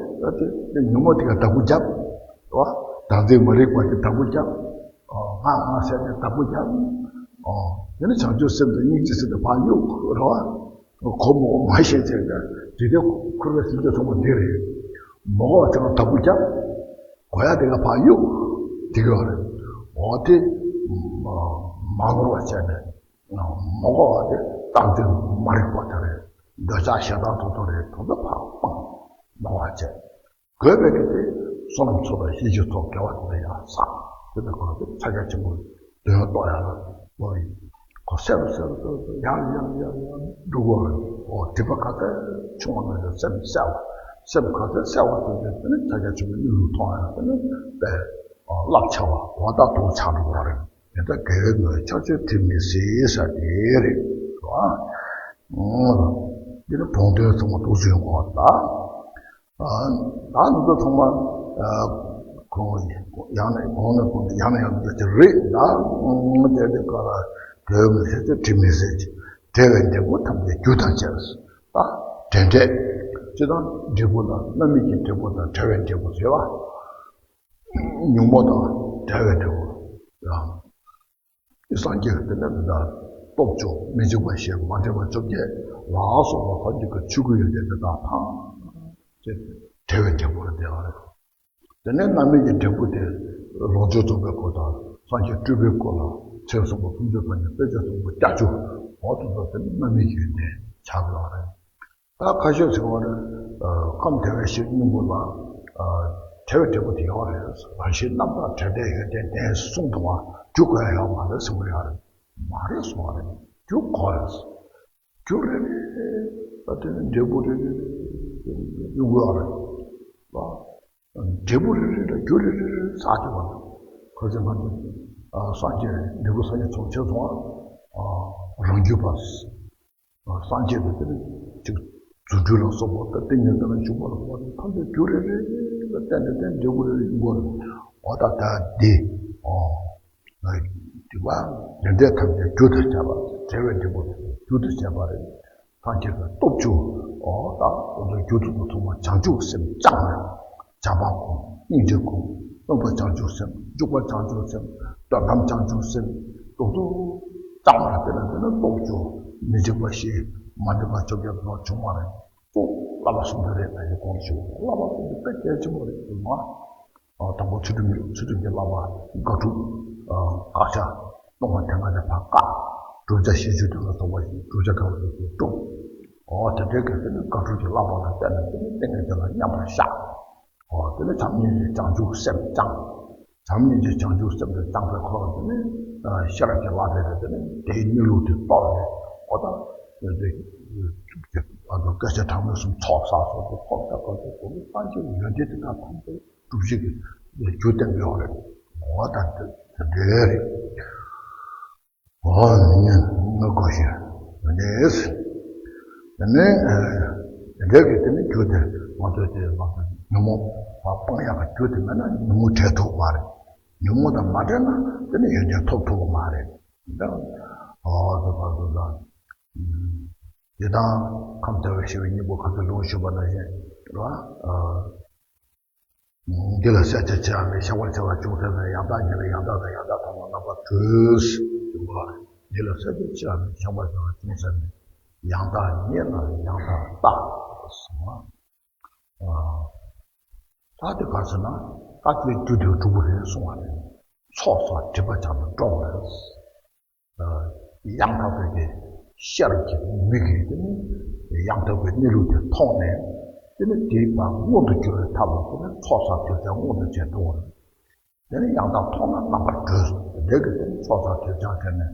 དེ་དེ་ཉོན་མོངས་དེ་ག་བདག་པོ་རྒྱབ། རེད་བ། བདག་འཛིན་མ་རིག་པ་དེ་བདག་པོ་རྒྱབ། ཨོ། ང་ང་ཟེར་ནས་བདག་པོ་རྒྱབ། ཨོ། དེ་ནི་བྱང་ཆུབ་སེམས་དང་སྙིང་རྗེ་སེམས་དེ་ཕར་གཡུག་རེད་བ། གོ་མ་གོ་མ་ཤེས་བྱས་ཀྱང་དེ་དེ་ཁུར་བའི་སེམས་ཅན་ཚང་མ་འདི་རེད། མ་གོ་བ་ཚང་མ་བདག་པོ་རྒྱབ། གོ་ཡག་དེ་ག་ཕར་གཡུག་དེ་ག་རེད། འོ་དེ་མ་མ་ནོར་བ་བྱས་ནས་མ་གོ་བ་དེ་བདག་འཛིན་མ་རིག་པ་དེ་རེད། འདོད་ཆགས་ཞེ་སྡང་དོ་དོ་རེད། དོ་དོ་ཕར་སྤངས་མ་གོ་བ་བྱས། དགོས་པའི་གི་དེ་བསོད་ནམས་ཚོགས་དང་ཡིད་ཀྱི་ཚོགས་དགེ་བ་དེ་ལ་ཡང་བསགས། དེ་ལ་གོ་དེ་ཕྱག་རྒྱ་ཆེན་པོའི་དོན་རྟོགས་ཡག་ལ་ ཨོ་ཡིན། ཁོ་གསལ་རུ་གསལ་རུ་གསལ་རུ་ཡང་ཡང་ཡང་ཡང་འགྲོ་དགོས་རེད། ཨོ་སྒྲིབ་པ་ག་ཚད་ཆུང་བ་ན་ཡང་སེམས་གསལ་བ། སེམས་ག་ཚད་གསལ་བ་དེ་ཚོ་དེ་ནི་ཕྱག་རྒྱ་ཆེན་པོའི་གླིང་ལུགས་མཐོང་ཡང་དེ་ནི་དཔེ་རླབས་ཆེ་བ་གོ་བརྡ་དུ་ཆགས་འགྲོ་དགོས་རེད། དེ་ལྟར་དགེ་བའི་བསྔོ་བས་ཕྱག་མཆོད་དྲི་མི་ཟད་ཟེར་དེ་རེད། ཨ། འདི་ནི་བོང་དོན་ཚང་མ་རྟོགས་བྱུང་གོ་ད། ད་འདི་ཚང་མ་ཁོང་ཡང་ནས་གོང་ནས་གོང་དུ་ཡང་ནས་ཡང་དུ་དེ་རེད་ད། དེ་དེ་ཀ་ལ་དོན་མི་ཟད་དེ་དྲི་མི་ཟད་ཅིང་བྲལ་བའི་འབྲས་བུ་ཐམས་ཅད་རྒྱུ་དང་བཅས་པ། ད་འབྲས་འབྲས་ཅི་དང་འབྲས་བུ་དང་རྣམ་སྨིན་གྱི་འབྲས་བུ་དང་བྲལ་བའི་འབྲས་བུ་ཟེར་བ། ཉོན་མོངས་དང་བྲལ་བའི་འབྲས་བུ་ཡང་། སངས་རྒྱས་ཀྱི་དེ་ནས་འདི་ལྟར་སྟོབས་བཅུ་མི་འཇིགས་པ་བཞི་མ་འདྲེས་པ་བཅོ་བརྒྱད་ལ་སོགས་པ་ཐམས་ཅད་ཀྱི་ཆོས་ཀྱི་ཡོན་ཏན་དེ་དག་ཐམས་ཅད་བྲལ་བའི་འབྲས་བུ་ལ་བདེ་བ་རེད། དེ་ནས་རྣམ་སྨིན་གྱི་འབྲས་བུ་དེ་ལོངས་སྤྱོད་རྫོགས་པའི་སྐུ་དང་སངས་རྒྱས་སྤྲུལ་པའི་སྐུ་ལ་ཚེ་གསུམ་པ་ཕུན་ཚོགས་ཐོབ་ནས་དཔེ་བྱད་སྟོང་པ་ལྔ་བཅུ། འོ་དེ་ཚོ་དེ་ནི་རྣམ་སྨིན་གྱི་ཡོན་ཏན་ཆགས་ཀྱི་ཡོད་རེད། ད་ཁ་ཤས་ཟེར་བ་རེད། ཁམས་བདེ་བའི་གཞིར་སྙིང་པོ་ལ་བྲལ་བའི་འབྲས་བུ་དེ་ཡོད་རེད། རང་བཞིན་རྣམ་དག་བྲལ་བྲལ་ཡོན་ཏན་ལྡན་གསུངས་འདུག་བ། རྒྱུ་དགོས་ཡ་ཡོད་མ་རེད་གསུང་གི་ཡོད་རེད། མ་རེད་གསུང་བ་རེད། རྒྱུ་དགོས་རེད། རྒྱུ་རེ་རེ་ལ་དེ་ནི་འབྲས་བུ་རེ་རེ་རེ་རེ་ཡོང་གི་ཡོད་རེད། འབྲས་བུ་རེ་རེ་ལ་རྒྱུ་རེ་རེ་རེ་ཟག་གི་ཡོད་རེད། ཁ་ཅིག་ང་ཚོ་སངས་རྒྱས་འབྲས་བུ་སངས་རྒྱས་ཚོགས་ཆེན་སོང་བ། རང་རྒྱུད་པ། སངས་རྒྱས་ཀྱི་དེ་ནི་ཅིག་རྫུ་འཕྲུལ་ལ་སོགས་པ་ད་ཏིང་ངེ་འཛིན་ལ་འཇུག་པ་ལ་སོགས་པ་ཐམས་ཅད་རྒྱུ་རེ་རེ་ལ་བརྟེན་ནས་བརྟེན་འབྲས་བུ་རེ་རེ་ཡོང་གི་རེད། འོ་ད་ད་འདི་འོ་སྒྲིབ་པ་ཡོན་ཏན་ཐམས་ཅད་རྒྱུ་དང་བཅས་པ། བྲལ་བའི་འབྲས་བུ་རྒྱུ་དང་བཅས་པ་རེད། སངས་རྒྱས་ཀྱི་སྟོབས་བཅུ། འོ་ད་འོ་ད་རྒྱུ་དེ་ཚོ་ཚང་མ་བྱང་ཆུབ་སེམས་བཅངས་ནས། བྱམས་པ་སྒོམ། སྙིང་རྗེ་སྒོམ། སྙོམས་པར་བྱང་ཆུབ་སེམས། འཇུག་པར་བྱང་ཆུབ་སེམས། སྡོད་ཁམས་བྱང་ཆུབ་སེམས། རྡོག་རྡོག་བཏང་བ་དེ་ལ་དེ་ནི་སྟོབས་བཅུ། མི་འཇིགས་པ་བཞི། མ་འདྲེས་པ་བཅོ་བརྒྱད་དུ་བྱུང་བ་རེད། ཨོ་བསླབ་པ་གསུམ་དེ་རེད། ད་ཡི་གོང་ཞུ་བསླབ་པ་གསུམ་དེ་དཔེ་གལ་ཆེན་པོ་རེད་ཟེར་མ། དང་པོ་ཚུལ་ཁྲིམས་ཚུལ་ཁྲིམས་ཀྱི་བསླབ་པ་དགག་སྒྲུབ། དགག་བྱ་སྟོང་པ་དེ་སྔ་ནས་ཕར་བཀག་བསྒྲུབ་བྱ་ཤེས་བྱ་དེ་ལ་སོགས་པ་བསྒྲུབ་བྱ་དགག་པ་དེ་ཚོ་སྒྲུབ། འོ་དེ་འདྲའི་གི་དེ་ནི་དགག་སྒྲུབ་ཀྱི་བསླབ་པ་ལ་བརྟེན་ནས་དེ་ནི་ཏིང་ངེ་འཛིན་ལ་མཉམ་པར་བཞག་འོ་དེ་ནི་བྱམས་སྙིང་རྗེ་བྱང་ཆུབ་སེམས་བཅངས། བྱམས་སྙིང་རྗེ་བྱང་ཆུབ་སེམས་དེ་བཅངས་པའི་ཁོ་རང་དེ་ནི་ཤེས་རབ་ཀྱི་བསླབ་པའི་དེ་ནི་དེའི་གནས་ལུགས་དེ་རྟོགས་ནས། འོ་ད་དེ་ང་ཚོ་སྐད་ཆ་གྲངས་མེད་གསུམ་ཚོགས་བསགས་སོགས་དེ་ཐོབ་ད་ག་ཚོད་དེ་ནི་སངས་རྒྱས་ཀྱི་ཡོན་ཏན་དེ་དག་ཐམས་ཅད་སྒྲུབ་བྱེད་ཀྱི་རྒྱུ་བསྟན་པའི་ཡོད་རེད། འོ་ད་དེ་དེ་འདྲའི་རེད། འོ་ནི་ང་གོ་ཤེས་ནས། དེ་ནས་དེ་འདྲ་གི་དེ་ནི་རྒྱུ་དེ་ང་ཚོས་དེ་ང་ཚོ་ཉོན་མོངས་པ་སྤང་ཡག་གི་རྒྱུ་དེ་མེད་ན་ཉོན་མོངས་བྲལ་ཐུབ་མ་རེད། ཉོན་མོངས་དང་མ་བྲལ་ན་དེ་ནི་ཡོན་ཏན་ཐོབ་ཐུབ་མ་རེད། འདི་འོ་དེ་བར་དུ་དང་། དེ་དང་ཁམས་བདེ་བའི་གཞི་བའི་སྙིང་པོ་ཁ་ཚ་ལུང་ཞུས་པ་ནང་བཞིན་རེད་བ། འདི་ལ་བསལ་བྱ་ཆེ་བ་མེད། ཤེས་པར་བྱ་བ་ཅུང་ཟད་མེད། ཡང་དག་ཉིད་ལ་ཡང་དག་དང་ཡང་དག་མཐོང་བ་རྣམ་པར་གྲོལ། འདི་ལ་བསལ་བྱ་ཆེ་བ་མེད། ཤེས་པར་བྱ་བ་ཅུང་ཟད་མེད། ཡང་དག་ཉིད་ལ་ཡང་དག་ལྟ་གསུངས་པ། ད་དེ་ག་ཟེར་ན་ད་དེ་རྒྱུ་དེ་དྲུག་པོ་རེད་གསུངས་པ་རེད། ཚོགས་བསགས་སྒྲིབ་པ་སྦྱངས་ནས་འགྲོ་བ་རེད། ཡང་དག་པའི་དེ་ཤེས་རབ་ཀྱི་མིག་གིས་དེ་ནི་ཡང་དག་པའི་གནས་ལུགས་དེ་མཐོང་ནས། དེ་ནི་དེའི་བར་མངོན་དུ་གྱུར་པའི་ཐབས་ལ་དེ་ནི་ཚོགས་བསགས་དེ་ཚེ་མངོན་དུ་བྱས་འགྲོ་བ་རེད། དེ་ནི་ཡང་དག་མཐོང་ན་རྣམ་པར་གྲོལ། དེ་འདྲའི་གི་དེ་ནི་ཚོགས་བསགས་དེ་སྦྱངས་བྱས་ནས་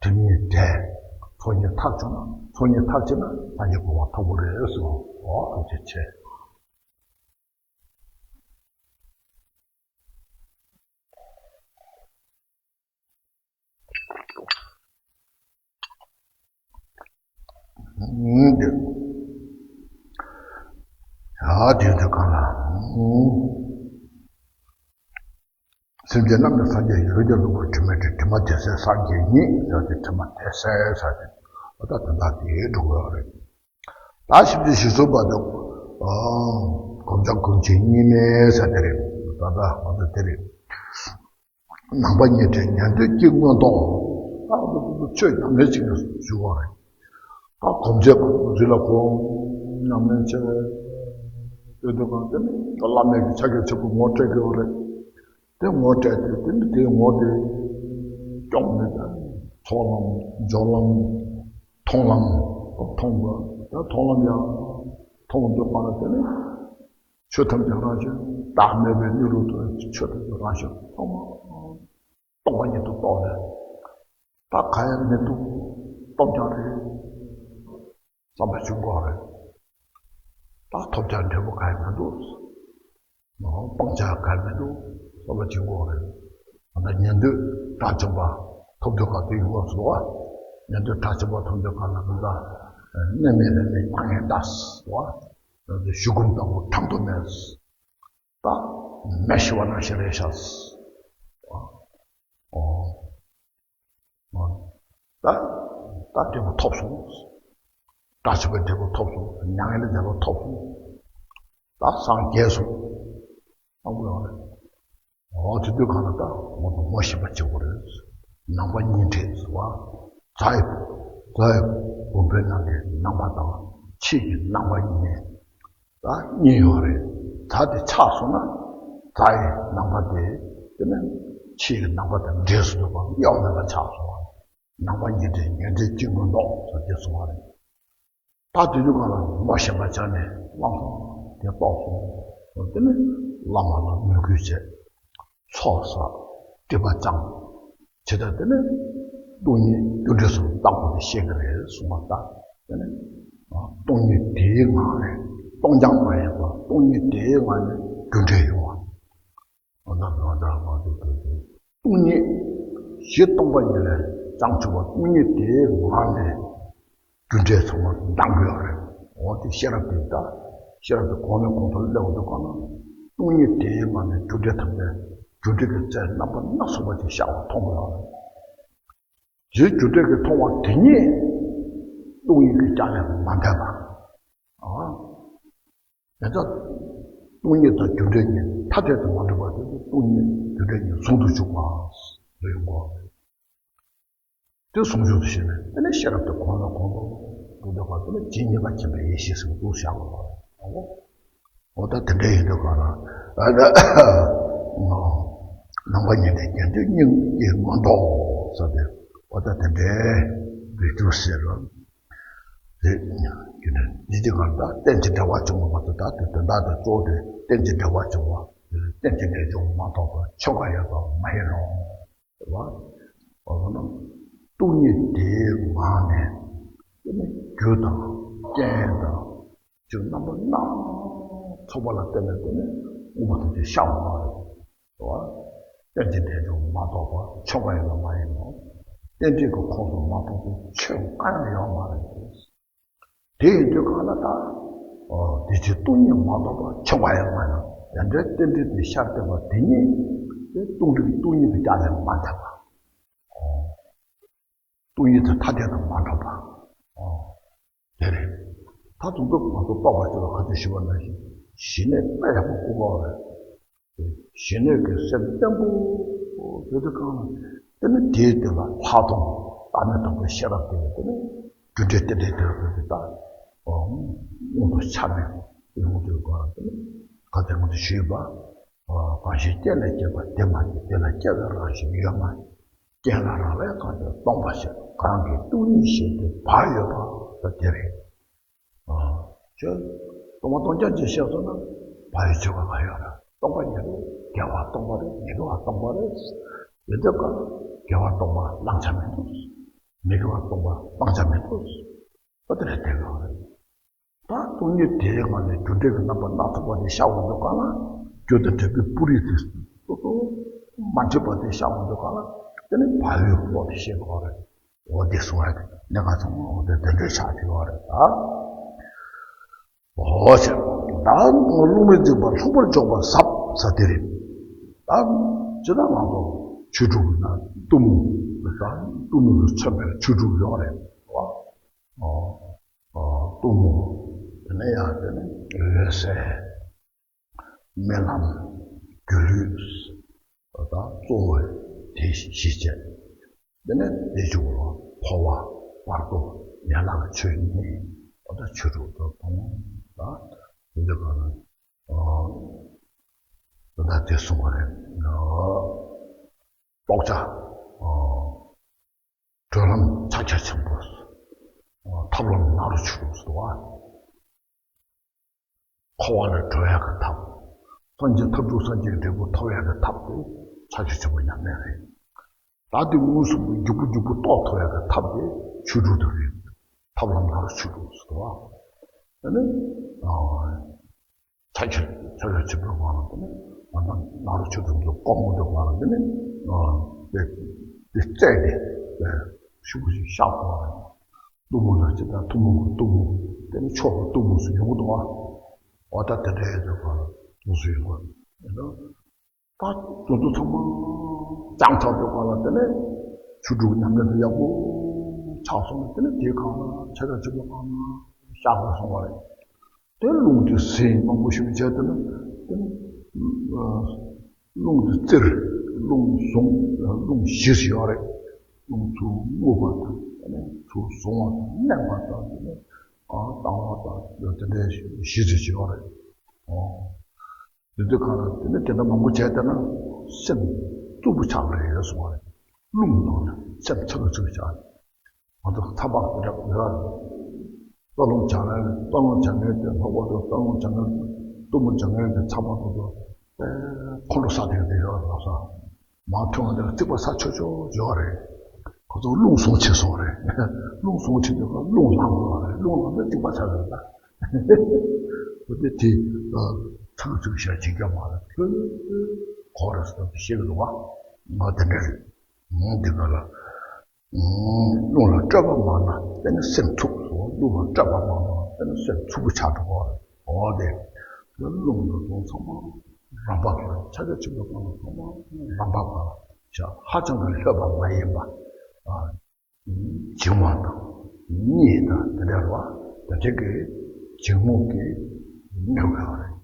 དེ་ཉིད་བྲལ། ཚོགས་གཉིས་མཐར་བྱུང་ན་ཚོགས་གཉིས་མཐར་ཕྱིན་ན་སངས་རྒྱས་གོ་འཕང་ཐོབ་པ་རེད་གསུངས། འོ་ཐུགས་རྗེ་ཆེ། ཡ་དེ་ཚོ་གང་ལ། སེམས་ཅན་རྣམས་ནི་སངས་རྒྱས་ཡོད་ཀྱང་། ལུང་པར་དྲི་མེད་དྲི། དྲི་མ་བདེ་གསལ་སངས་རྒྱས་ཉིད་ཟེར་ཏེ་དྲི་མ་བདེ་གསལ་ཟེར་ཏེ། འོ་ད་དོན་དག་དེ་འགྲོ་གི་ཡོད་རེད། ད་ཞིབ་ཏུ་ཞིབ་གསུངས་པ་དང་། གོམས་བྱ་གོམས་ཆེན་གཉིས་མེད་ཟེར་དེ་རེད། ད་ལྟ་ང་ཚོ་དེ་རེད། ནང་པ་ཉིད་བྲལ་ཉན་ཐོས་ཀྱི་མངོན་རྟོགས། ད་ང་ཚོ་ཆོས་ཉམས་ལེན་བྱེད་མཁན་ཞུ་བ་རེད། ད་གོམས་བྱས་པ་རི་ལ་གོམས། ཉམས་ལེན་བྱས། དེ་དུས་གང་དེ་ནི་བླ་མེད་ཀྱི་ཕྱག་རྒྱ་ཆེན་པོ་ངོ་སྤྲད་ཀྱི་ཡོད་རེད། དེ་ངོ་སྤྲད་དེ་དེ་ནི་དེའི་ངོ་དེ་སྐྱོང་མེད་པ། ཚོགས་ལམ་སྦྱོར་ལམ་མཐོང་ལམ། མཐོང་བ་ད་མཐོང་ལམ་ཡང་མཐོང་འདོད་པ་ལ་དེ་ནི་ཆོས་ཐམས་ཅད་རང་བཞིན་བདག་མེད་པའི་གནས་ལུགས་དང་ཆོས་ཐམས་ཅད་རང་བཞིན་ཐོག་མ་རྟོགས་པ་ཉིད་དུ་རྟོགས་ནས། ད་ག་ཡང་མི་འདུག་སྟོབས་ཀྱང་རེད། བསམ་པ་བྱུང་དགོས་རེད། ད་ཐོབ་བྱ་འབྲས་བུ་ག་ཡང་མི་འདུག་སྤང་བྱ་ག་ཡང་མི་འདུག་བསམ་པ་བྱུང་དགོས་རེད། ད་ཉན་ཐོས་གྲགས་ཆེན་པ་ཐོབ་དུས་ག་དུས་ཡོང་བ་སོ། ཉན་ཐོས་གྲགས་ཆེན་པ་ཐོབ་དུས་ག་ལ་ག་ད་གནས་མེད་ལས་མེད་མྱ་ངན་འདས་སོ། ཞུ་སྒོམ་ལྟ་བུ་དྲང་དུ་མེད། ད་མེ་ཤི་བ་ནང་བཞིན་རེད་ཤག་ཨོ། ད་ད་འབྲས་བུ་ཐོབ་སོང་། གྲགས་ཆེ་བའི་འབྲས་བུ་ཐོབ་སོང་། མྱ་ངན་ལས་འདས་པ་ཐོབ་སོང་། ད་སངས་རྒྱས་སོང་། བསམ་དགོས་ཡོད་རེད། ཨོ་དེ་དུས་གང་ལ་ད་ངོ་དང་ངོ་ཤེས་པ་བྱེད་དགོས་རེད། ནང་པ་གཉིས་འདྲེས་ཟེར་བ། རྫ་ཡི་རྫ་ཡི་བུམ་པའི་ནང་གི་ནང་པ་དང་ཕྱིའི་ནང་པ་གཉིས། ད་གཉིས་ཡོད་རེད། རྫ་དེ་ཆག་སོང་ན་རྫ་ཡི་ནང་པ་དེ་དེ་ནས་ཕྱིའི་ནང་པ་དང་འདྲེས་སུ་འདུག་པ་གཡོ་མེད་པ་ཆགས་སོང་བ། ནང་པ་ཉིད་དེ་ཉོན་སྒྲིབ་གཅིག་མི་འདོགས་ཟེར་ཏེ་གསུངས་པ་རེད། ད་དེ་དུས་གང་ལ་ངོ་ཤེས་པ་ཆགས་ནས་བླངས་སོང་། དེ་རྟོགས་སོང་། དེ་ནས་བླ་མ་ལ་མོས་གུས་བྱས། ཚོགས་བསགས། སྒྲིབ་པ་སྦྱངས། ཇི་ལྟར་དེ་ནས་སྟོང་ཉིད་རྒྱུ་འབྲས་སུ་བརྟག་དགོས་པ་ཤེས་ཀྱི་རེད་གསུངས་པ་ལྟར། དེ་ནས་སྟོང་ཉིད་དེའི་ངང་ནས་སྟོང་རྐྱང་མ་ཡིན་པ་སྟོང་ཉིད་དེའི་ངང་ནས་རྒྱུ་འབྲས་ཡོང་བ། འོ་ན་ང་དང་ང་ཚོ་སྟོང་ཉིད་གཞི་སྟོང་པ་ཉིད་ལས་བྱང་ཆུབ་པ་སྟོང་ཉིད་དེའི་ངང་ནས་རྒྱུ་འབྲས་ཚང་མ་འདང་དགོས་པ་རེད། འོ་དེ་ཤེས་རབ་དེ་ད་ཤེས་རབ་དེ་གོང་ནས་གོང་དུ་སླེབས་འདུག་ག་ན་སྟོང་ཉིད་དེའི་ངང་ནས་རྒྱུ་འབྲས་ཐམས་ཅད་རྒྱུ་འབྲས་ཀྱི་རྩལ་རྣམ་པ་སྣ་ཚོགས་པ་ཅིག་ཤར་བ་མཐོང་དགོས་པ་རེད། རྗེས་རྒྱུ་འབྲས་ཀྱི་མཐོང་བ་དེ་ཉིད་སྟོང་ཉིད་ཀྱི་རྒྱ་ལས་མ་འདས་པ། ཨ། དེ་ལྟར་སྟོང་ཉིད་དང་རྒྱུ་འབྲས་གཉིས་ཐ་དད་དུ་མ་གྲུབ་པ་དེ་སྟོང་ཉིད་རྒྱུ་འབྲས་གཉིས་ཟུང་དུ་འཇུག་པ་ཟེར་ཡོང་གོ། དེ་ཟུང་འཇུག་ཏུ་བྱས་ནས་དེ་ནས་ཤེས་རབ་དེ་གོང་ལ་གོང་དུ་འགྲོ་འདོད་པ་དེ་ནས་ཇི་སྙེད་པ་མཁྱེན་པའི་ཡེ་ཤེས་སུ་འདུ་བྱ་བ་ལ། འོ་ད་དེ་འདྲ་ཡིན་དུས་ག་ལ་ཨ་ད་ནང་པ་ཉིད་དེ་ཉན་ཐོས་སྙིང་གི་མངོན་རྟོགས་ཟེར་ཏེ་འོ་ད་དེ་འདྲའི་རིགས་དྲུག་ཟེར་རོ། དེ་ཉིད་ཀྱི་ནི་ཉིད་ཀྱི་ངང་ལ་རྟེན་ཅིང་འབྲེལ་བར་འབྱུང་བ་མ་གཏོགས། ད་དེ་དོན་དག་དེ་གཙོ་བོ་དེ་རྟེན་ཅིང་འབྲེལ་བར་འབྱུང་བ། རྟེན་ཅིང་འབྲེལ་འབྱུང་མ་གཏོགས་པ་ཆོས་འགའ་ཡོད་པ་མ་ཡིན་ནོ། ཟེར་བ། འོ་ན་སྟོང་ཉིད་དེའི་ངང་ནས་དེ་ནི་རྒྱུ་དང་རྐྱེན་དང་རྒྱུ་རྣམ་པ་སྣ་ཚོགས་པ་ལ་བརྟེན་ནས་དེ་ནི་དངོས་པོ་དེ་ཤར་བ་མ་རེད། རྟེན་ཅིང་འབྲེལ་འབྱུང་མ་གཏོགས་པ་ཆོས་འགའ་ཡོད་པ་མ་ཡིན་ནོ། རྟེན་འབྲེལ་གྱི་ཁོངས་སུ་མ་གཏོགས་པའི་ཆོས་འགའ་ཡང་ཡོད་མ་རེད། དེ་ཡིན་དུས་གང་ལ་ད། དེ་ཕྱིར་སྟོང་ཉིད་མ་གཏོགས་པ་ཆོས་འགའ་ཡང་མ་ཡིན་ནོ། དེ་འདྲའི་རྟེན་འབྲེལ་དེ་ཤར་བསྡད་པ་དེ་ཉིད་དེ་སྟོང་གྲུབ་སྟོང་ཉིད་ཀྱི་རྒྱ་ལས་མ་འདས་པ། སྟོང་ཉིད་དེ་ཐ་དད་དུ་མ་གྲུབ་པ། དེ་རེད། ད་དུང་ང་ཚོ་རྟོགས་པ་ཅིག་ལ་ག་དུས་ཞུ་བ་ནང་བཞིན་ཞི་གནས་དཔེ་ཡག་པོ་དགོས་པ་རེད། ཞི་གནས་ཀྱི་སེམས་བརྟན་པོ་དེ་དུས་གང་ལ་དེ་ནི་དེའི་དེ་ལ་ལྷག་མཐོང་བདག་མེད་རྟོགས་པའི་ཤེས་རབ་དེ་ལ་དེ་ནི་རྒྱུ་འབྲས་རྟེན་འབྲེལ་དེ་ལ་དེ་ལྟ་མངོན་དུ་ཆ་མེད་ཡོང་དུས་གང་ལ་དེ་ནི་ག་དེ་ང་ཚོ་ཞུས་པ། གང་ཞིག་རྐྱེན་ལས་སྐྱེས་པ་དེ་མ་སྐྱེས། དེ་ལ་སྐྱེ་བའི་རང་བཞིན་ཡོད་མ་ཡིན། རྐྱེན་ལ་རག་ལས་གང་ཞིག་སྟོང་པ་ཞིག་གང་གིས་སྟོང་ཉིད་ཞེས་བརྗོད་པ་ཡོད་པ་དེ་རེད། ཨ། ཁྱོད་སྟོང་པ་སྟོང་རྐྱང་ཅིག་བཤད་སོང་ན་བག་ཡོད་ཆོས་འགའ་ག་ཡོད་རེད། སྟོང་པ་ཉིད་རེད། དགེ་བ་སྟོང་པ་རེད། མི་དགེ་བ་སྟོང་པ་རེད། ཡིན་དུས་ཀ་དགེ་བ་སྟོང་པ་བླང་བྱ་མི་འདུག་མི་དགེ་བ་སྟོང་པ་སྤང་བྱ་མི་འདུག་ཨ་དེ་རེད་དེ་ག་རེད། ད་སྟོང་ཉིད་དེའི་ངང་ནས་རྒྱུ་འབྲས་ཀྱི་རྣམ་པ་སྣ་ཚོགས་པ་དེ་ཤར་འོང་དུས་ག་ལ་རྒྱུ་དང་འབྲས་བུའི་སྤུ་རིས་དེ་སོ་སོ་མ་འདྲེས་པ་དེ་ཤར་འོང་དུས་ག་ལ་དེ་ནི་བག་ཡོད་བློ་དེ་ཤེས་དགོས་རེད། འོ་དེ་གསུང་ཡ་དེ་གནད་འགག་ཚང་མ་འོ་དེ་དེ་འདྲའི་ཆགས་ཀྱི་ཡོད་རེད་ད། འོ་ཟེར། ད་རླུང་མི་འཛིན་པ་ལྷུག་པར་འཇོག་པ་ཟབ་ཟེར་དེ་རེད། ད་ཇི་ལྟར་ང་ཚོ་ཆོས་དྲུག་གི་ནང་གཏུམ་མོ་ད་གཏུམ་མོ་གིས་མཚོན་པའི་ཆོས་དྲུག་ཡོད་རེད་བ། ཨོ། ཨོ། གཏུམ་མོ། དེ་ནས་ཡང་དེ་ནས་འོད་གསལ། རྨི་ལམ། སྒྱུ་ལུས། ད་གཙོ་བོ་དེ་བཞི་བྱས། དེ་ནས་དེ་ཆུ་བོ་འཕོ་བ་བར་དོ་ཡན་ལག་ཆོས་གཉིས། ད་ཆོས་དྲུག་ཏུ་མཐོང་། ད་དེ་འདྲ་ག་ན། ད་ལྟ་དེ་གསུངས་པ་རེད། རྟོགས་བྱ། གྲོལ་ལམ་ཕྱག་རྒྱ་ཆེན་པོ། ཐབས་ལམ་ནཱ་རོ་ཆོས་དྲུག་ཟེར་བ། འཁོར་བ་ལས་གྲོལ་ཡག་གི་ཐབས། སངས་རྒྱས་ཐབས་དྲུག་སངས་རྒྱས་ཀྱི་འབྲས་བུ་ཐོབ་ཡག་གི་ཐབས་དེ་ཕྱག་རྒྱ་ཆེན་པོ་ཉམས་ལེན་རེད། ད་དེ་མངོན་སུམ་དུ་མགྱོགས་པོ་མགྱོགས་པོ་རྟོགས་ཐུབ་ཡ་གི་ཐབས་དེ་ཆོས་དྲུག་དེ་རེད། ཐབས་ལམ་ནཱ་རོ་ཆོས་དྲུག་ཟེར་བ། ཨ་ནི། ཕྱག་རྒྱ་ཕྱག་རྒྱ་ཆེན་པོའི་སྒང་ལ་དེ་ནི་ང་ད་ནཱ་རོ་ཆོས་དྲུག་ཚོ་སྐོར་མོ་དེ་སྒང་ལ་དེ་ནི་དེ་དེ་རྩད་དེ་ཞུ་བ་ཞིག་བཞག་དགོས་པ་རེད། གཏུམ་མོ་ལ་ཅི་ལྟར་གཏུམ་མོ་གི་གཏུམ་མོ་དེ་ནི་མཆོག་གི་གཏུམ་མོ་སུ་ཡོང་གི་འདུག་བ། འོ་ད་དེ་འདྲ་ཡོད་དུས་སྒང་ལ་དུས་སུ་ཡོང་དགོས་ཡིན་ན། ད་དེ་ཚོ་ཚང་མ་སྦྱངས་ཚར་དུས་སྒང་ལ་དེ་ནས་ཆོས་དྲུག་ཉམས་ལེན་དུ་ཡག་པོ་ཆགས་སོང་ན་དེ་ནས་དེའི་སྒང་ལ་ཕྱག་རྒྱ་ཆེན་པོའི་སྒང་ལ་བཞག་དགོས་སོང་བ་རེད། དེ་རླུང་དེ་ཟིན་མང་པོ་ཞིག་བྱས་དེ་ནས་དེ་ནས་རླུང་དེ་བཙིར། རླུང་བཟུང་། རླུང་བཞི་ཞིག་ཡོད་རེད། རླུང་ཚུར་རྔུབ་པ་དང་དེ་ནས་ཚུར་བཟུང་བ་དང་མནན་པ་དང་དེ་ནས་བཏང་བ་དང་དེ་འདྲའི་བཞི་ཞིག་ཡོད་རེད། འོ། དེ་དུས་སྒང་ལ་དེ་ནས་དེ་འདྲ་མང་པོ་བྱས་བསྡད་ན་སེམས་རྩུབ་པོ་ཆགས་པ་རེད་གསུངས་པ་རེད། རླུང་ནང་ནས་སེམས་ཚ་གི་ཚ་གི་ཆགས། ང་ཚོ་ཚ་བ་དེ་འདྲ་ཡོད་རེད། རྩ་རླུང་བྱང་ངན། རྩ་རླུང་བྱང་ངན་དེ་ལྷག་པར་དུ་རྩ་རླུང་བྱང་ངན། གཏུམ་མོ་བྱང་ངན་དེ་ཚ་བ་དེ་ཚོ་ཁོང་ཁྲོ་ཟ་བསྡད་དེ་ཡོད་རེད་ལགས་སོ། མར་ཐོན་པ་དེ་ལ་རྩིག་པ་ཟ་ཆོག་ཆོག་ཡོད་རེད། ཁོ་ཚོ་རླུང་བཟུང་བྱས་སོང་རེད། རླུང་བཟུང་བྱས་དུས་རླུང་ལངས་དགོས་རེད། རླུང་ལངས་ན་རྩིག་པ་ཟ་དགོས་རེད། འོ་དེ་དེ་ཚང་ཚུགས་ཤ་ཅིག་ཀྱང་མ་རེད། ཁོ་རེ་ཟེར་ཏེ་བཤད་གི་འདུག་བ། ང་དེ་འདྲ་རེད། ང་འདི་ག་ལ། རླུང་ལ་སྤྲོད་པ་མང་ན་དེ་ནི་སེམས་འཚུབ་སོང་། རླུང་ལ་སྤྲོད་པ་མང་ན་དེ་ནི་སེམས་འཚུབ་པོ་ཆགས་འགྲོ་གི་རེད། འོ་དེ་རླུང་དང་དུ་ཚང་མ་རང་བབས་ལ། ཕྱག་རྒྱ་ཆེན་པོའི་སྒང་ལ་ཚང་མ་རང་བབས་ལ་བཞག། ཧ་ཅང་གི་ལྷོད་པ་མ་ཡིན་པ། ཨ། འབྱིང་བ་དང་གཉིད་དང་དེ་འདྲ་བ། དེ་འདྲ་གི་འབྱིང་རྔུབ་ཀྱིས་གནོད་ཀྱི་ཡོད་རེད།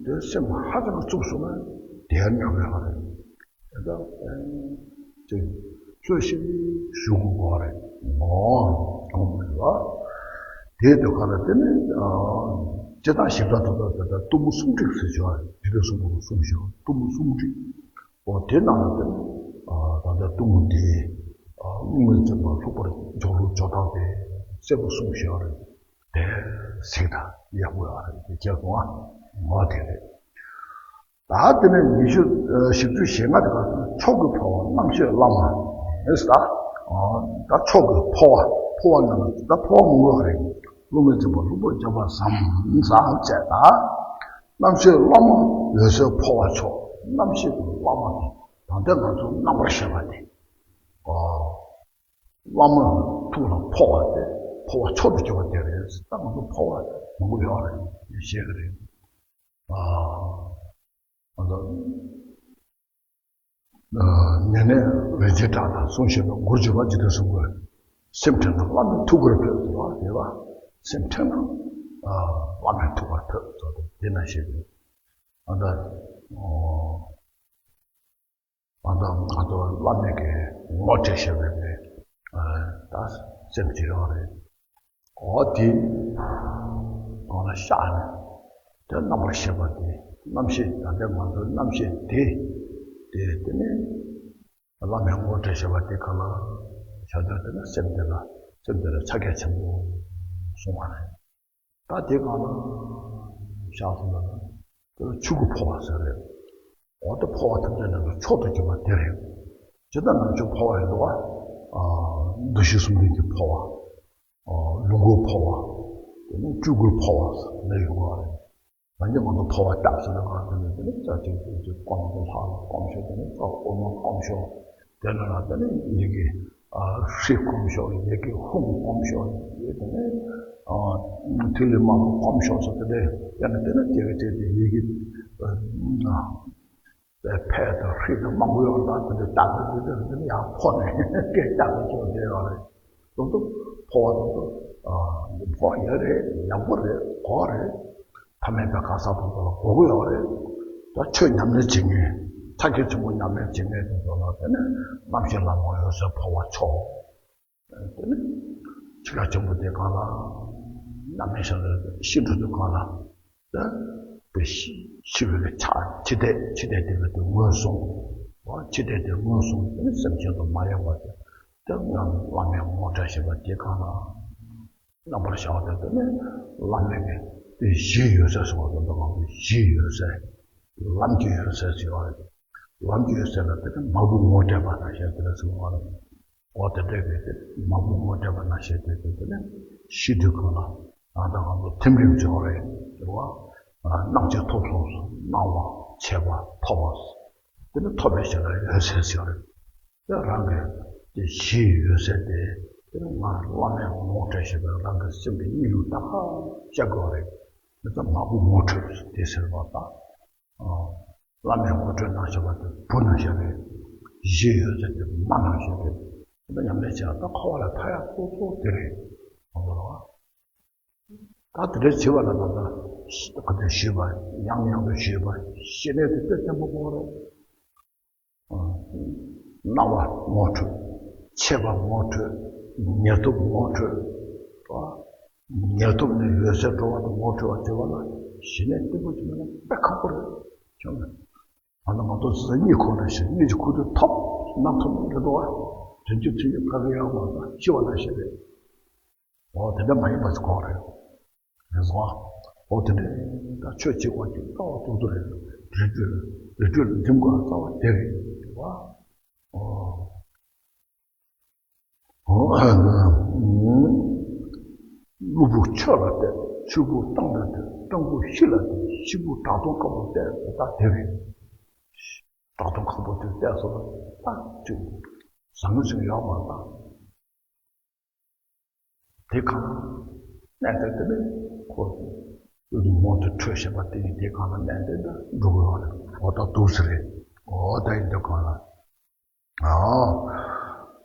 དེ་སེམས་ཧ་ཅང་གི་རྩུབ་སོང་ན་དེ་ཡང་གནོད་ཀྱི་ཡོད་རེད། དེ་ལྟར་ཅིག་ལྷོད་ཤིག་ཞུ་དགོས་པ་རེད། འོ། གོང་དུ་ལ། དེའི་དུས་སྒང་ལ་དེ་ནི་ཨ། སྤྱིར་བཏང་ཞིབ་ཕྲ་ཐོག་ཏུ་དེ་ལྟར་གཏུམ་མོ་སུམ་བསྒྲིགས་ཟེར་ཞུ་བ་རེད། དེ་འདྲ་གསུང་དགོས་པ་གསུངས་ཤིང་། གཏུམ་མོ་སུམ་བསྒྲིགས། འོ་དེ་ནང་ལ་དེ་ནི་ཨ། ད་ལྟ་གཏུམ་མོ་འདི་ཨ། རླུང་མེ་འཛིན་པ་ལྷུག་པར་འཇོག་ལུགས་འཇོག་སྟངས་དེ་གསལ་པོ་གསུངས་ཤིང་རེད། དེ་གཟིགས་དང་ཡག་པོ་ཡོད་རེད། དེ་ཁྱེད་གསུང་ཨ། འོ་དེ་རེད། ད་དེ་ནས་ཉི་ཤུ་ཨ། བཞི་བཅུ་ཞེ་ལྔ་དེ་ག་མཆོག་གི་འཕོ་བ་རྣམ་ཤེས་བླ་མ་ཨེ་ཟེར། ད་མཆོག་གི་འཕོ་བ། འཕོ་བ་ནང་ལ་ད་འཕོ་བ་མང་པོ་ཡོད་རེད། རླུང་མེ་འཛིན་པ་ལྷུག་པར་འཇོག་པ་ཟབ་ཟབ་བྱས། ད་རྣམ་ཤེས་བླ་མ་འོད་གསལ་འཕོ་བ་མཆོག། རྣམ་ཤེས་ཀྱི་བླ་མ་དེ་ད་ལྟ་ང་ཚོ་རྣམ་པར་ཤེས་པ་དེ། ཨོ། བླ་མ་ཐུགས་ལ་འཕོ་བ་དེ་འཕོ་བ་མཆོག་ཏུ་གྱུར་པ་དེ་རེད། ད་ང་ཚོ་འཕོ་བ་མང་པོ་ཡོད་རེད་ཞེས་ཀྱི་རེད། ཨ། ང་ཚོ་ཨ། ཉེ་གནས་རིན་ཆེན་གྲགས་དང་གསུང་བཤད་པའི་མགུར་བརྗོད་པ་འཇིག་རྟེན་གསུམ་མགོན། སེམས་ཁྲལ་ན་བླ་མའི་ཐུགས་ཀར་ཕེབས་ཟེར་བ་དེ་ལ། སེམས་ཁྲལ་ན་ཨ། བླ་མའི་ཐུགས་ཀར་ཕེབས་ཟེར་བ་དེ་ན་བཤད་པའི། ཨ། ད་ཨོ། ཨ། ད་ང་ཚོ་བླ་མའི་གི་ངོ་སྤྲད་བཞག་པའི་གི་ཨ། ད་སེམས་ཅིག་ཡོད་རེད། འོ་དེ་གང་ལ་བཞག་ནས་དེ་རྣམ་པར་ཤེས་པ་དེ། རྣམ་ཤེས་ད་ལྟ་ང་ཚོའི་རྣམ་ཤེས་དེ། དེ་དེ་ནས་བླ་མའི་ངོ་སྤྲད་བཞག་པ་དེ་གང་ལ་བཞག་དུས་དེ་ནས་སེམས་དེ་ལ་སེམས་དེ་ལ་ཕྱག་རྒྱ་ཆེན་པོ་གསུང་བ་རེད། ད་དེ་གང་ལ་བཞག་སོང་ན་དེ་ལ་ཆོས་ཀྱི་འཕོ་བ་ཟེར་རེད། འོ་དེ་འཕོ་བ་ཐམས་ཅད་ནང་དུ་མཆོག་ཏུ་གྱུར་པ་དེ་རེད། ཇི་ལྟར་ནམ་མཆོག་འཕོ་བ་ཡིན་འདུག་བ། ཨ། འདུ་ཤེས་གསུམ་ལྡན་གྱི་འཕོ་བ། ཨ། ལུས་འགུལ་འཕོ་བ། དེ་ནས་སྤྲུལ་སྐུའི་འཕོ་བ་ཟེར་ནས་ཡོང་བ་རེད། ད་ནི་ང་ཚོ་འཕོ་བ་བཏབ་ཟེར་ན་གང་དེ་ནས་དེ་ནས་ལྕགས་ཀྱི་དེ་ཚོ་སྐོམ་དེ་ལྷག་ལ་སྐོམ་ཤོར། དེ་ནས་ལྕགས་འོ་མ་སྐོམ་ཤོར། དེ་ནས་ལ་དེ་ནས་ཡི་གེ་ཨ། ཧྲཱིཿ་སྐོམ་ཤོར། ཡི་གེ་ཧཱུྃ་སྐོམ་ཤོར། ཡི་གེ་དེ་ནས་ཨ། ཐིག་ལེ་དམར་པོ་སྐོམ་ཤོར་ཟེར་དེ་འདྲ་ཡང་དེ་ནས་དེ་ག་དེ་དེ་ཡི་གེ་ཨ། ཕཊ་དང་ཧྲཱིཿ་དང་མང་པོ་ཡོད་རེད། ད་དེ་འདྲ་བཏབ་ནས་དེ་འདྲ་དེ་ནས་ཡར་འཕོ་ནས་སྐད་རྒྱག་གི་ཆོག་དེ་ཡོད་རེད། དོན་དུ་འཕོ་བ་དོན་དུ་ཨ། འཕོ་བ་ཡོད་རེད། ཡག་པོ་རེད། དགོས་རེད། ཐ་མལ་པའི་གང་ཟག་དེ་ཚོ་ལ་དགོས་ཀྱི་ཡོད་རེད། ད་ཆོས་ཉམས་ལེན་བྱེད་མཁན། ཕྱག་རྒྱ་ཆེན་པོ་ཉམས་ལེན་བྱེད་མཁན་དེ་ཚོ་ལ་དེ་ནས་རྣམ་ཤེས་ལ་ངོ་ཡོད་སའི་འཕོ་བ་མཆོག། དེ་ནས་འཆི་ཁ་ཆེན་པོ་དེ་གང་ལ་རྣམ་སྨིན་བྱས་ནས་ཤི་འགྲོ་དུས་གང་ལ་དེ་དེ་ཤི་ཤི་བའི་ཆ། འཆི་ལྟས། འཆི་ལྟས་དེ་ག་དེ་ངོས་བཟུང་། འོ་འཆི་ལྟས་དེ་ངོས་བཟུང་། དེ་ནས་སེམས་ཅན་དུ་མ་ཡེངས་པ་དེ། དེ་ཡང་བླ་མའི་ངོ་སྤྲད་བྱས་པ་དེ་གང་ལ་རྣམ་པར་བྱང་བ་དེ། དེ་ནས་བླ་མའི་གི་དེ་གཞི་ཡོད་ཚད་ཟེར་བ་དེ་འདྲ་གང་དུ་གཞི་ཡོད་ཚད། ལམ་གྱི་ཡོད་ཚད་ཟེར་བ་རེད། ལམ་གྱི་འོད་གསལ་ལ་དེ་ནི་མ་བུ་ངོ་སྤྲད་པ་ནང་བཞིན་དེ་ལ་གསུངས་པ་རེད། འོ་དེ་འདྲ་གི་དེ་མ་བུ་ངོ་སྤྲད་པ་ནང་བཞིན་དེ་དེ་དེ་ནི་ཤི་དུས་གང་ལ་ད་ལྟ་ང་ཚོ་ཐིམ་རིམ་ཅིག་ཡོད་རེད། དེ་བ་སྣང་མཆེད་ཐོབ་སོང་སོང་། སྣང་བ། མཆེད་པ། ཐོབ་པ། དེ་ནི་ཐོབ་པའི་ཞེ་ན་འོད་གསལ་ཟེར་རེད། དེ་རང་གི་དེ་གཞིའི་འོད་གསལ་དེ་དེ་ནི་ང་བླ་མས་ངོ་སྤྲད་བཞིན་པའི་རང་གི་སེམས་ཀྱི་གཉིད་ལུགས་ད་ག་བཤད་དགོས་རེད། དེ་ཚོ་མ་བུ་ངོ་འཕྲོད་དེ་ཟེར་བ་དང་། བླ་མས་ངོ་སྤྲོད་གནང་བཞིན་པ་དེ་བུ་ནང་བཞིན་རེད། གཞི་ཡོད་ཚད་དེ་མ་ནང་བཞིན་རེད། དེ་ལ་ཉམས་ལེན་བྱས་ན་ད་འཁོར་བ་ལས་ཐར་ཡག་ཏོག་ཏོག་དེ་རེད། ད་དེ་འདྲ་བྱེད་པ་ལ་ད་ལྟ་ག་དུས་ཞུས་པ། ཡང་ནས་ཡང་དུ་ཞུས་པ། ཞི་གནས་དེ་དཔེ་བརྟན་པོ་དགོས་རེད། སྣང་བ་ངོ་འཕྲོད། མཆེད་པ་ངོ་འཕྲོད། ཉེར་ཐོབ་ངོ་འཕྲོད། ཉེར་ཐོབ་ནས་འོད་གསལ་འགྲོ་བ་དང་ངོ་འཕྲོད་པ་བྱེད་པ་ལ་ཞི་གནས་བརྟན་པོ་བྱེད་ན་དཔེ་ཁག་པོ་རེད། བྱུང་ན། ད་ནི་ང་ཚོ་ཟེར་གཉིད་ཁུག་ན་ཞིག་གཉིད་ཀྱི་ཁུག་དུས་ཐོབ་རྣམ་ཐོབ་རེད་འགྲོ་བ། དོན་གྱི་མཚན་ཉིད་ཕ་གི་ཡང་མ་ཟ་ཤི་བ་ལ་ཞེ་རེད། འོ་དེ་འདྲ་མ་ཡིན་པ་ཞིག་གོ་རེད། རེད་སོང་། འོ་དེ་འདྲ་ད་ཆོས་བྱེད་དགོས་ཀྱི་རྩ་བ་ཏོག་ཏོ་རེད། རི་ཁྲོད་རི་ཁྲོད་ལ་འཛིན་དགོས་རྩ་བ་དེ་རེད། རེད་བ། འོ། གློ་བུར་ཆོས་ལ་གཏད། ཆོས་བུར་སྤྲང་ལ་གཏད། སྤྲང་བུར་ཤི་ལ་གཏད། ཤི་བུར་གྲགས་སྟོང་ཁ་བུར་གཏད། ད་དེ་རེད། གྲགས་སྟོང་ཁ་བུར་དེ་གཏད་སོང་ལ་ད་ཅིག་བཟང་ངན་ཞིག་ཡོད་མ་རེད། དེ་གང་གནད་དོན་དེ་ནི་ཁོ་ཡུལ་དུ་མོ་དུ་འཕྲོད་བཞིན་པ་དེ་ཡིན། དེ་གང་ལ་གནད་དོན་དེ་འགྲོ་གི་ཡོད་རེད། འོ་ད་འདུག་ས་རེད། འོ་ད་ཡིན་དུས་གང་ལ། ཨ།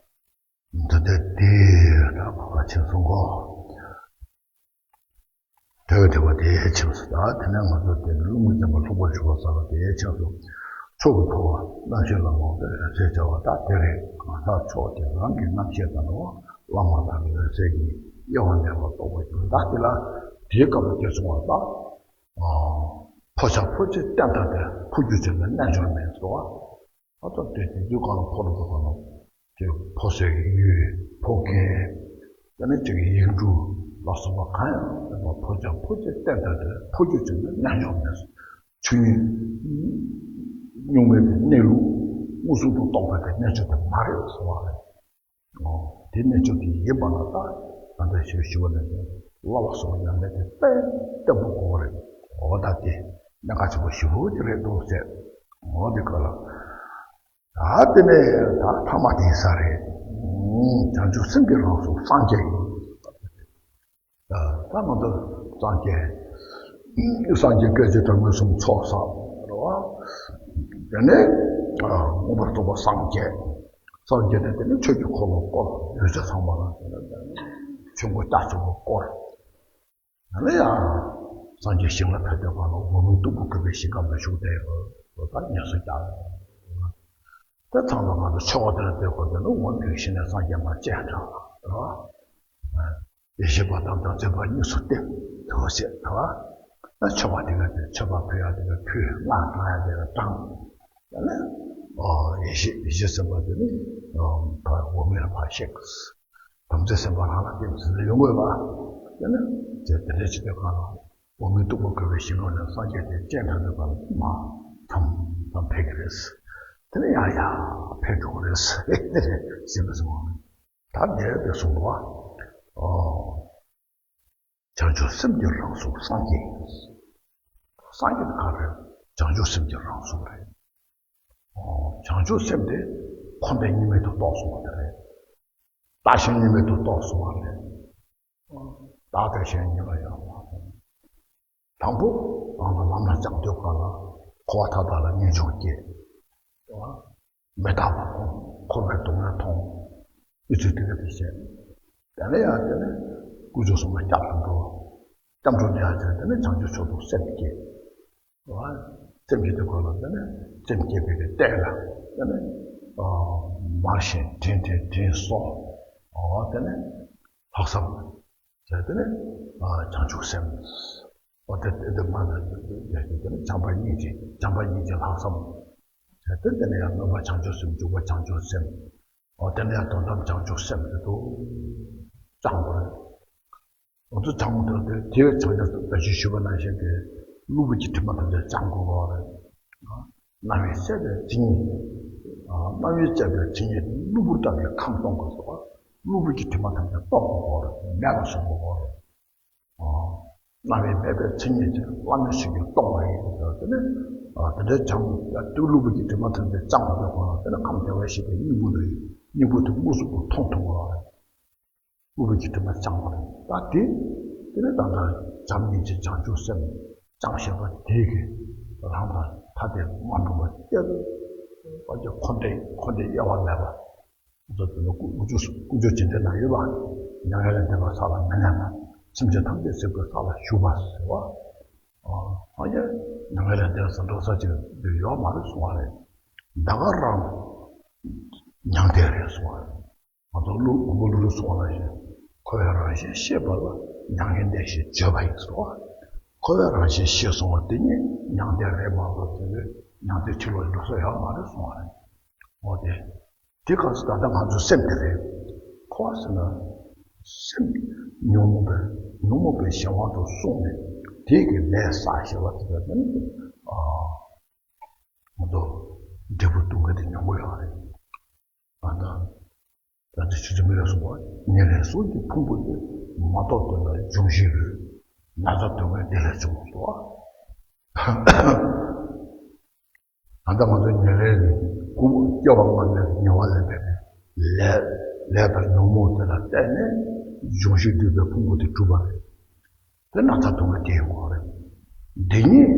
འདི་འདྲ་དེ་ད་ཁོ་པ་ཆེན་སོང་གོ། དེ་བས་དེ་བ་དེ་ཆེན་སོང་། ད་དེ་ནས་ང་ཚོ་དེ་ཀླུ་མོ་བསྟན་པ་ལྷུག་པར་ཞུགས་པ་ཟེར་བ་དེ་ཆེན་སོང་། མཆོག་གི་འཁོར་བ་རྣམ་ཤེས་ལ་ལོག་པའི་འོད་གསལ་བྱ་བ་ད་དེ་རེད། གང་ཟག་མཆོག་དེ་རང་གི་རྣམ་ཤེས་དང་འགྲོ་བ་བླ་མ་དག་གི་འོད་གསལ་གྱི་དབྱེ་བ་མེད་པར་རྟོགས་པ་ཡིན། ད་དེ་ལ་དེའི་སྐབས་ལ་དེ་སོང་བ་ད། ཕོ་བྱ་ཕོ་ཅེས་བསྟན་དང་ལྡན། ཕོ་རྒྱུ་ཅན་ལ་རྣལ་འབྱོར་མེད་ཟེར་བ། ཨ་ཙམ་དེ་དེ་དུས་གང་ལ་ཕོ་རུ་འགྲོ་གང་ལ། དེ་ཕོ་སོས་ཀྱི་ཡུལ། ཕོ་སྐད། དེ་ནས་ཅིག་ཡིག་འབྲུ་ལ་སོགས་པ་གང་ཡང་མེད་པ། ཕོ་བྱ་ཕོ་ཅེས་བསྟན་དང་ལྡན། ཕོ་རྒྱུ་ཅན་ལ་རྣལ་འབྱོར་མེད། ཆོས་ཉིད་གཉུག་མའི་གནས་ལུགས་མངོན་སུམ་དུ་རྟོགས་པའི་གནས་ཚུལ་དེ་མ་རེད་ཟེར་བ་རེད། འོ། དེ་གནས་ཚུལ་དེ་ཡིན་པ་ལ་ད་ད་ལྟ་ཞུ་ཞུ་བ་ནས་བླ་བ་སོགས་ཡང་མེད་དེ་དཔེ་བརྟན་པོ་དགོས་རེད། འོ་ད་དེ་གནད་འགག་ཆེན་པོ་ཞེ་པོ་ཅིག་རེད་འདུག་ཟེར། འོ་དེ་ག་ལ། ད་དེ་ནས་ད་ཐ་མ་དེ་ས་རེད། བྱང་ཆུབ་སེམས་ཀྱི་རང་གཟུགས་སངས་རྒྱས་ཡིན། ད་ང་ཚོ་སངས་རྒྱས། སངས་རྒྱས་སྐད་ཅིག་གྲངས་མེད་གསུམ་ཚོགས་བསགས་རེད་བ། དེ་ནས་མངོན་པར་རྫོགས་པ་སངས་རྒྱས། སངས་རྒྱས་ནས་དེ་ནས་ཆོས་ཀྱི་འཁོར་ལོ་བསྐོར། ཡུལ་ཚེ་ཚང་མ་ལ་ཆོས་འཁོར་རྒྱ་ཆེན་པོ་བསྐོར། ཡང་ན་ཡང་སངས་རྒྱས་ཞིང་ལ་ཕེབས་པའི་བར་ལ་འོག་མིན་སྟུག་པོ་བཀོད་པའི་ཞིང་ཁམས་ལ་བཞུགས་བསྡད་ཡོད། ད་ངལ་གསོ་རྒྱག། དེ་ཚང་མ་ང་ཚོ་ཆོ་ག་དེ་ལ་བལྟས་དགོས་དེ་ནི་འོག་མིན་ཞིང་ནས་སངས་རྒྱས་མར་སྤྱན་དྲངས་རེད་བ། ཡེ་ཤེས་པ་དང་དམ་ཚིག་པ་གཉིས་སུ་སྟེ་དུ་བྱེད་དུ་བ། ཆོ་ག་དེ་ག་དེ་མཆོད་པ་ཕུལ་ཡ་དེ་ག་ཕུལ། སྔགས་བགྲང་ཡ་དེ་ག་བགྲང་། ཡང་ན་ཡེ་ཤེས་ཡེ་ཤེས་སེམས་དཔའ་དེ་ནི་འོག་མིན་ལ་ཕར་གཤེགས། དམ་ཚིག་སེམས་དཔའ་རང་ལ་སྐྱེས་ཟིན་ཡོང་དགོས་པ། ཡང་ན་དེ་དེ་འདྲ་བྱེད་པའི་སྒང་ལ་འོག་མིན་སྟུག་པོ་བཀོད་པའི་ཞིང་ཁམས་ནས་སངས་རྒྱས་དེ་སྤྱན་དྲངས་པའི་སྒང་ལ་མར་མཚམས་མཚམས་ཕེབས་ཀྱི་རེད། དེ་ནས་ཡང་ཡང་ཕེབས་འགྲོ་གི་རེད་ཟེར་ཟེར་བ་སོང་། ད་འདིར་དེ་གསུངས་པ། ཨོ། བྱང་ཆུབ་སེམས་ཀྱི་རང་གཟུགས་སངས་རྒྱས་ཡིན། སངས་རྒྱས་དེ་ག་རེད། བྱང་ཆུབ་སེམས་ཀྱི་རང་གཟུགས་རེད། ཨོ། བྱང་ཆུབ་སེམས་དེ་འཁོར་འདས་གཉིས་མེད་དུ་རྟོགས་སོང་བ་དེ་རེད། བདག་གཞན་གཉིས་མེད་དུ་རྟོགས་སོང་བ་རེད། བདག་དང་གཞན་གཉིས་ལ་ཡང་མ་མཐོང་། དང་པོ་རང་ལ་ལམ་ལ་སྦྱངས་དུས་སྒང་ལ་འཁོར་བ་མཐའ་དག་ལ་ངེས་འབྱུང་སྐྱེ། མི་རྟག་པ་མཐོང་། འཁོར་བའི་སྡུག་བསྔལ་མཐོང་། ཨུ་ཚུགས་དེ་ག་དེ་བྱས། དེ་ནས་ཡང་དེ་ནས་དཀོན་མཆོག་གསུམ་ལ་སྐྱབས་སུ་འགྲོ། སྐྱབས་འགྲོ་ནས་ཡང་དེ་ནས་བྱང་ཆུབ་མཆོག་ཏུ་སེམས་བསྐྱེད། སེམས་བསྐྱེད་དུས་སྒང་ལ་དེ་ནས་སེམས་བསྐྱེད་པའི་གི་རྟེན་ལ་དེ་ནས་མར་ཞེན་དྲན་དྲན་དྲན་གསོ། དེ་ནས་ལྷག་བསམ། བྱས་དེ་ནས་བྱང་ཆུབ་སེམས། འོ་དེ་དེ་དེ་མ་ན་དེ་དེ་ནས་བྱམས་པ་སྙིང་རྗེ། བྱམས་པ་སྙིང་རྗེ་ལྷག་བསམ། བྱས་དེ་དེ་ནས་ཡང་སྨོན་པ་བྱང་ཆུབ་སེམས། འཇུག་པ་བྱང་ཆུབ་སེམས། འོ་དེ་ནས་ཡང་དོན་དམ་བྱང་ཆུབ་སེམས་དེ་དུ་སྦྱང་དགོས་རེད། འོ་དེ་སྦྱང་དགོས་དེ་དེ་བས་བྱང་ཆུབ་ད་ཅི་ཞུས་པ་ནང་བཞིན་དེ་གློ་བུར་གྱི་དྲི་མ་དེ་ཚོ་སྦྱང་དགོས་པ་རེད། རྣམ་དབྱེ་བཙལ་བའི་མཚན་ཉིད། རྣམ་དབྱེ་བཙལ་བའི་མཚན་ཉིད་དེ་གློ་བུར་ལྟ་བུའི་ཁམས་སྟོང་གི་སོགས། གློ་བུར་གྱི་དྲི་མ་ཐམས་ཅད་སྟོང་དགོས་རེད། མེད་པ་བཟོ་དགོས་རེད། རྣམ་དབྱེ་མེད་པའི་མཚན་ཉིད་ཅན། བླ་མེད་ཆོས་ཀྱིས་སྟོང་བ་ཡིན་ཟེར་བ་དེ་ནི། དེ་འདྲའི་བྱམས་ཡ་ཏུ་གློ་བུར་གྱི་དྲི་མ་ཐམས་ཅད་སྦྱངས་པ་དེ་གོ་ན་དེ་ནི་ཁམས་བདེ་བར་གཤེགས་པའི་སྙིང་པོ་རེད། སྙིང་པོ་དེ་དངོས་སུ་མཐོང་ཐུབ་པ་རེད། གློ་བུར་གྱི་དྲི་མ་སྦྱངས་པ་རེད། ད་དེ་དེ་ནི་ད་ལྟ་བྱམས་སྙིང་རྗེ་བྱང་ཆུབ་སེམས་སྦྱངས་བཞག་པ་དེ་གིས་རང་དང་ཐ་དད་མ་གྲུབ་པ་གཏེར་དཔལ་གྱི་འཁོར་འདས་འཁོར་འདས་དབྱེ་བ་མེད་པ། ད་དེ་ལ་ཀུ་ཀུ་ཅོ་ཀུ་ཅོ་ཇི་ལྟར་ན་ཡོད་པ། མྱ་ངན་ལས་འདས་པའི་ས་ལ་མི་གནས་པ། སེམས་ཅན་ཐམས་ཅད་གཟིགས་པའི་ས་ལ་བཞུགས་པ་ཟེར་བ། ཨ་ཡ། མྱ་ངན་ལས་འདས་ས་འགྲོ་ས་ཅིག་འདི་ཡོད་མ་རེད་གསུང་བ་རེད། ད་ག་རང་མྱང་འདས་རེད་གསུང་བ་རེད། ང་ཚོ་ཀླུ་མགོན་པོ་ཀླུ་སྒྲུབ་གསུང་བ་ནང་བཞིན། འཁོར་བའི་རང་བཞིན་ཤེས་པ་ལ་མྱ་ངན་འདས་ཞེས་བརྗོད་པ་ཡིན་ཟེར་བ། འཁོར་བའི་རང་བཞིན་ཤེས་སོང་བ་དེ་ཉིད་མྱང་འདས་རེད་མ་གཏོགས་དེ་ཚོའི་མྱང་འདས་ཕྱི་ལོགས་འགྲོ་ས་ཡོད་མ་རེད་གསུང་བ་རེད། འོ་དེ། དེ་ག་ཚོད་ད་ལྟ་ང་ཚོའི་སེམས་དེ་རེད། འཁོར་བ་ཟེར་ན། སེམས་ཉོན་མོངས་པའི་ཉོན་མོངས་པའི་གཞན་དབང་དུ་སོང་ནས་དེ་གི་ལས་བསགས་ཞེས་པ་དེ་ལ་ནི། ཨ། ང་ཚོ་འབྲས་བུ་སྟོན་མཁན་དེ་ཉོན་མོངས་ཡོད་རེད། ཨ་ད། ད་ལྟ་ཆུ་ཚོད་མི་ལ་སོགས་པ་ཉེར་ལེན་གསུམ་གྱི་ཕུང་པོ་དེ་མ་གཏོགས་དེ་ལ་འབྱུང་བཞི་ཡོད། ན་ཚ་སྡུག་བསྔལ་དེ་ལས་བྱུང་བ། ད་ལྟ་ང་ཚོ་ཉེར་ལེན་ནི་ཀུན་སྐྱེ་བ་སྔ་མའི་ཉེ་བར་ལེན་པའི་ལས། ལས་དང་ཉོན་མོངས་དེ་ལ་བརྟེན་ནས་འབྱུང་བཞི་འདུས་པའི་ཕུང་པོ་དེ་གྲུབ་པ་རེད། དེ་ན་ཚ་སྡུག་བསྔལ་དེ་ཡོང་གི་རེད། འདི་ཉིད་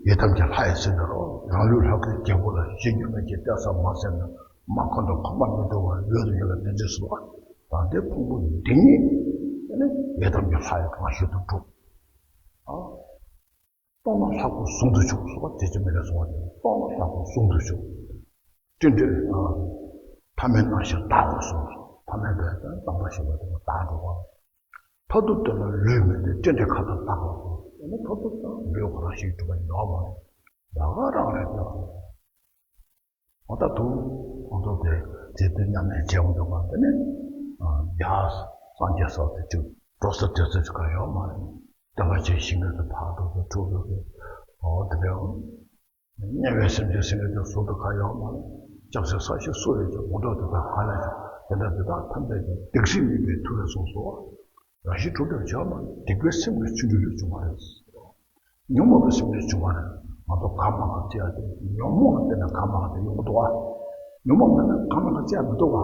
ཡི་དམ་གྱི་ལྷ་ཡིས་ཟིན་པའི་རོ། རང་ལུས་ལྷ་སྐུའི་རྒྱལ་པོ་ལ་གཞི་འགྱུར་མེད་ཀྱི་གཏད་ས་མ་ཟིན་ན་མ་ཁོ་ན་ཁོ་ན་མི་འདུག་པ་ཡོད་དུ་ཡོད་ལ་མི་འཛིན་སོ། ད་ལྟའི་ཕུང་པོ་འདི་ཉིད་ཡི་དམ་གྱི་ལྷ་ཡི་རང་བཞིན་དུ་གྲུབ། ཨ། རྟོགས་ན་ལྷ་སྐུ་ཟུང་དུ་འཇུག་སོགས་དེ་ཅི་མི་ལས་གསུངས་པ་དེ། རྟོགས་ན་ལྷ་སྐུ་ཟུང་དུ་འཇུག་སྤྲིན་བྲལ། ཨ། ཐ་མལ་སྣང་ཞིང་དག་པར་གསུངས་སོ། ཐ་མལ་པའི་དང་སྟོང་པ་ཞེས་པ་དེ་ལ་དག་འགྲོ་བ། མཐར་ཐུག་དེ་ལ་ལུས་མེད་དེ་སྤྲིན་བྲལ་ཁ་དོག་དག་པར་གསུངས་སོ། དེ་ནི་མཐར་ཐུག་དང་ལུས་ཁོ་རང་ཞིག་གྲུབ་པ་ཡིན་ནོ་མ་རེད། ད་ག་རང་རེད་དེ། འོ་ད་དུང་ཁོང་ཚོ་དེ་རྗེ་བཙུན་མཉམ་གནས་བྱེད་འོང་དུས་གང་དེ་ནི། ཡ། སངས་རྒྱས་སོགས་དེ་ཅིག་འགྲོ་ས་དེ་ཚོ་ཅིག་ག་ཡོད་མ་རེད། བསྟན་པ་ཆེན་ཞིང་ཁམས་སུ་ཕར་འགྲོ་ཚུར་འགྲོ་ཚུར་འགྲོ། འོ་དེ་འདྲའི་དམྱལ་བའི་སེམས་ཅན་ཟེར་མཁན་དེ་ཟུར་དུ་ག་ཡོད་མ་རེད། སྐྱབས་སུ་ས་གཞི་སུ་ཡོད་ཀྱང་མ་འགྲོ་དེ་དག་ག་ལས་ཀྱང་དེ་འདྲ་དེ་དག་ཐམས་ཅད་ཀྱང་སྡིག་སྲིན་གཉིས་པའི་མཐུ་ལས་སོ་སོ། རང་བཞིན་གྲུབ་པར་བྱ་བ་སྡིག་པའི་སེམས་ཀྱི་ཆོ་འཕྲུལ་ལས་བྱུང་བ་རེད། ཉོན་མོངས་པའི་སེམས་ལས་བྱུང་བ་རེད། ང་ཚོ་གང་མང་ག་བརྩི་ཡ་དེ་ཉོན་མོངས་ལ་བརྟེན་ནས་གང་མང་ག་དེ་ཡོང་གི་འདུག་བ། ཉོན་མོངས་མེད་ན་གང་མང་ག་བརྩི་ཡ་མི་འདུག་བ།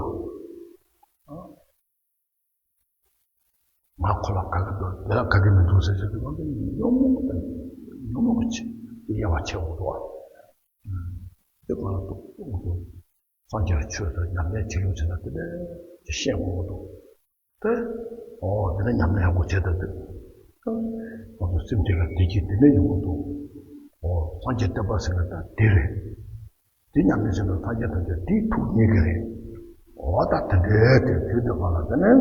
ང་ཁོ་ལ་དགའ་གི་འདུག་དེ་ལ་དགའ་གི་མི་འདུག་ཟེར་ཟེར་དུས་ང་ཚོ་ཉོན་མོངས་དང་ཉོན་མོངས་ཀྱི་དབྱེ་བ་ཕྱེ་འོང་འདུག་བ། དེ་ག་ལ་འདུག་འོང་འདུག་སངས་རྒྱས་ཆོས་དང་ཉམས་ལེན་བྱེད་ལུགས་བྱས་ན་དེ་འདྲ་ཞིག་ཤེས་དགོས་འདུག་དེ། ཨོ་དེ་ནས་ཉམས་ལེན་ཡག་པོ་བྱེད་ཐུབ་དུས། ང་ཚོ་སེམས་ཅན་ལ་བདེ་སྐྱིད་དེ་འདྲ་ཡོང་གི་འདུག་ཨོ་སངས་རྒྱས་བསྟན་པ་ཟེར་ན་ད་དེ་རེད། དེ་ཉམས་ལེན་བྱས་ན་སངས་རྒྱས་ཐམས་ཅད་དེའི་ཐུགས་མཉེས་ཀྱི་རེད། ཨོ་ད་དེ་འདྲའི་དེ་དུས་དེ་ག་ལ་དེ་ནས།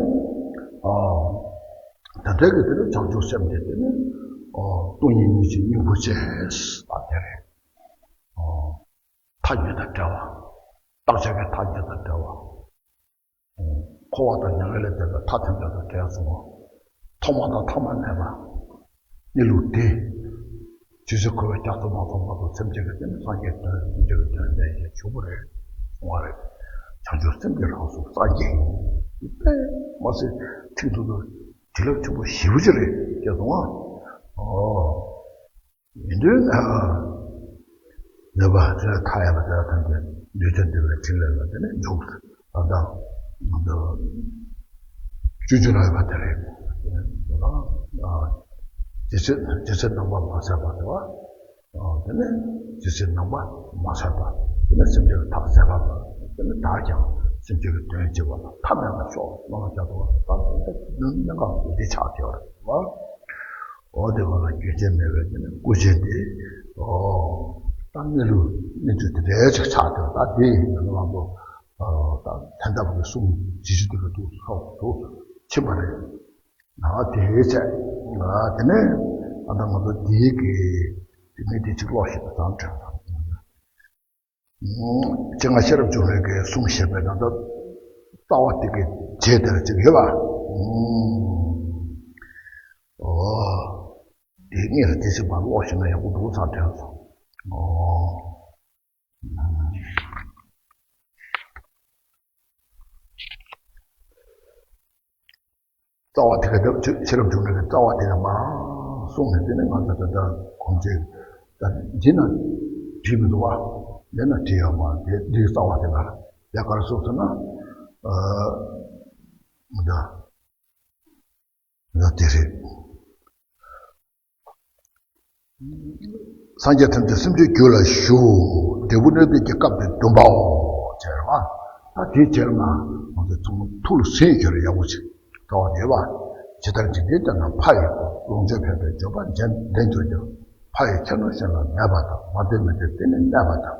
ཨོ། དེ་འདྲའི་གི་དེ་ནས་བྱང་ཆུབ་སེམས་དེ་དེ་ནས། ཨོ་སྟོང་ཉིད་སྙིང་རྗེའི་སྙིང་པོ་ཅན་ད་དེ་རེད། ཨོ། མཐའ་གཉིས་དང་བྲལ་བ། རྟག་ཆད་ཀྱི་མཐའ་གཉིས་དང་བྲལ་བ། འཁོར་བ་དང་མྱ་ངན་ལས་འདས་པའི་མཐའ་ཐམས་ཅད་དང་བྲལ་སོང་བ། ཐོག་མ་དང་ཐ་མ་མེད་པ། གནས་ལུགས་དེ། ཇི་སྲིད་འཁོར་བའི་རྒྱ་མཚོ་མ་ཚོགས་མ་གཏོགས་སེམས་ཅན་གྱི་དོན་སེམས་ཅན་གྱི་དོན་སེམས་ཅན་གྱི་དོན་ལས་ཞེས་ཞུ་བ་རེད། གསུང་བ་རེད། བྱང་ཆུབ་སེམས་ཀྱི་རང་གཟུགས་སངས་རྒྱས་ཡིན། དཔེ་མ་སྲིད་ཐིག་ཏུ་ཏུ་བྱིན་རླབས་ཆེན་པོ་ཞེ་པོ་ཅིག་རེད་ཅེས་གསུང་བ། ཨོ། ཡིན་དུས་ན། ནུས་པ་ཚོས་མཐའ་ཡས་པ་དེ་ལ་ཐམས་ཅད་ལུས་ཅན་འདུལ་བའི་ཕྲིན་ལས་ལ་དེ་ནས་འཇུག་ད་ལྟ་ང་ཚོ་སྤྱོད་འཇུག་ལ་ཡོད་པ་དེ་རེད། ཇི་སྲིད་ཇི་སྲིད་སྣང་བ་མ་ཟད་པ་དེ་བ། དེ་ནས་ཇི་སྲིད་སྣང་བ་མ་ཟད་པ། དེ་ནས་སེམས་ཅན་ལ་ཐག་ཟད་པ་དང་། དེ་ནས་བདག་ཀྱང་སེམས་ཅན་གྱི་དོན་བྱེད་པ་ལ་མཐའ་མེད་པར་ཤོག་སྨོན་ལམ་རྒྱག་ཐུབ་པ་ད་དེ་ནས་གནད་འགག་འདི་ཆགས་བསྡད་པ་རེད་བ། འོ་དེ་བ་ལ་རྒྱུན་ཆད་མེད་པའི་དེ་ནི་སྐུ་ཆེན་དེ། ཨོ། ད་གནས་ལུགས་གནས་ཚུལ་དེ་འདྲའི་ཅིག་ཆགས་ཏེ་ད་དེ་ཡིན་ན་ང་ཚོ། ད་ལྷན་ཐབས་ཀྱི་གསུང་ཇི་ཞིག་དེ་ག་དུ་སོགས་སུ་ཕྱིན་པ་རེད། ད་དེའི་ཚེ། དེ་ནས་ད་ང་ཚོ་འདིའི་གི་དེ་མི་དེ་ཅིག་ཀློག་ཤེས་པ་དང་འདྲ། སྤྱན་སྔ་ཤེས་རབ་འབྱུང་བའི་གི་གསུང་བཤད་པའི་ནང་དུ་རྩ་བ་དེ་གི་རྗེས་དེར་ཅིག་ཡོད་པ། ཨོ། དེ་ངས་ལ་དེ་ཚེ་མ་ཀློག་ཤེས་ན་ཡག་པོ་འདུག་ཚར་དྲན་སོང་། ཨོ། རྩ་བ་དེ་ག་དེ་ཆོས་ཤེས་རབ་འབྱུང་གནས་ཀྱི་རྩ་བ་དེ་ག་མར་གསུངས་ནས། དེ་ནས་ང་ཚོ་ད་ལྟ་གོང་ཆེན་ད་འདི་ན་བྲིས་མི་འདུག་བ། འདི་ན་བྲིས་ཡོད་མ་རེད། འདི་རྩ་བ་དེ་ག་ལ་ཡ་ག་རེ་གསུངས་ཟེར་ན། ཨ་ད་ད་དེ་རེད། སངས་རྒྱས་ཐམས་ཅད་སེམས་ཅན་རྒྱུད་ལ་ཞུགས། འབྲས་བུ་གནས་ལྡན་གྱི་སྐབས་དེ་བདུན་པའོ། ཟེར་བ། ད་དེའི་རྗེས་ལ་ང་ཚོ་ཚང་མ་ཐུགས་ལ་ཟིན་ཡོད་རེད། ཡག་པོ་ཅིག་རྟོགས་ཡོད་པ། ཇི་ལྟར་འཇིག་རྟེན་དེ་ན་ཕ་ཡི་བུ། ལོངས་སྤྱོད་ཕལ་པའི་འབྱོར་པ་ལྡན་འབྱོར་ཀྱང་། ཕ་ཡི་ཁྱད་ནོར་གཞན་ལ་མེད་པ་དང་། མ་ལྡན་མི་ལྡན་དེ་ནི་གནས་པ་དང་།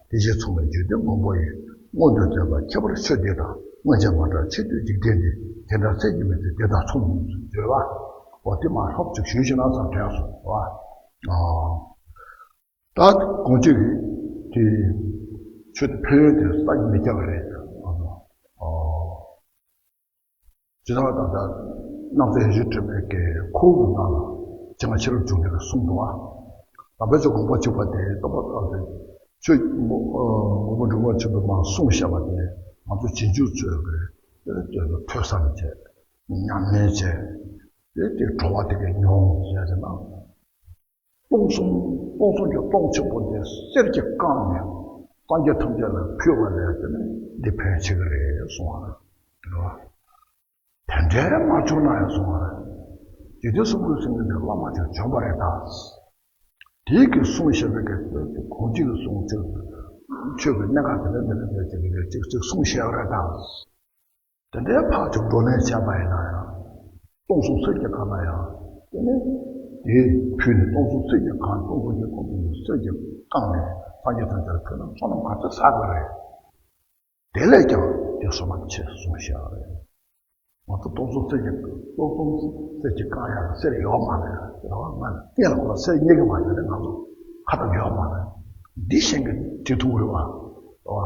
དེ་བཞིན་མཚུངས་པའི་འཇིག་རྟེན་མགོན་པོ་ཡི། སྔོན་དུ་བསྟན་པ་ཁྱད་པར་ཆོས་འདི་དང་། སྔོན་ཆད་མ་གྲགས་ཕྱིས་དུས་འཇིག་རྟེན་འདི། དེ་འདྲ་ཚད་ཀྱིས་མི་ཚད་དེ་དག་མཚུངས། བརྗོད་པ། འོ་དེ་མར་ལྷོག་ཅིག་ཞུས་ཤིག་ན་བསམ་དྲན་སོང་བ། ཨ། ད་གོང་ཆེན་གྱི་དེ་ཆོས་དེ་ཕན་ཡོན་དེ་ས་ཀྱི་མི་ཁྱབ་པ་རེད། ཨ། ཇི་ལྟར་ད་ལྟ་སྣང་ཚུལ་ཡེ་ཤེས་དྲི་མེད་ཀྱི་ཁོག་གི་ནང་ལ་སྤྱན་སྔ་ཤེས་རབ་འབྱུང་གནས་ཀྱིས་གསུངས་འདུག་བ། དམ་པའི་ཆོས་དགོངས་པ་གཅིག་པ་དེ་རྟོགས་པ་དང་དེ་ཆོས་དགོངས་པ་དྲུག་པ་ཆེན་པོ་མར་གསུངས་བཞག་པ་དེ་ང་ཚོ་རྗེས་འཇུག་ཚོས་ཀྱིས་དེ་ལ་ཐོས་བསམ་བྱས། ཉམས་ལེན་བྱས། དེ་དེ་གྲོལ་བ་དེ་གའི་མྱོང་བྱས་ཟེར་ན། སྟོང་གསུམ་སྟོང་གསུམ་གྱི་སྟོང་ཆེན་པོ་འདི་གསེར་གྱིས་བཀང་ནས་སངས་རྒྱས་ཐམས་ཅད་ལ་ཕུལ་བ་ལས་དེ་ནི་འདི་ཕན་ཆེ་གི་རེད་གསུངས་པ་རེད། དེ་འདྲའི་མ་བྱུང་ན་ཡང་གསུངས་པ་རེད། འཇིག་རྟེན་གསུམ་མགོན་ཟེར་མཁན་དེ་བླ་མ་ཅིག་བྱོན་པ་རེད་ད། དེའི་གི་གསུང་བཤད་པའི་གི་གོང་ཆེན་གྱི་གསུང་ཆོས་ཆོས་ཀྱི་གནད་འགག་དེ་འདྲ་འདི་འདྲ་འདི་འདྲ་ཅིག་ཅིག་ཅིག་གསུང་བཤད་པ་རེད་ད། དེ་འདྲའི་ཕར་ཅིག་བགྲོ་གླེང་བྱས་པ་ཡིན་ན་ཡང་། སྟོང་གསུམ་གསེར་གྱིས་བཀང་ན་ཡང་། དེ་ནི་དེའི་ཕུལ་ནས་སྟོང་གསུམ་གསེར་གྱིས་བཀང་། སྟོང་གསུམ་གྱི་སྟོང་གསུམ་གྱི་གསེར་གྱིས་བཀང་ནས་སངས་རྒྱས་ཐམས་ཅད་ལ་ཕུལ་ན་བསོད་ནམས་ག་ཚོད་བསགས་དགོས་རེད། དེ་ལས་ཀྱང་དེ་བསོད་ནམས་ཆེ་གསུངས་བཞག་རེད། ང་ཚོ་སྟོང་གསུམ་གསེར་གྱི་སྟོང་གསུམ་གསེར་གྱིས་བཀང་ཡག་གསེར་ཡོད་མ་རེད། རེད་བ། ང་ལ་གཏན་ལ་ཁོ་ལ་གསེར་རྙེད་གི་མ་རེད། ང་ཚོ་ཁ་ཐག་ཡོད་མ་རེད། འདི་གཞན་གྱིས་བྲིས་ཐུབ་རེད་བ། རེད་བ།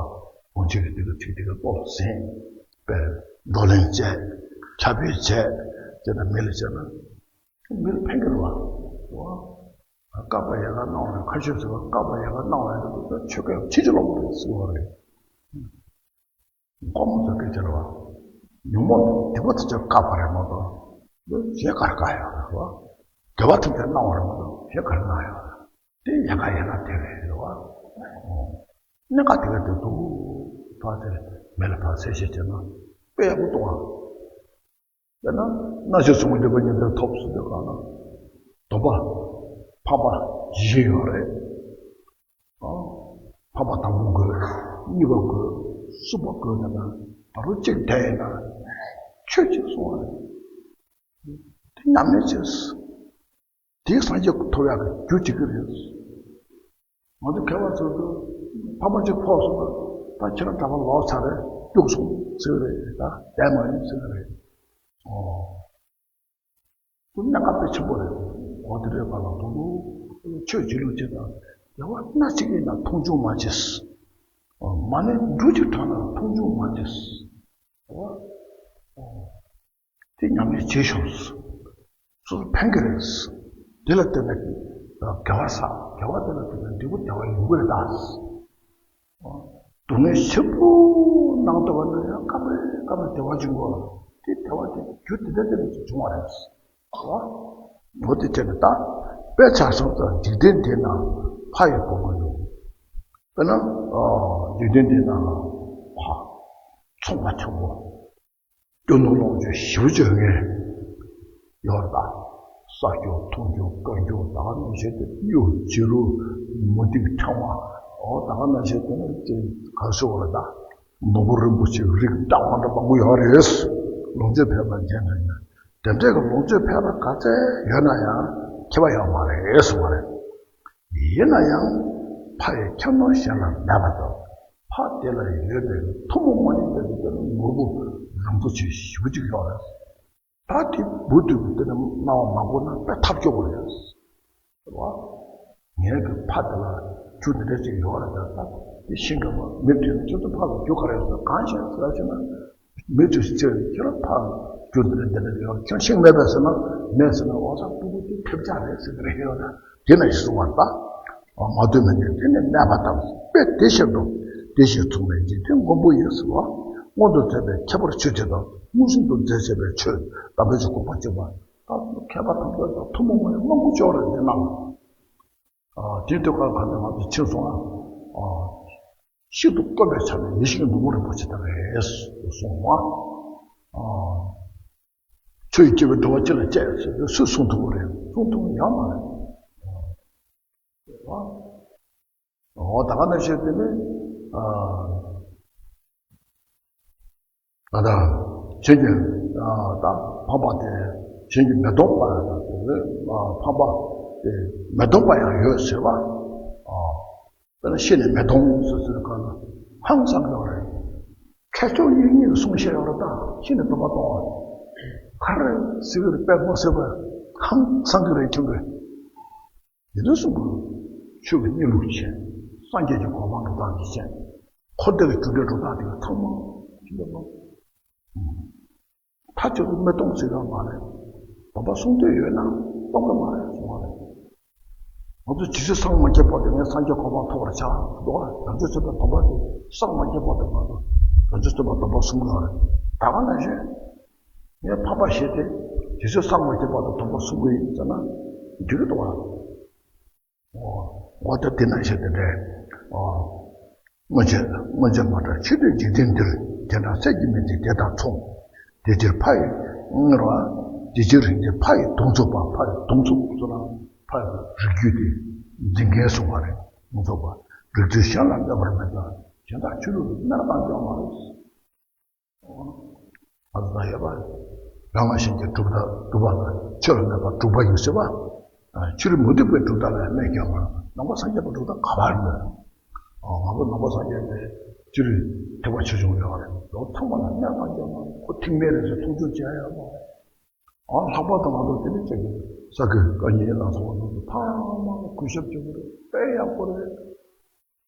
འོ་འཇིག་གི་འདི་གི་ཚིག་འདི་གི་ལྟོ་ཟིན། པའི་བགྲོ་གླེང་བྱས། ཁྱབ་སྤེལ་བྱས། དེ་ལ་མི་ལ་བྱས་ན། མི་ལ་ཕན་གི་རེད་བ། རེད་བ། བསྐལ་པ་ཡལ་ག་གནང་བ་རེད། ཁ་ཤས་ཟེར་བ་བསྐལ་པ་ཡལ་ག་གནང་བ་རེད། ཆོས་སྐད་ཕྱིན་ཅི་ལོག་པ་རེད་ཟེར་བ་རེད། སྒོར་མོ་ཚོ་སྐད་ཆ་རེད་བ། ཉོན་མོངས་སྡིག་པ་དེ་ཚོ་བསྐལ་པ་རེད་མ་གཏོགས། གཞན་ག་རེ་བསྐལ་ཡོད་རེད་བ། དགེ་བ་ཐམས་ཅད་གནང་བ་རེད་མ་གཏོགས་གཞན་ག་རེ་གནང་ཡོད་རེད། དེ་ཡལ་ག་ཡལ་ག་དེ་རེད་བ། གནད་འགག་དེ་ག་དེ་འདུག་ཕར་དེ་མི་ལ་ཕར་གསལ་བཤད་བྱས་ན་དཔེ་ཡག་པོ་འདུག་བ། དཔེར་ན་རྣམ་ཤེས་ཟུང་འབྲེལ་པ་ཉིད་དུ་ཐོབ་ཟེར་དུས་གང་ན། སྡོམ་པ་འཕགས་པ་བཞི་ཡོད་རེད། ཨ། འཕགས་པ་དང་པོ་དགོས། གཉིས་པ་དགོས། གསུམ་པ་དགོས་ན་ན་ད་རུང་གཅིག་བསྡད་ཡིན་ན། ཆོས་གཅིག་གསུང་བ་རེད། དེ་ཉམས་ལེན་བྱས། དེའི་སངས་རྒྱས་ཐོབ་ཡག་གི་རྒྱུ་གཅིག་གི་རེད། ང་ཚོ་མཁས་པ་ཚོ་ཚོ་ཕ་མ་གཅིག་ཕོག་སོང་ན། ད་ཁྱེད་རང་གྲྭ་པ་ལོག་ཚར་རེད། སྐྱུག་སོང་ཟེར་གི་རེད། ད་བསྡད་མ་ཡིན་ཟེར་གི་རེད། ཨོ། དེ་གནད་འགག་དཔེ་ཆེན་པོ་རེད། འོ་དེ་འདྲའི་བར་ལ་དུང་དུང་ཆོས་བྱེད་ལུགས་ཅིག་དང་། དགེ་བ་སྣ་གཅིག་ཡིན་ན་མཐོང་ཆུང་མ་བྱེད། མ་ཎི་འབྲུ་གཅིག་བགྲངས་ན་མཐོང་ཆུང་མ་བྱེད། འོ། དེ་ཉམས་ལེན་བྱེད་ཤོག་སོ་སོ་ཕན་གི་རེད། དེ་ལ་བརྟེན་ནས་དགེ་བ་བསགས། དགེ་བ་དེ་ལ་བརྟེན་ནས་འབྲས་བུ་བདེ་བ་ཡོང་གི་རེད་ད། སྡུག་བསྔལ་ཆེན་པོ་གནང་བསྡད་པ་ན་ཡང་སྐབས་རེ་སྐབས་རེ་བདེ་བ་འབྱུང་གི་རེད། དེ་བདེ་བ་དེ་རྒྱུ་དེ་འདྲ་དེ་འདྲ་ཅིག་བྱུང་བ་རེད། འོ་དེ་བྱས་ནས་ད་དཔེ་ཆ་སོགས་དང་འཇིག་རྟེན་འདི་ན་ཕ་ཡི་བུ་མོ་ཡོད། དཔེར་ན་འཇིག་རྟེན་འདི་ན་ཕ་ཚོང་པ་ཆེན་པོ། རྒྱུ་ནོར་ལོངས་སྤྱོད་ཞེ་པོ་ཅིག་ཡོད་མཁན་ཡོད་རེད་ད། ཟ་རྒྱུ་འཐུང་རྒྱུ་བཀོལ་རྒྱུ་ད་ག་ནང་བཞིན་དུ་གཡུ་བྱུ་རུ་མུ་ཏིག་ཕྲེང་བ། འོ་ད་ག་ནང་བཞིན་དུ་ནི་ཅིག་ག་རེ་ཟེར་དགོས་རེད་ད། ནོར་བུ་རིན་པོ་ཆེ་རིགས་འདྲ་བ་འདྲ་མང་པོ་ཡོད་རེད། ལོངས་སྤྱོད་ཕལ་པ་ཅན་རེད་ན། དེ་འདྲའི་གི་ལོངས་སྤྱོད་ཕལ་པ་ག་ཚད་ཡོད་ན་ཡང་ཁྱད་པར་ཡོད་མ་རེད་གསུངས་པ་རེད། ཡིན་ན་ཡང་ཕ་ཡི་ཁྱད་ནོར་གཞན་ལ་མེད་པ་དང་། ཕ་དེ་ལ་ཡོད་པའི་ཐུན་མོང་མ་ཡིན་པའི་དེ་ནོར་བུ་རིན་པོ་ཆེ་ཞེ་པོ་ཅིག་ཡོད་རེད། ད་དེ་བུ་དུས་ཀྱི་དེ་ནི་སྣང་བ་མ་གོ་ན་དཔེ་ཐབས་སྐྱོ་པོ་རེད། རེད་བ། ངའི་གི་ཕ་དེ་ལ་རྒྱུ་འདི་འདྲ་ཅིག་ཡོད་རེད་ད། ད་དེ་ཤིང་གི་མ་མི་དེ་ཁྱོད་ཚོ་ཕ་གི་རྒྱུ་ག་རེ་ཡོད་ཟེར་གང་ཤེས་ཟེར་ཞེ་ན། མི་དེ་ཚོ་ཁྱེད་རང་ཕ་རྒྱུ་འདི་འདྲ་འདི་འདྲ་ཡོད། ཁྱོད་ཤིང་མེད་པས་ཟེར་ན། མེད་ཟེར་ན། འོ་ད་སྤུ་གུ་དེ་ཐེབས་ཆག་རེད་ཟེར་གི་རེད་ཡོད་ན། དེ་ནས་གསུངས་པ་ད། མ་ལྡན་མི་ལྡན་དེ་ནི་གནས་པ་དང་། དཔེ་དེ་བཞིན་དུ། དེ་བཞིན་མཚུངས་པའི་འཇིག་རྟེན་མགོན་པོ་ཡི་ཟེར་བ། མངོན་དུ་མཛད་པའི་ཁྱད་པར་ཆོས་ཅན་དང་། མངོན་སུམ་དུ་མཛད་བྱས་པའི་ཆོས་དམ་པའི་ཆོས་དགོངས་པ་གཅིག་པ། ད་མཁས་པ་ཐམས་ཅད་ཀྱང་ཐུན་མོང་མ་ཡིན་མང་པོ་ཅིག་ཡོད་རེད་འདི་ནང་། ཨ། དེའི་ཐོག་ཁར་ག་ནས་ང་ཚོ་ཕྱིན་སོང་ཨ། ཨ། ཤིན་ཏུ་དཀོན་པའི་ཆ་ནས་ཡེ་ཤེས་ཀྱི་ནོར་བུ་རིན་པོ་ཆེ་དེ་རེད་གསུངས་སོང་ཨ། ཨ། ཆོས་ཡིས་སྐྱེ་བོའི་འགྲོ་བ་སྤྱི་ལ་སྤྱད་ཟེར་དུས་སུས་གསུང་ཐུབ་ཀྱི་རེད། གསུང་ཐུབ་ཀྱི་ཡོད་མ་རེད། ཨ། འོ་ད་ག་ནང་བཞིན་དེ་ནི། ཨ། ད་ལྟ་གཞན་གྱི། ཨ། ད་ཕམ་པ་དེ་གཞན་གྱིས་མི་སྟོང་པ་ཡང་ཡོད་ཟེར་བ། ཨ། ཕམ་པ་དེ་མི་སྟོང་པ་ཡང་ཡོད་ཟེར་བ། ཨ། དཔེར་ན་ཤི་ནས་མི་སྟོང་ཟེར་ཟེར་ག་ལ་ཧང་སང་གི་ཡོད་རེད། ཁྱེད་ཚོ་གཉིས་གཉིས་ལ་གསུང་བཤད་ཡོད་རེད། ད་ཤི་ནས་སྡོམ་པ་གཏོང་བ་ག་རེ་ཟེར་གི་རེད། དཔེ་མ་ཟེར་བ་ཧང་སང་གི་རེད་ཁྱོད་ཀྱིས། ཡིན་ན་གསུང་གི། ཆོས་ཀྱི་གནས་ལུགས་བྱས། སངས་རྒྱས་ཀྱི་གོ་འཕང་འགྲོ་སྟངས་ཀྱི་བཤད། འཁོར་འདས་ཀྱི་རྒྱུ་འབྲས་འགྲོ་སྟངས་དེ་ག་ཚང་མ་ཤེས་པ་ནོ། མཐའ་གཅིག་ཏུ་མི་གཏོང་ཟེར་ཡ་མ་རེད། སྡོམ་པ་སྲུང་འདོད་ཡོད་ན་གཏོང་གི་མ་རེད་གསུང་བ་རེད། ང་ཚོ་ཇི་སྲིད་སངས་མ་རྒྱས་བར་དུ་ངས་སངས་རྒྱས་གོ་འཕང་ཐོབ་པར་བྱ་འདུག་བ། བྱང་ཆུབ་སེམས་དཔའི་སྡོམ་པ་དེ་སངས་མ་རྒྱས་བར་དུ་ང་ཚོ་བྱང་ཆུབ་སེམས་དཔའི་སྡོམ་པ་སྲུང་དགོས་པ་རེད། ད་ག་ནང་བཞིན། ངས་ཕམ་པ་བཞེས་ཏེ་ཇི་སྲིད་སངས་མ་རྒྱས་བར་དུ་སྡོམ་པ་སྲུང་གི་ཡིན་ཟེར་ན་འགྲིག་གི་འདུག་བ། འོ། འོ་ད་དེ་ནང་བཞིན་དེ་འདྲའི། འོ། སྔོན་ཆད་སྔོན་ཆད་མ་འདྲ་ཕྱི་དུས་འཇིག་རྟེན་འདིར། དེ་འདྲ་ཚད་ཀྱིས་མི་འཛིན་དེ་དང་མཚུངས། དེ་ཕྱིར་ཕ་ཡི། ཨང་། རེད་བ། དེ་ཕྱིར་རིགས་འདི་ཕ་ཡི་གདུང་འཚོབ་པ། ཕ་ཡི་གདུང་འཚོབ་ཟེར་ན་ཕ་ཡི་རིགས་རྒྱུད་དེ་འཛིན་མཁན་གསུང་བ་རེད། གདུང་འཚོབ་པ། རིགས་རྒྱུད་གཞན་ལ་གནོད་པར་མེད་པ། གཞན་དག་ཆོས་ལུགས་ལ་གནོད་བཏང་རྒྱུ་མ་རེད། ཨ་ཙི་ད་ཡོད་པ། རང་ལ་གཞན་གྱི་གྲུབ་མཐའ་གྲུབ་པ་ལ་ཆོས་ལ་གནོད་པ་གྲུབ་པ་ཡིན་ཟེར་བ། ཕྱི་རོལ་མུ་སྟེགས་པའི་གྲུབ་མཐའ་ལ་གནོད་ཀྱང་མ་རུང་། ནང་པ་སངས་རྒྱས་པའི་གྲུབ་མཐའ་ག་པར་གནོད། ང་ཚོ་ནང་པ་སངས་རྒྱས་པའི་སྤྱིར་ཐེག་པ་ཆེ་ཆུང་ཡོད་རེད། ལོ་ཚང་མ་ལ་གནོད་བཏང་རྒྱུ་མ་རེད། ཁོ་ཐེག་དམན་རེད་ཟེར་མཐོང་ཆུང་བྱེད་ཡ་ཡོད་མ་རེད། ཨ། ལྷག་པར་དུ་ང་ཚོ་དེ་ནི་ཅིག་ས་དགེ་བཀའ་རྙིང་ལ་སོགས་པ་ཚང་མ་གུས་ཞབས་བྱེད་དགོས་རེད། དཔེ་ཡག་པོ་རེད།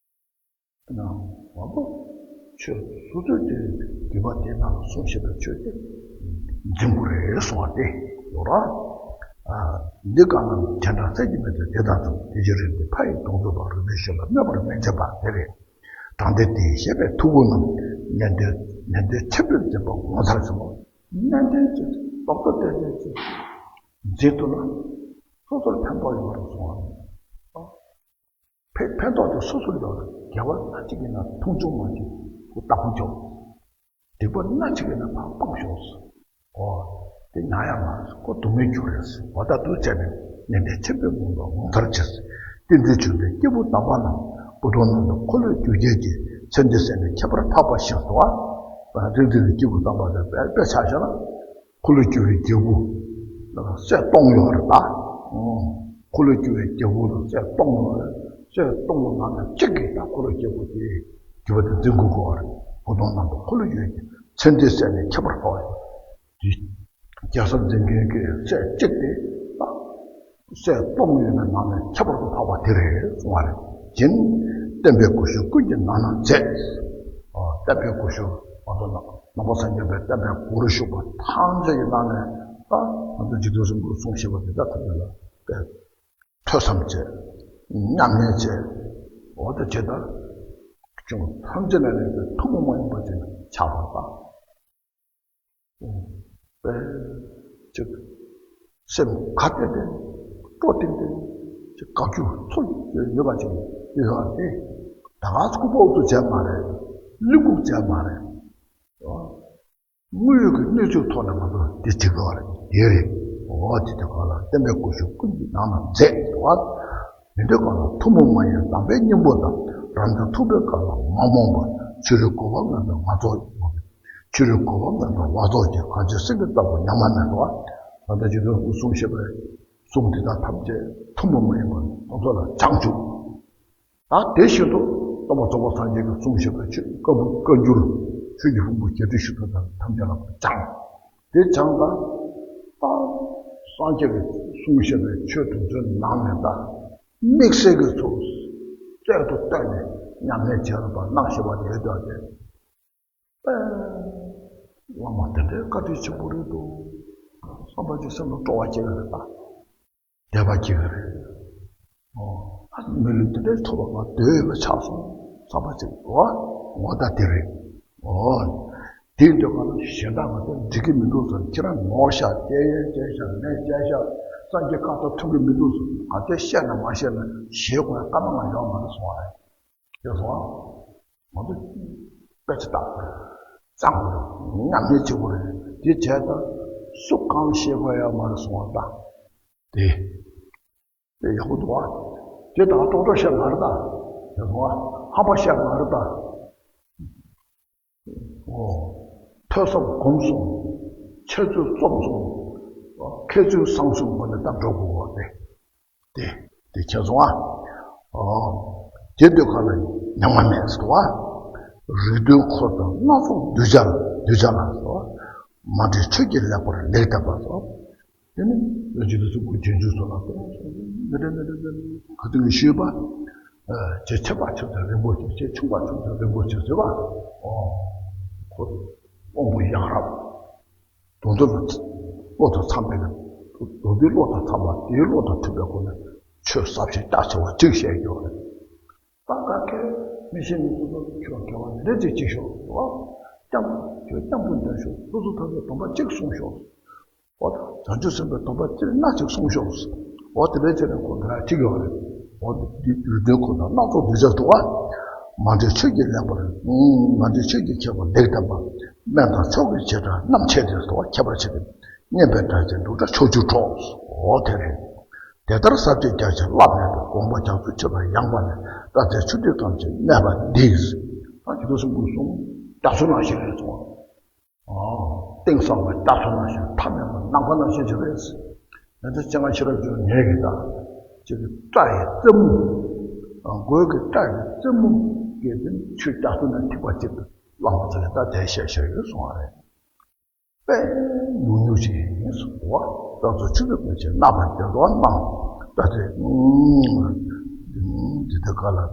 ང་ཚོ་ཆོས་སོ་སོའི་དེ་འདུས་པ་དེ་ནང་ལ་གསུངས་བཞག་པའི་ཆོས་དེ་འཛིན་དགོས་རེད་གསུང་བ་དེ་ཡོད་ར། ཨ། འདི་གང་ན་དེ་འདྲ་ཚད་ཀྱིས་མི་འཛིན་དེ་དང་མཚུངས། དེ་ཕྱིར་རིགས་འདི་ཕ་ཡི་གདུང་འཚོབ་པ། རིགས་འདི་གཞན་ལ་གནོད་པར་མི་བྱེད་པ་དེ་རེད། དྲང་བདེན་དེ་བཞེད་པའི་ཐུགས་དགོངས་རྣམས། ནན་ཏན་ནན་ཏན་ཆེན་པོས་འཛིན་པ་ངོ་མཚར་ཆེན་པོ། ནན་ཏན་གྱིས་རྡོག་རྡོག་ཏན་ཏན་གྱིས་འཛིན་ཐུབ་ན་སོ་སོར་ཕན་ཐོགས་ཡོང་བར་གསུངས་པ། ཕན་ཕན་ཐོགས་དེ་སོ་སོར་ཡོང་། དགེ་བ་སྣ་གཅིག་ཡིན་ན་མཐོང་ཆུང་མ་བྱེད། ཁོ་བདག་པོ་རྒྱོབ། སྡིག་པ་སྣ་གཅིག་ཡིན་ན་ཕར་སྤང་ཤོག། འོ། དེ་ཉར་ཡ་མ་རེད། ཁོ་སྡུག་བསྔལ་རྒྱུ་རེད། འོ་ད་འདུག་བྱས་ནས་ནན་ཏན་ཆེན་པོས་འཛིན་པ་ངོ་མཚར་ཆེ། ཏིང་འཛིན་ཆུང་ལྡན་སྐྱེས་བུ་དམ་པ་རྣམས། སྐུ་གདུང་རྣམས་དང་འཁོར་ལོས་སྒྱུར་བྱེད་ཀྱི། ཚེ་འདི་ཟད་ནས་ཁྱད་པར་འཕགས་པ་ཞིག་ཏུ་བ། ཏིང་འཛིན་གྱི་སྐྱེས་བུ་དམ་པ་དེ་དཔེ་དཔེ་ཆ་བཞག་ན། འཁོར་ལོས་སྒྱུར་བའི་རྒྱལ་པོ་ལ་སྲས་སྟོང་ཡོད་རེད་ད། འཁོར་ལོས་སྒྱུར་བའི་རྒྱལ་པོ་ལ་སྲས་སྟོང་ཡོད་རེད། སྲས་སྟོང་གི་ནང་ནས་གཅིག་གིས་ད་འཁོར་ལོས་སྒྱུར་དགོས་ཀྱི། སྒྱུར་བ་དེ་འཛིན་དགོས་ཀྱི་ཡོད་རེད། སྐུ་གདུང་རྣམས་དང་འཁོར་ལོས་སྒྱུར་བའི། ཚེ་འདི་ཟད་ནས་ཁྱད་པར་འཕགས་པ་ཡིན། དེ་རྒྱལ་ས་འཛིན་མཁན་གྱི་སྲས་གཅིག་དེ་ད། སྲས་སྟོང་ཡོད་པའི་ནང་ནས་ཁྱད་པར་དུ་འཕགས་པ་དེ་རེད་གསུང་བ་རེད། སྦྱིན། བསྟན་པའི་སྒོ་ཞུགས་ཀུན་གྱི་ནང་ན་མཛེས། ཨ། བསྟན་པའི་སྒོ་ཞུགས་ང་ཚོ་ནང་ནང་པ་སངས་རྒྱས་པའི་བསྟན་པའི་སྒོ་རུ་ཞུགས་པ་ཐམས་ཅད་ཀྱི་ནང་ནས་ད་ང་ཚོ་རྗེ་བཙུན་སྲས་མོས་གསུངས་བཞག་པ་དེ་དག་ཐམས་ཅད་ལ་དཔེ་ཐོས་བསམ་བྱས། མཉམ་ལེན་བྱས། འོ་ད་བྱས་ད་ཅུང་ཐམས་ཅད་ལ་ལས་པའི་ཐུན་མོང་མ་ཡིན་པ་ཅིག་ཆགས་པར་དང་། དཔེ་ཅིག་སེམས་ཁ་གཏད་དེ་སྤྲོ་བསྟེན་ཏེ་ཅིག་དགའ་སྐྱོ་ཚོར་ཡོད་པ་ཅིག་ཡོད་པ་དེ་ད་ག་སྐུ་པོ་ཏུ་བྱས་མ་རེད། བླུན་སྐུགས་བྱས་མ་རེད། དངོས་ཡོད་ཀྱི་གནས་ཚུལ་ཐོག་ནས་ང་ཚོ་འདི་བྱེད་དགོས་པ་རེད། དེ་རེད། འོ་དེ་དེ་ག་ལ་བསྟན་པའི་སྒོ་ཞུགས་ཀུན་གྱི་ནང་ན་མཛེས་སོ། མི་འདོད་གང་ལ་ཐུན་མོང་མ་ཡིན་དམ་པའི་སྙིང་པོ་དང་། རབ་འབྱམས་ཐུབ་པའི་བཀའ་ལ་མ་རྨོངས་པར། ཕྱི་རོལ་གོ་འཕང་མངོན་པའི་མ་ཚོགས། ཕྱི་རོལ་གོ་འཕང་མངོན་པའི་མ་ཚོགས་ཀྱི། གང་ཕྱིར་སེང་གེ་ལྟ་བུ་ཉམས་པ་མེད་པ། ད་ལྟ་ཇི་ལྟར་གསུངས་བཞག་པའི་གསུང་འདི་དག་ཐམས་ཅད་ཐུན་མོང་མ་ཡིན་པ་དེ་ཚོ་ལ་བྱང་ཆུབ། ད་དེ་བཞིན་དུ་སྟོན་པ་རྫོགས་པ་སངས་རྒྱས་ཀྱིས་གསུངས་བཞག་པའི་ཆོས་བཀའ་བཀའ་འགྱུར་ཆོས་ཀྱི་ཕུང་པོ་བརྒྱད་ཁྲི་བཞི་སྟོང་དང་ཐམས་ཅད་ལ་སྦྱངས། དེ་སྦྱངས་ད་ད་སངས་རྒྱས་ཀྱིས་གསུངས་བཞག་པའི་ཆོས་དེ་ཚོའི་ནང་ནས་ད་དམིགས་བསལ་གྱི་ཚུལ་རྩལ་དུ་བཏོན་ནས་ཉམས་ལེན་བྱེད་རོགས་གནང་ཞེས་པ་དེ་རེད་འདུག་སྟེ། ཨེ། བླ་མ་དེ་འདྲའི་བཀའ་དྲིན་ཆེན་པོ་རེད་འདུག་བསམ་པ་ཅིག་སེམས་ལ་སྤྲོ་བ་སྐྱེ་གི་རེད་ད། དད་པ་སྐྱེ་གི་རེད། ཨོ། ཨ་ནི་མི་ལུས་འདི་འདྲའི་ཐོབ་པ་ང་འདོད་ཡོད་པ་ཆགས་སོང་བསམ་པ་ཅིག་འོ། འོ་ད་དེ་རེད། ཨོ། དེའི་དུས་ག་ལ་གཞན་དག་ག་དེ་འགྲིག་གི་མི་འདུག་ཟེར། ཁྱེད་རང་ངོ་ཤ་སྐྱེ་ཡས་སྐྱེ་ཤ་ལས་སྐྱེ་ཤ་སངས་རྒྱས་བཀའ་ལྟར་མཐུན་གི་མི་འདུག་ཟེར། ག་དེ་བཤད་ན་མ་བཤད་ན་ཞེས་གོ་ཡ་སྐར་མ་ང་ཡོང་མ་རེད་གསུང་བ་རེད། ཡོད་སོང་ཨ། ང་ཚོ་དཔེ་ཆ་ལྟ་དགོས་རེད། བརྩམ་དགོས་རེད། མཉམ་ལས་བྱེད་དགོས་རེད། དེ་བྱས་ཙང་སུ་གང་ཤེས་དགོས་ཡ་མ་རེད་གསུང་བ་ལྟ། དེ་དེ་ཡག་པོ་འདུག་ཨ། དེ་དང་ཏོག་ཏོག་བཤད་མ་རེད་ད། ཡོད་སོང་ཨ། ཧམ་པ་བཤད་མ་རེད་ད། ཨོ། ཐོས་བསམ་སྒོམ་གསུམ། འཆད་རྩོད་རྩོམ་གསུམ། མཁས་བཙུན་བཟང་གསུམ་སྒོ་ནས་ད་འགྲོ་དགོས་པ་དེ། དེ་དེ་མཁྱེན་སོང་ཨ། ཨོ། དེ་དུས་ག་ལ་མྱོང་བ་མེད་ཟེར་བ། རིགས་མཐུན་འཁོར་དང་སྣ་ཚོགས་གདུལ་བྱ་ལ་གདུལ་བྱ་ལ་ཟེར་བ། མ་འདྲེས་ཆོས་ཀྱི་ལེགས་པར་ལེགས་བསྟན་པ་ཟེར་བ། དེ་ནི་བློན་ཆེན་དུ་ཚུགས་པའི་རྗེས་འཇུག་ཚོ་ལ་མི་འདྲ་མི་འདྲ་མི་འདྲ་ག་དུས་ཀྱི་ཤུལ་པ། ཨ། ཆེ་ཆེ་བ་ཆེ་ཚོད་རིན་པོ་ཆེ། ཆེ་ཆུང་བ་ཆུང་ཚོད་རིན་པོ་ཆེ་ཟེར་བ། ཨོ། ཁོ་དབང་པོ་ཡང་རབ། དོན་དུ་བློ་དང་འཚམས་པའི། དོན་དུ་བློ་དང་འཚམས་པ་དེའི་བློ་དང་མཐུན་པའི་སྒོ་ནས་ཆོས་ཟབ་ཞིང་རྒྱ་ཆེ་བ་གཅིག་བཤད་རྒྱུ་རེད། ད་ག་གེ་མི་ཤེས་མི་སོ་སོ་ཁྱོད་དགེ་བ་འདི་འདྲ་ཅིག་ཅིག་ཤོག་ཟེར་བ། སྐྱབས་ཁྱོད་སྐྱབས་མགོན་འདོན་ཤོག། སོ་སོ་ཐམས་ཅད་སྡོམ་པ་གཅིག་སྲུང་ཤོག། འོ་ད་བྱང་ཆུབ་སེམས་དཔའི་སྡོམ་པ་སྤྱིར་སྣ་གཅིག་སྲུང་ཤོག། འོ་དེ་འདྲའི་ཚེ་ནས་ཁོ་འདི་ལ་ཁྲིད་ཡོད་རེད། འོ་དེ་རིགས་མཐུན་འཁོར་དང་སྣ་ཚོགས་གདུལ་བྱ་འདུག་བ། མ་འདྲེས་ཆོས་ཀྱི་ལེགས་པར། མ་འདྲེས་ཆོས་ཀྱི་ཁྱད་པར་ལེགས་བསྟན་པ། དམན་དང་མཆོག་གི་བྱེ་བྲག་རྣམ་འབྱེད་དེ་སོགས་ཁྱད་པར་ཕྱེ་སྟེ། སྙན་པའི་སྒྲ་གཅན་འབྲུག་སྒྲ་ཕྱོགས་བཅུར་སྒྲོགས། འོ་དེ་རེད། དེ་ལྟར་ཟབ་ཅིང་རྒྱ་ཆེར་བསླབ་མེད་པའི། དགོངས་པ་རྒྱ་མཚོ་ཆེ་ལ་ཡངས་པ་ལས། སྐྲ་རྩེ་ཆུ་ཐིགས་ཙམ་ཞིག་སྨྲས་པ་འདི། ད་ཁྱེད་ཚོ་གསུང་དགོས་གསུང་། རྒྱ་མཚོ་ནང་བཞིན་རེད་གསུང་། ཨོ། གཏིང་ཟབ་པ་རྒྱ་མཚོ་ནང་བཞིན། མཐའ་མེད་པ་ནམ་མཁའ་ནང་བཞིན་ཞིག་རེད། ཡང་ན་སྤྱན་སྔ་ཤེས་རབ་འབྱུང་ངེད་ཀྱི་ད་ཅིག་གི་སྐྲ་ཡི་རྩེ་མོ། ཨ། མགོ་གི་སྐྲ་ཡི་རྩེ་མོ་གི་དེ་ཆུ་རྒྱ་མཚོ་ནང་ཐིགས་པ་གཅིག་ཏུ་བླངས་པ་ཚོ་ལ་ད་དེ་བཤད་བཤད་ཡོད་གསུང་བ་རེད། དཔེ་ཉུང་ཉུང་ཞིག་ཡིན་གསུང་བ། རྒྱ་མཚོ་ཆུ་ཐིགས་ཙམ་ཞིག་སྨྲས་པ་འདི་ལྟ་བུ་གནང་། ད་དེ་འདི་དེ་ག་ལ་ད།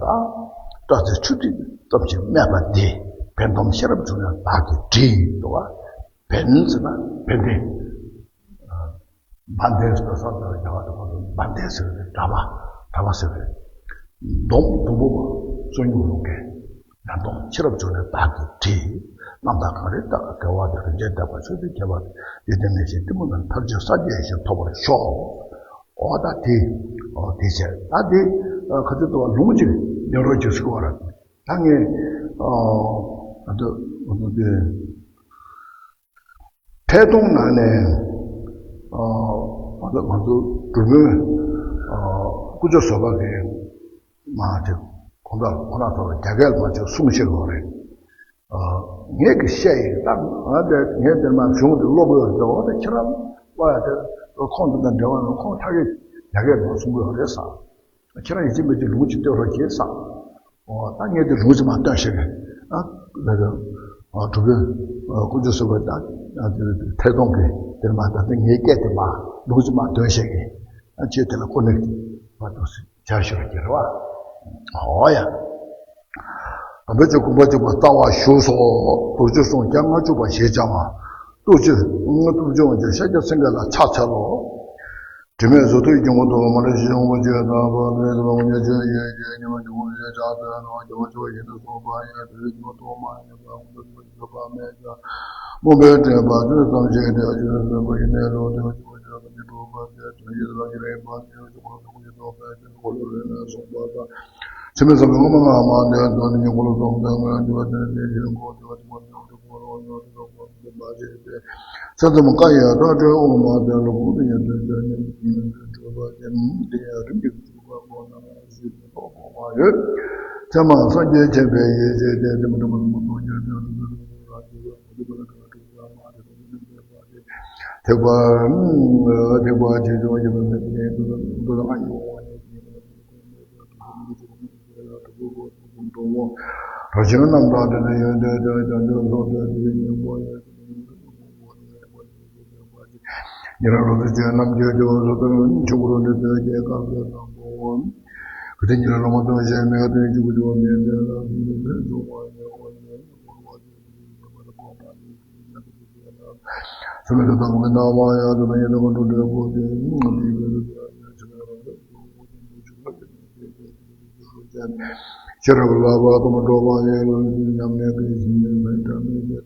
སྐྲ་རྩེ་ཆུ་ཐིགས་ཙམ་ཞིག་སྨྲས་པ་འདི། བན་དོམ་ཤེས་རབ་འབྱུང་གནས་བདག་གིས་བྲིས་འདུག་བ། བན་ཟེར་ན་བན་དེ། བན་དེ་ཟེར་ས་དེ་ལ་རྒྱ་གར་དུ་ཁོ་ཚོ་བན་དེ་ཟེར་བ་རེད། གྲྭ་པ། གྲྭ་པ་ཟེར་བ་རེད། དོམ། དོམ་བུ་པ། བསོད་སྙོམས་སློང་མཁན། བན་དོམ་ཤེས་རབ་འབྱུང་གནས་བདག་གིས་བྲིས། རྣམ་དག་གང་རིགས་བདག་གི་དགེ་བ་དེ། རིན་ཆེན་ལྡན་པ་ཆོས་ཀྱི་ཁྱད་པར་དེ། ཡིད་བརྟན་མི་ཤེས་གཏི་མུག་རྣམས། ཐར་ཕྱིར་སངས་རྒྱས་ཡེ་ཤེས་ཐོབ་པར་ཤོག། འོ་ད་དེ། འོ་དེ་བྱས་ད་དེ། ཨ། ཁ་ཚིག་ཏུ་ལུང་གཅིག་ཉན་རོགས་གྱིས་ཟེར་བ་རེད། ད་ངས། ཨ། ང་ཚོ་ང་ཚོ་དེ། ཐད་གཏོང་ནང་ནས། ཨ། ང་ཚོ་ང་ཚོ་འབྲུག་མོའི། ཨ། དཀོན་མཆོག་བཟོད་པ་གིས་མ་དེ་ཁོང་ཚོ་ཁོ་ན་ཚོ་རྒྱ་སྐད་མ་ཅིག་གསུང་ཤེས་ཡོད་རེད། ཨ། ངས་ཀྱི་བཤད་ཡིན། ད་ང་དེ་ངས་དེར་མ་གཞུང་དེ་ཀློག་གི་ཡོད་རེད། འོ་དེ་ཁྱེད་རང་ཀློག་ཡ་དེ་ཁོང་དེ་དང་འབྲེལ་བ་ཡོད། ཁོང་ཐག་གིས་རྒྱ་སྐད་མ་གསུང་གི་ཡོད་རེད་ཟེར། ཁྱེད་རང་ཡིན་གཅིག་མིན་གཅིག་ལུང་གཅིག་སྟོན་རོགས་གྱིས་ཟེར། འོ་ད་ངས་དེ་ལུང་གཅིག་མ་སྟོན་ཤེས་གི། ཨ། ལ་དེ། ཨ། གྲུབ་དབང་། ཨ། དཀོན་མཆོག་བཟོད་པ་དང་། ཨ། དེ་ཐད་གཏོང་གི་དེར་མ་ད་ལྟ་ངའི་སྐད་དེ་མ་ལུང་གཅིག་མ་སྟོན་ཤེས་གི། ཨ། ཁྱེད་དེ་ལ་ཀོ་ནེག་མ་གཏོགས་སུ། བྱ་ཞོར་གྱི་རེད་བ། འོ་ཡ། དམ་པའི་ཆོས་གོམ་པ་གཅིག་པ་རྩ་བ་བཞུགས་སོ། དུར་ཁྲོད་སྲུང་བརྒྱ་ལྔ་བཅུ་པ་ཞེས་བྱ་བ། སྟོབས་ཆེ། སྟོབས་ཆེ་བ་ཅན་ཤཱཀྱ་སེང་གེ་ལ་ཕྱག་འཚལ་ལོ། དྲི་མེད་བཟོ་དུས་སྐྱེ་བོ་དུ་མ་ལ་ཞིག་ཡོང་བ་ཅེས་དང་། པ་ལས་དུ་མ་ཉེ་ཆོས་ཡོད་ཅེས་ཉི་མ་འབྱུང་བ་ཡོད་ཅེས་ཚོལ་ནོ། སྐྱེ་བོ་ཆོས་བཞིན་དུ་གསུངས་པ་ཡང་དུས་སྐྱེ་བོ་དུ་མ་ཡིན་པ་ཁོང་དུ་མ་ཡོད་པ་མེད་ཀྱང་། སྨོན་པའི་དྲན་པ་དུས་ཙམ་ཞིག་དེ་ཆོས་སེམས་པ་ཡིན་ནས་ལོ་དེ་ཆོས་ཆོས་ཀྱི་གྲུབ་པ་དེ་དོན་ཡིད་ལ་ཡིད་རེད་པ་དེ་ཆོས་ཆོས་ཀྱི་གྲུབ་པ་དེ་འཁོར་ལོ་རེ་ནས་གསུངས་པ་དང་། ཕྱི་མའི་བསམ་པའི་སྔོན་མ་ལ་མ་ལྡན་དོན་ནི་འཁོར་ལོ་གསུམ་དང་ངོ་བོ་དེ་དེ་ཡིན་གོ་དེ་དེ་དེ་འཁོར་ལོ་ཡོད་དེ་མ་བྱས་ཏེ། ས་མཚམས་ཀ་ཡང་རྟག་སྤྲོད་དབུ་མ་དེ་ལ་ཁོང་དུ་ཡང་དོན་དོན་ནི་གྲུབ་པ་དེ་དེ་ཡང་རིམ་གྱིས་གྲུབ་པ་ཁོ་ན་ཞིག་ཐོག་པོ་མ་ཡོད། ཚད་མ་སངས་རྒྱས་མཁྱེན་པའི་ཡེ་ཤེས་དེ་དེ་མ་དྲན་པ་དུ་མ་མཐོང་རྒྱུ་དེ་དེ་དེ་དེ་དེ་དེ་དེ་དེ་དེ་དེ་དེ་ཐེག་པ། ཐེག་པ་ཆེ་ཆུང་ཡིན་པ་མེད་པའི་དུས་དུས་ལ་ཡོང་བ་ཉིད་ཀྱི་རང་བཞིན་རྣམ་དག་དེ་དེ་ཡོན་ཏན་དེ་བྱང་ཆུབ་སློབ་དེ་དེ་ཉིན་མོ་ཡོད་ཉིན་རང་ལོ་དེ་ཆོས་རྣམས་ཀྱི་སྐྱེ་བོ་སོ་ཐར་ཆོས་སྐུ་རོ་ནི་དོན་གྱི་སྐབས་སུ་དང་པོ། ག་དེ་ཉིད་ལ་ལོ་མ་སྟོང་བཞིའི་མེ་དོན་གཅིག་པུ་འགྲོ་བ་མིའི་དོན་ལ་སུ་ནི་ཕན་ཆུང་བ་ཡང་བ་ཡང་བ་བ་ཡང་བ་ཡང་བ་ཡང་བ་ཡང་བ་ཡང་བ་ཡང་བ་ཡང་། ཚུལ་མིན་དུ་བཏང་བའི་སྣང་བ་ཡང་དུ་ཡང་དུ་འགྲོ་འདྲ་པོ་དེ་ཡིན་པས་སུ་ཡང་ཡང་ཕྱི་ནང་རང་ལ་འགྲོ་བ་ཅན་དུ་ཆུ་ལ་ཡང་དེ་ཡང་དེ་ཡང་དེ་ཡང་ཤེས་རབ་ལ་བ་དུ་མ་འགྲོ་བ་ཡང་ལ་ཉམས་ནས་དེ་བཞིན་མེད་མེད་དྲ་མེད་མེད།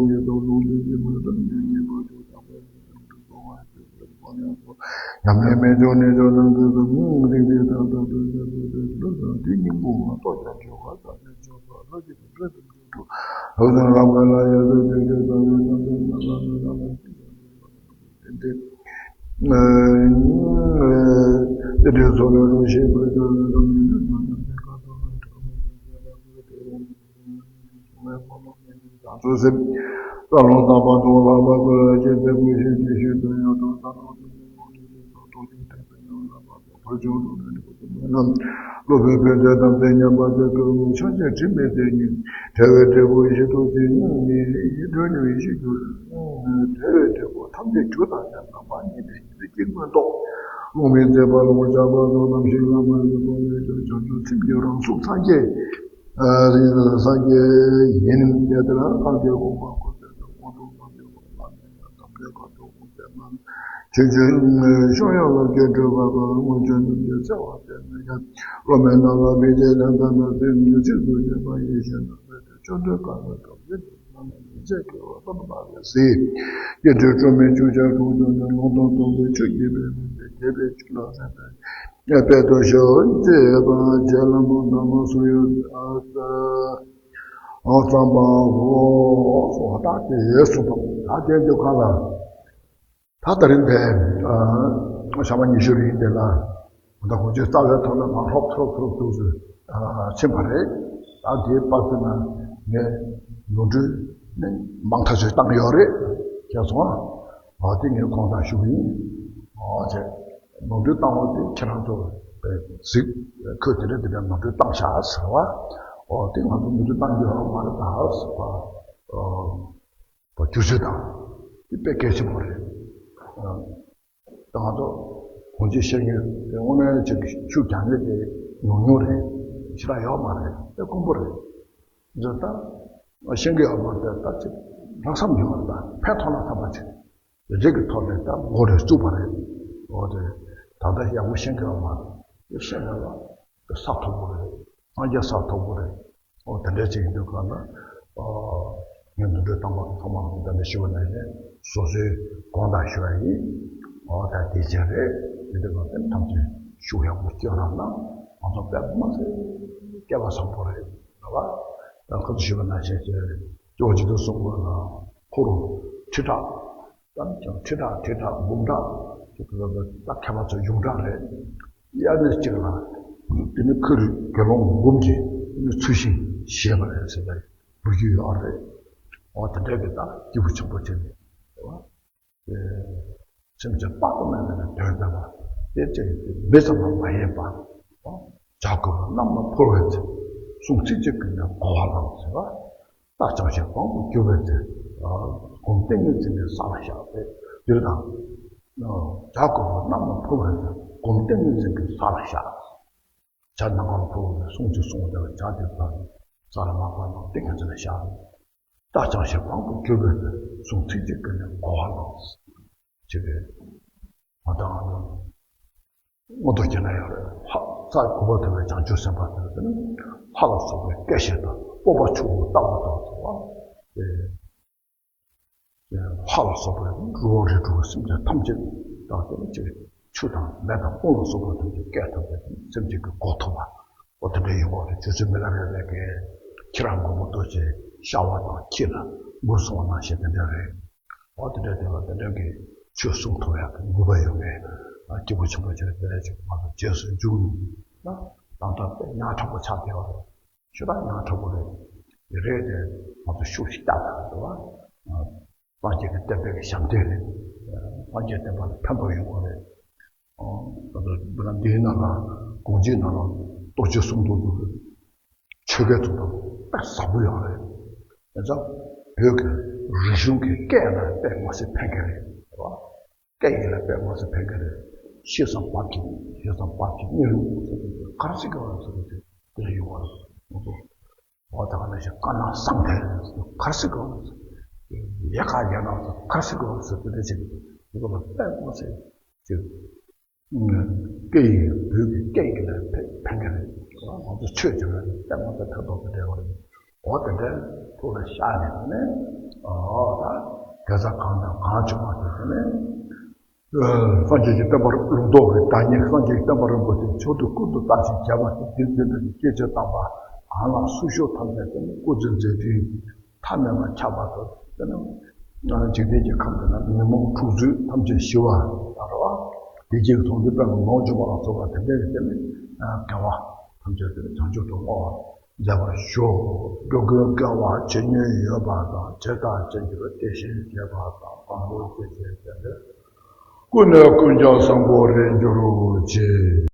ཡོད་དོ། ལུང་བསྟན་གྱི་མ་ཐམས་ཅད་ཉེས་པར་གྱུར། ཐམས་ཅད་ཉམས་ལེན་མེད་ཀྱང་ནི་ཇོ་ནང་གི་གཟུགས་སྙིང་ཏིག་ཏིག་ཏག་ཏག་ཏུ་ཏུ་ཏུ་ཏུ་ཏུ་ཏུ་དེ་སྙིང་པོ་ང་ཏོག་ཀྱང་འཇོག་པ་དང་ནི་འཇོག་པ་ལྷ་ཀྱི་དུམ་གྲ་དུམ་གྲ་འགྲོ། ལྷག་ཏུ་རང་བ་ལ་ཡོད་དོ། ཅིག་ཅིག་ཏུ་ཡོད་དམ་ཅིག་ན་ལ་ན་ལ་ལ་ཅིག་ཡོད་དེ་དེ་འདྲའི་ཚོགས་ལ་རང་ཤེས་པར་གྱུར་ནས་རང་ཉིད་ཀྱི་ནང་དུ་ཀ་ཏོ་ལ་གྲགས་མོ་ཅན་གྱི་ལ་ཀུ་རེ་དེ་རུ། ཚོགས་སེམས་རྩ་རླུང་དང་བར་དུ་ལྷག་པར་དུ་ལ་ཅེས་དེ་ཀུན་ཤེས་ཀྱི་ཤུལ་དུ་ཡང་དུ་ས་རླུང་དུ་མི་རླུང་ནི་སོགས་རྟོག་ཅིང་དྲན་པའི་ཡང་ལ་བར་དུ་ཕར་ཕྱོགས་རླུང་ནི་ཀུན་ཏུ་མེད་ལ། སློབ་དཔོན་ཕན་བདེ་དམ་ཚིག་ཉམས་པ་དེ་ཀུན་ལུགས་ཕྱག་རྒྱ་དྲི་མེད་དེ་ཉིད། བྲལ་བའི་འབྲས་བུ་བཞི་དུ་ཚིག་ཉིད་ནི་ཡིད་གྲོལ་ནི་བཞི་འགྱུར། བྲལ་བའི་འབྲས་བུ་ཐམས་ཅད་རྒྱུ་དང་ཡང་དག་པ་ཉིད་དེ་ཉིད་ཀྱི་མངོན་རྟོགས། རླུང་མི་འཛད་པ་རླུང་ཆགས་པ་སོགས་རྣམ་ཤེས་ལ་མ་ཡོད་པ་ལས་ཀྱང་བྱང་ཆུབ་སེམས་ཀྱི་རང་གཟུགས་སངས་རྒྱས་སངས་རྒྱས་ཡིན། དེ་ལྟར་སངས་རྒྱས་དགོངས་པ་ཀུན་ ཆོས་ཀྱི་ཕྱོགས་ཡོངས་ལ་སྐྱོན་བྲལ་བ་དང་། སྔོན་བྱོན་རྣམས་ཀྱི་བརྩེ་བ་དེ་ནི་ཡང་། སློབ་མའི་རྣམས་ལ་ཕན་ཕྱིར་ལན་ལྡན་པའི་ཚིག་ཚིག་ཏུ་བརྗོད་པ་ཡིན་ཞེ་ན། མེད་དེ་ཆོ་འཕྲུལ་དཀའ་བའི་སྐབས་ཡིན། ལམ་ནི་ཚེ་གི་བ་དམ་པ་ལས་གཟིགས། སྐྱེ་འགྲོའི་སྤྲོ་མེད་ཆུ་བྱ་གྲོགས་བྱུང་ནས། ལུང་དང་རྟོགས་པའི་ཆུ་སྐྱེས་པའི་མི་དེ། དགེ་བའི་ཆུ་ལ་རེག་པས་དཔལ་དུ་ཞི་བར་བྱེད་པ། རྗེ་བླ་མ་དམ་པ་སུ་ཡོད་ཨ། ཨོ་ཙམ་པ་ཧོ། ད་དེ་ཡོད་གསུངས་པ། ད་དེ་འདི་ག་ལ། ད་ད་རིང་དེ་ཨ་ཞག་མ་ཉི་ཤུ་རིང་དེ་ལ། ད་ཁོང་ཚོས་རྩ་བའི་ཐོག་ལ་མར་ཧྲོབ་ཧྲོབ་ཧྲོབ་ཐུགས་སུ་ཨ་ཕྱིན་པ་རེད། ད་དེའི་བར་དུ་ན་ངས་ནོར་འཁྲུལ་ནི་མང་ཐག་ཆོད་བཏང་ཡོད་རེད། ཁྱེད་ཚོ་ཨ་དེ་ངས་དགོངས་དག་ཞུ་གི་ཡིན། ཨོ་ཙེ། ནོར་འཁྲུལ་བཏང་བ་དེ་ཁྱེད་རང་ཚོ་གཟིགས། ཁོས་དེ་འདྲ་དེ་འདྲ་ནོར་འཁྲུལ་བཏང་ཤག་ཟེར་བ། ཨོ་དེ་ང་ཚོ་ནོར་འཁྲུལ་བཏང་རྒྱུ་ཡོད་མ་རེད་ད་ཟེར་བ། ཨོ། བ་བསྒྱུར་བཅོས་དང་། དེ་དཔེ་གལ་ཆེན་པོ་རེད། ཨ། ད་ང་ཚོ་གོང་ཆེན་བཤད་མཁན་དེ་དངོས་གནས་ཅིག་ཤུགས་རྒྱག་མཁན་དེ་ཉུང་ཉུང་རེད། ཞེ་དྲག་ཡོད་མ་རེད། དཔེ་དཀོན་པོ་རེད། འཛོ་ད་ཤེས་ཀྱི་ཡོད་མ་རེད། ད་ཅིག་ལྷག་བསམ་ཡོད་རེད། ད་ཕན་ཐོགས་ན་ཐོབ་པ་ཅིག་རེ་རེ་གི་ཐོག་ནས་ད་མགོ་རེ་བཙུགས་པ་རེད། འོ་དེ་ད་ལྟ་ཡག་པོ་ཤེས་ཀྱི་ཡོད་མ་རེད། དེ་ཤེས་ན་ལ་དེ་ས་མཐོ་པོ་རེད། སངས་རྒྱས་ས་མཐོ་པོ་རེད། ཨོ་དེ་འདྲ་ཅིག་ཡིན་དུས་གང་ལ། ཨོ་ངས་འདི་འདྲའི་བཏང་པ་ཚང་མ་འདི་འདྲ་ཞུ་བ་ནས་ནས་སོ་སོའི་དགོངས་དག་ཞུ་བ་ཡིན། ཨོ་ད་དེ་ཅན་རེད། དེ་འདྲ་གང་དེ་ཐམས་ཅད་ཤུགས་ཡག་པོ་སྐྱོན་རང་ན་ང་ཚོ་དཔེ་མ་སྲིད་སྐལ་བ་བཟང་པོ་རེད། རེད་བ། ད་ཁོ་ཚོ་ཞུ་བ་ནང་བཞིན་བྱས་ཏེ་ཇོ་བོ་རྗེ་དེ་གསུང་དགོས་ན་ཁོ་རུ་ཁྲི་ཕྲག་ད་ནི་ཀྱང་ཁྲི་ཕྲག་ཁྲི་ཕྲག་འབུམ་ཕྲག་ཅིག་གི་ལོ་ད་མཁས་པ་ཚོ་ཡོངས་གྲགས་རེད། དབྱར་གནས་གཅིག་ལ་དེ་ནི་ཁོ་རའི་དགེ་སློང་འབུམ་གྱིས་དེ་ནི་ཚུལ་བཞིན་བཞེས་པ་རེད་ཟེར་ཏེ་འབུལ་རྒྱུ་ཡོད་རེད། འོ་དེ་འདྲ་གི་ད་སྐྱེས་བུ་ཆེན་པོ་ཅིག་རེད་བ། སེམས་ཅན་དཔག་ཏུ་མེད་པའི་དོན་མཛད་པ་དེ་ཅིག་མི་ཙམ་ལ་མ་ཡིན་པ། བྱ་རྒོད་པོ་རྣམས་ལ་ཕུལ་བའི་ཚེ། གསུང་ཚིག་གཅིག་གིས་ནི་གོ་བ་བླངས་ཟེར་བ། རྟ་རྐྱང་ཞིང་དབང་དུ་གྱུར་པའི་ཚེ། སྒོམ་ཏིང་ངེ་འཛིན་གྱི་ས་ལ་བཞག་སྟེ་དེ་དང་། བྱ་རྒོད་པོ་རྣམས་ལ་ཕུལ་བའི་ཚེ། སྒོམ་ཏིང་ངེ་འཛིན་གྱི་ས་ལ་བཞག་བྱ་ནམ་མཁའ་ལ་ཕུལ་བའི་ཚེ། གསུང་གཅིག་གསུངས་པའི་བྱ་དེ་དང་ས་ལ་མ་བབས་ན་ཏིང་ངེ་འཛིན་ལ་བཞག་རྟ་རྐྱང་ཞིང་དབང་དུ་གྱུར་པའི་ཚེ། གསུང་ཚིག་གཅིག་གིས་ནི་གོ་བ་བླངས། ཅེས་པས། ང་དང་ང་དང་། མངོན་རྟོགས་རྒྱན་ལ་ཡོད་རེད། ལྷ་ས་གོ་འཕང་ཐོབ་པའི་བྱང་ཆུབ་སེམས་དཔའ་དེ་ནི་ལྷ་ལ་སོགས་པའི་སྐད་བཞིན་དུ་སྤོབས་པ་ཆུ་བོ་ལྟ་བུ་དང་། ལྷ་ལ་སོགས་པའི་རི་བོ་རི་དྲུག་གི་སེམས་ཅན་ཐམས་ཅད་དང་དེ་ནི་ཅིག་ཆུ་དང་མེ་དང་དབུགས་ལ་སོགས་པ་ཐམས་ཅད་སྐད་ཐོབ་པའི་སེམས་ཅན་གྱི་གོ་ཐོབ་པ། འོ་དེ་འདྲ་ཡོང་བ་རེད། ཆོས་ཚུལ་མི་ལ་རས་པའི་གི་ཁྱེད་རང་མགོན་པོ་རྡོ་རྗེ་ཤར་བ་དང་ཁྱེད་ལ་མགུར་གསུང་བ་ནང་བཞིན་དེ་འདྲ་རེད། འོ་དེ་འདྲ་དེ་ལ་དེ་འདྲ་གི་ཆོས་གསུང་ཐུབ་ཡག་གི་མོས་པ་ཡོད་མཁན་སྐྱེས་བུ་ཆེན་པོ་ཅིག་དེ་འདྲ་ཅིག་ང་ཚོ་རྗེས་སུ་འཇུག་ནས་ན་ད་ལྟ་དཔེ་ཉག་ཕྲ་པོ་ཆགས་བསྡད་པ་རེད། ཞེ་དྲག་ཉག་ཕྲ་པོ་རེད། དེ་རེད་དེ་ང་ཚོ་ཤུགས་ཤིག་རྒྱག་དགོས་འདུག་བ། སངས་རྒྱས་ཀྱི་བསྟན་པའི་གི་ཞབས་འདེགས་རེད། སངས་རྒྱས་བསྟན་པ་ལ་ཕན་པ་ཡོང་བ་རེད། ཨོ། ད་ལྟ་འདི་ན་འདིའི་ནང་ལ་དགོངས་གཅིག་ནང་ལ་རྡོ་རྗེ་གསུང་རབ་ཀྱི་ཆོས་སྐད་ཚོ་དང་དཔེ་ཟབ་པོ་ཡོད་རེད། དེ་ཙང་བོད་ཀྱི་རིག་གཞུང་གི་སྐད་ལ་དཔེ་མ་སྲིད་ཕན་གྱི་རེད། རེད་བ། སྐད་ཡིག་ལ་དཔེ་མ་སྲིད་ཕན་གྱི་རེད། ཤེས་ཙམ་བབ་ཀྱི་ཤེས་ཙམ་བབ་ཀྱི་གནས་ལུགས་ཟེར་དུས་ག་རེ་ཟེར་གྱི་ཡོད་རེད་ཟེར་དུས་དེ་ལ་ཡོད་པ་རེད། འོ་ད་ག་ནང་བཞིན་བཀའ་ནང་གསང་ཐལ་ག་རེ་ཟེར་གི་ཡོད་ཟེར། ཡལ་ག་ཡལ་ནང་ཟེར་ག་རེ་ཟེར་གི་ཡོད་ཟེར། དེ་འདྲ་ཞིག་འདུག་ལ་དཔེ་མ་སྲིད་ཅིག་སྐད་ཡིག་བོད་ཀྱི་སྐད་ཡིག་ལ་ཕན་ཕན་གྱི་རེད། ང་ཚོ་ཆོས་ཀྱི་ལ་དཔེ་མ་སྲིད་ཕན་ཐོགས་ཀྱི་འབྲེལ་བ་རེད། འོ་དེ་འདྲ་ཐུགས་ལ་ཤར་ནས་ནས་ཨོ་ད་དགེ་རྩ་གང་དང་གང་བྱུང་བ་དེ་ནས། སངས་རྒྱས་ཀྱི་བསྟན་པ་ལུང་རྟོགས་ཀྱི་བདག་ཉིད་སངས་རྒྱས་ཀྱི་བསྟན་པ་རིན་པོ་ཆེ་མཆོག་ཏུ་ཀུན་ཏུ་བརྟགས་ཤིང་དཔྱད་པ་སྟེ། དེ་འཛིན་པའི་སྐྱེ་མཆེད་དམ་པ་གང་ལ་སུ་ཞུགས་ཐམས་ཅད་དེ་ནི་སྐུ་ཚེ་མཛད་འཕྲིན་མཐའ་མེད་པར་ཁྱབ་པ་དང་། དེ་ནི་འཇིག་རྟེན་གྱི་ཁམས་འདི་ན་ཉོན་མོངས་འཁྲུག་རྩོད་ཐམས་ཅད་ཞི་བ་དང་རེད་བ། བདེ་སྐྱིད་ཀྱི་ཚོགས་འདུས་དཔལ་ལ་ལོངས་སྤྱོད་པ་ལ་སོགས་པ་དེ་འདྲའི་དེ་ནི་དགེ་བ་ཐམས་ཅད་དེ་ནི་བྱང་ཆུབ་ཏུ་བསྔོ་བ། མཛད་པར་ཞུ། འགྲོ་ཀུན་དགེ་བ་བྱེད་མྱོང་ཡོད་པ་དང་། བྱས་དང་བྱེད་འགྱུར་དེ་བཞིན་བྱེད་པ་དང་། བམ་པོ་སྐྱེ་མཆེད་དེ་འདྲ་ཀུན་ནས་ཀུན་ཀྱང་བཟང་པོར་རེག་གྱུར་ཅིག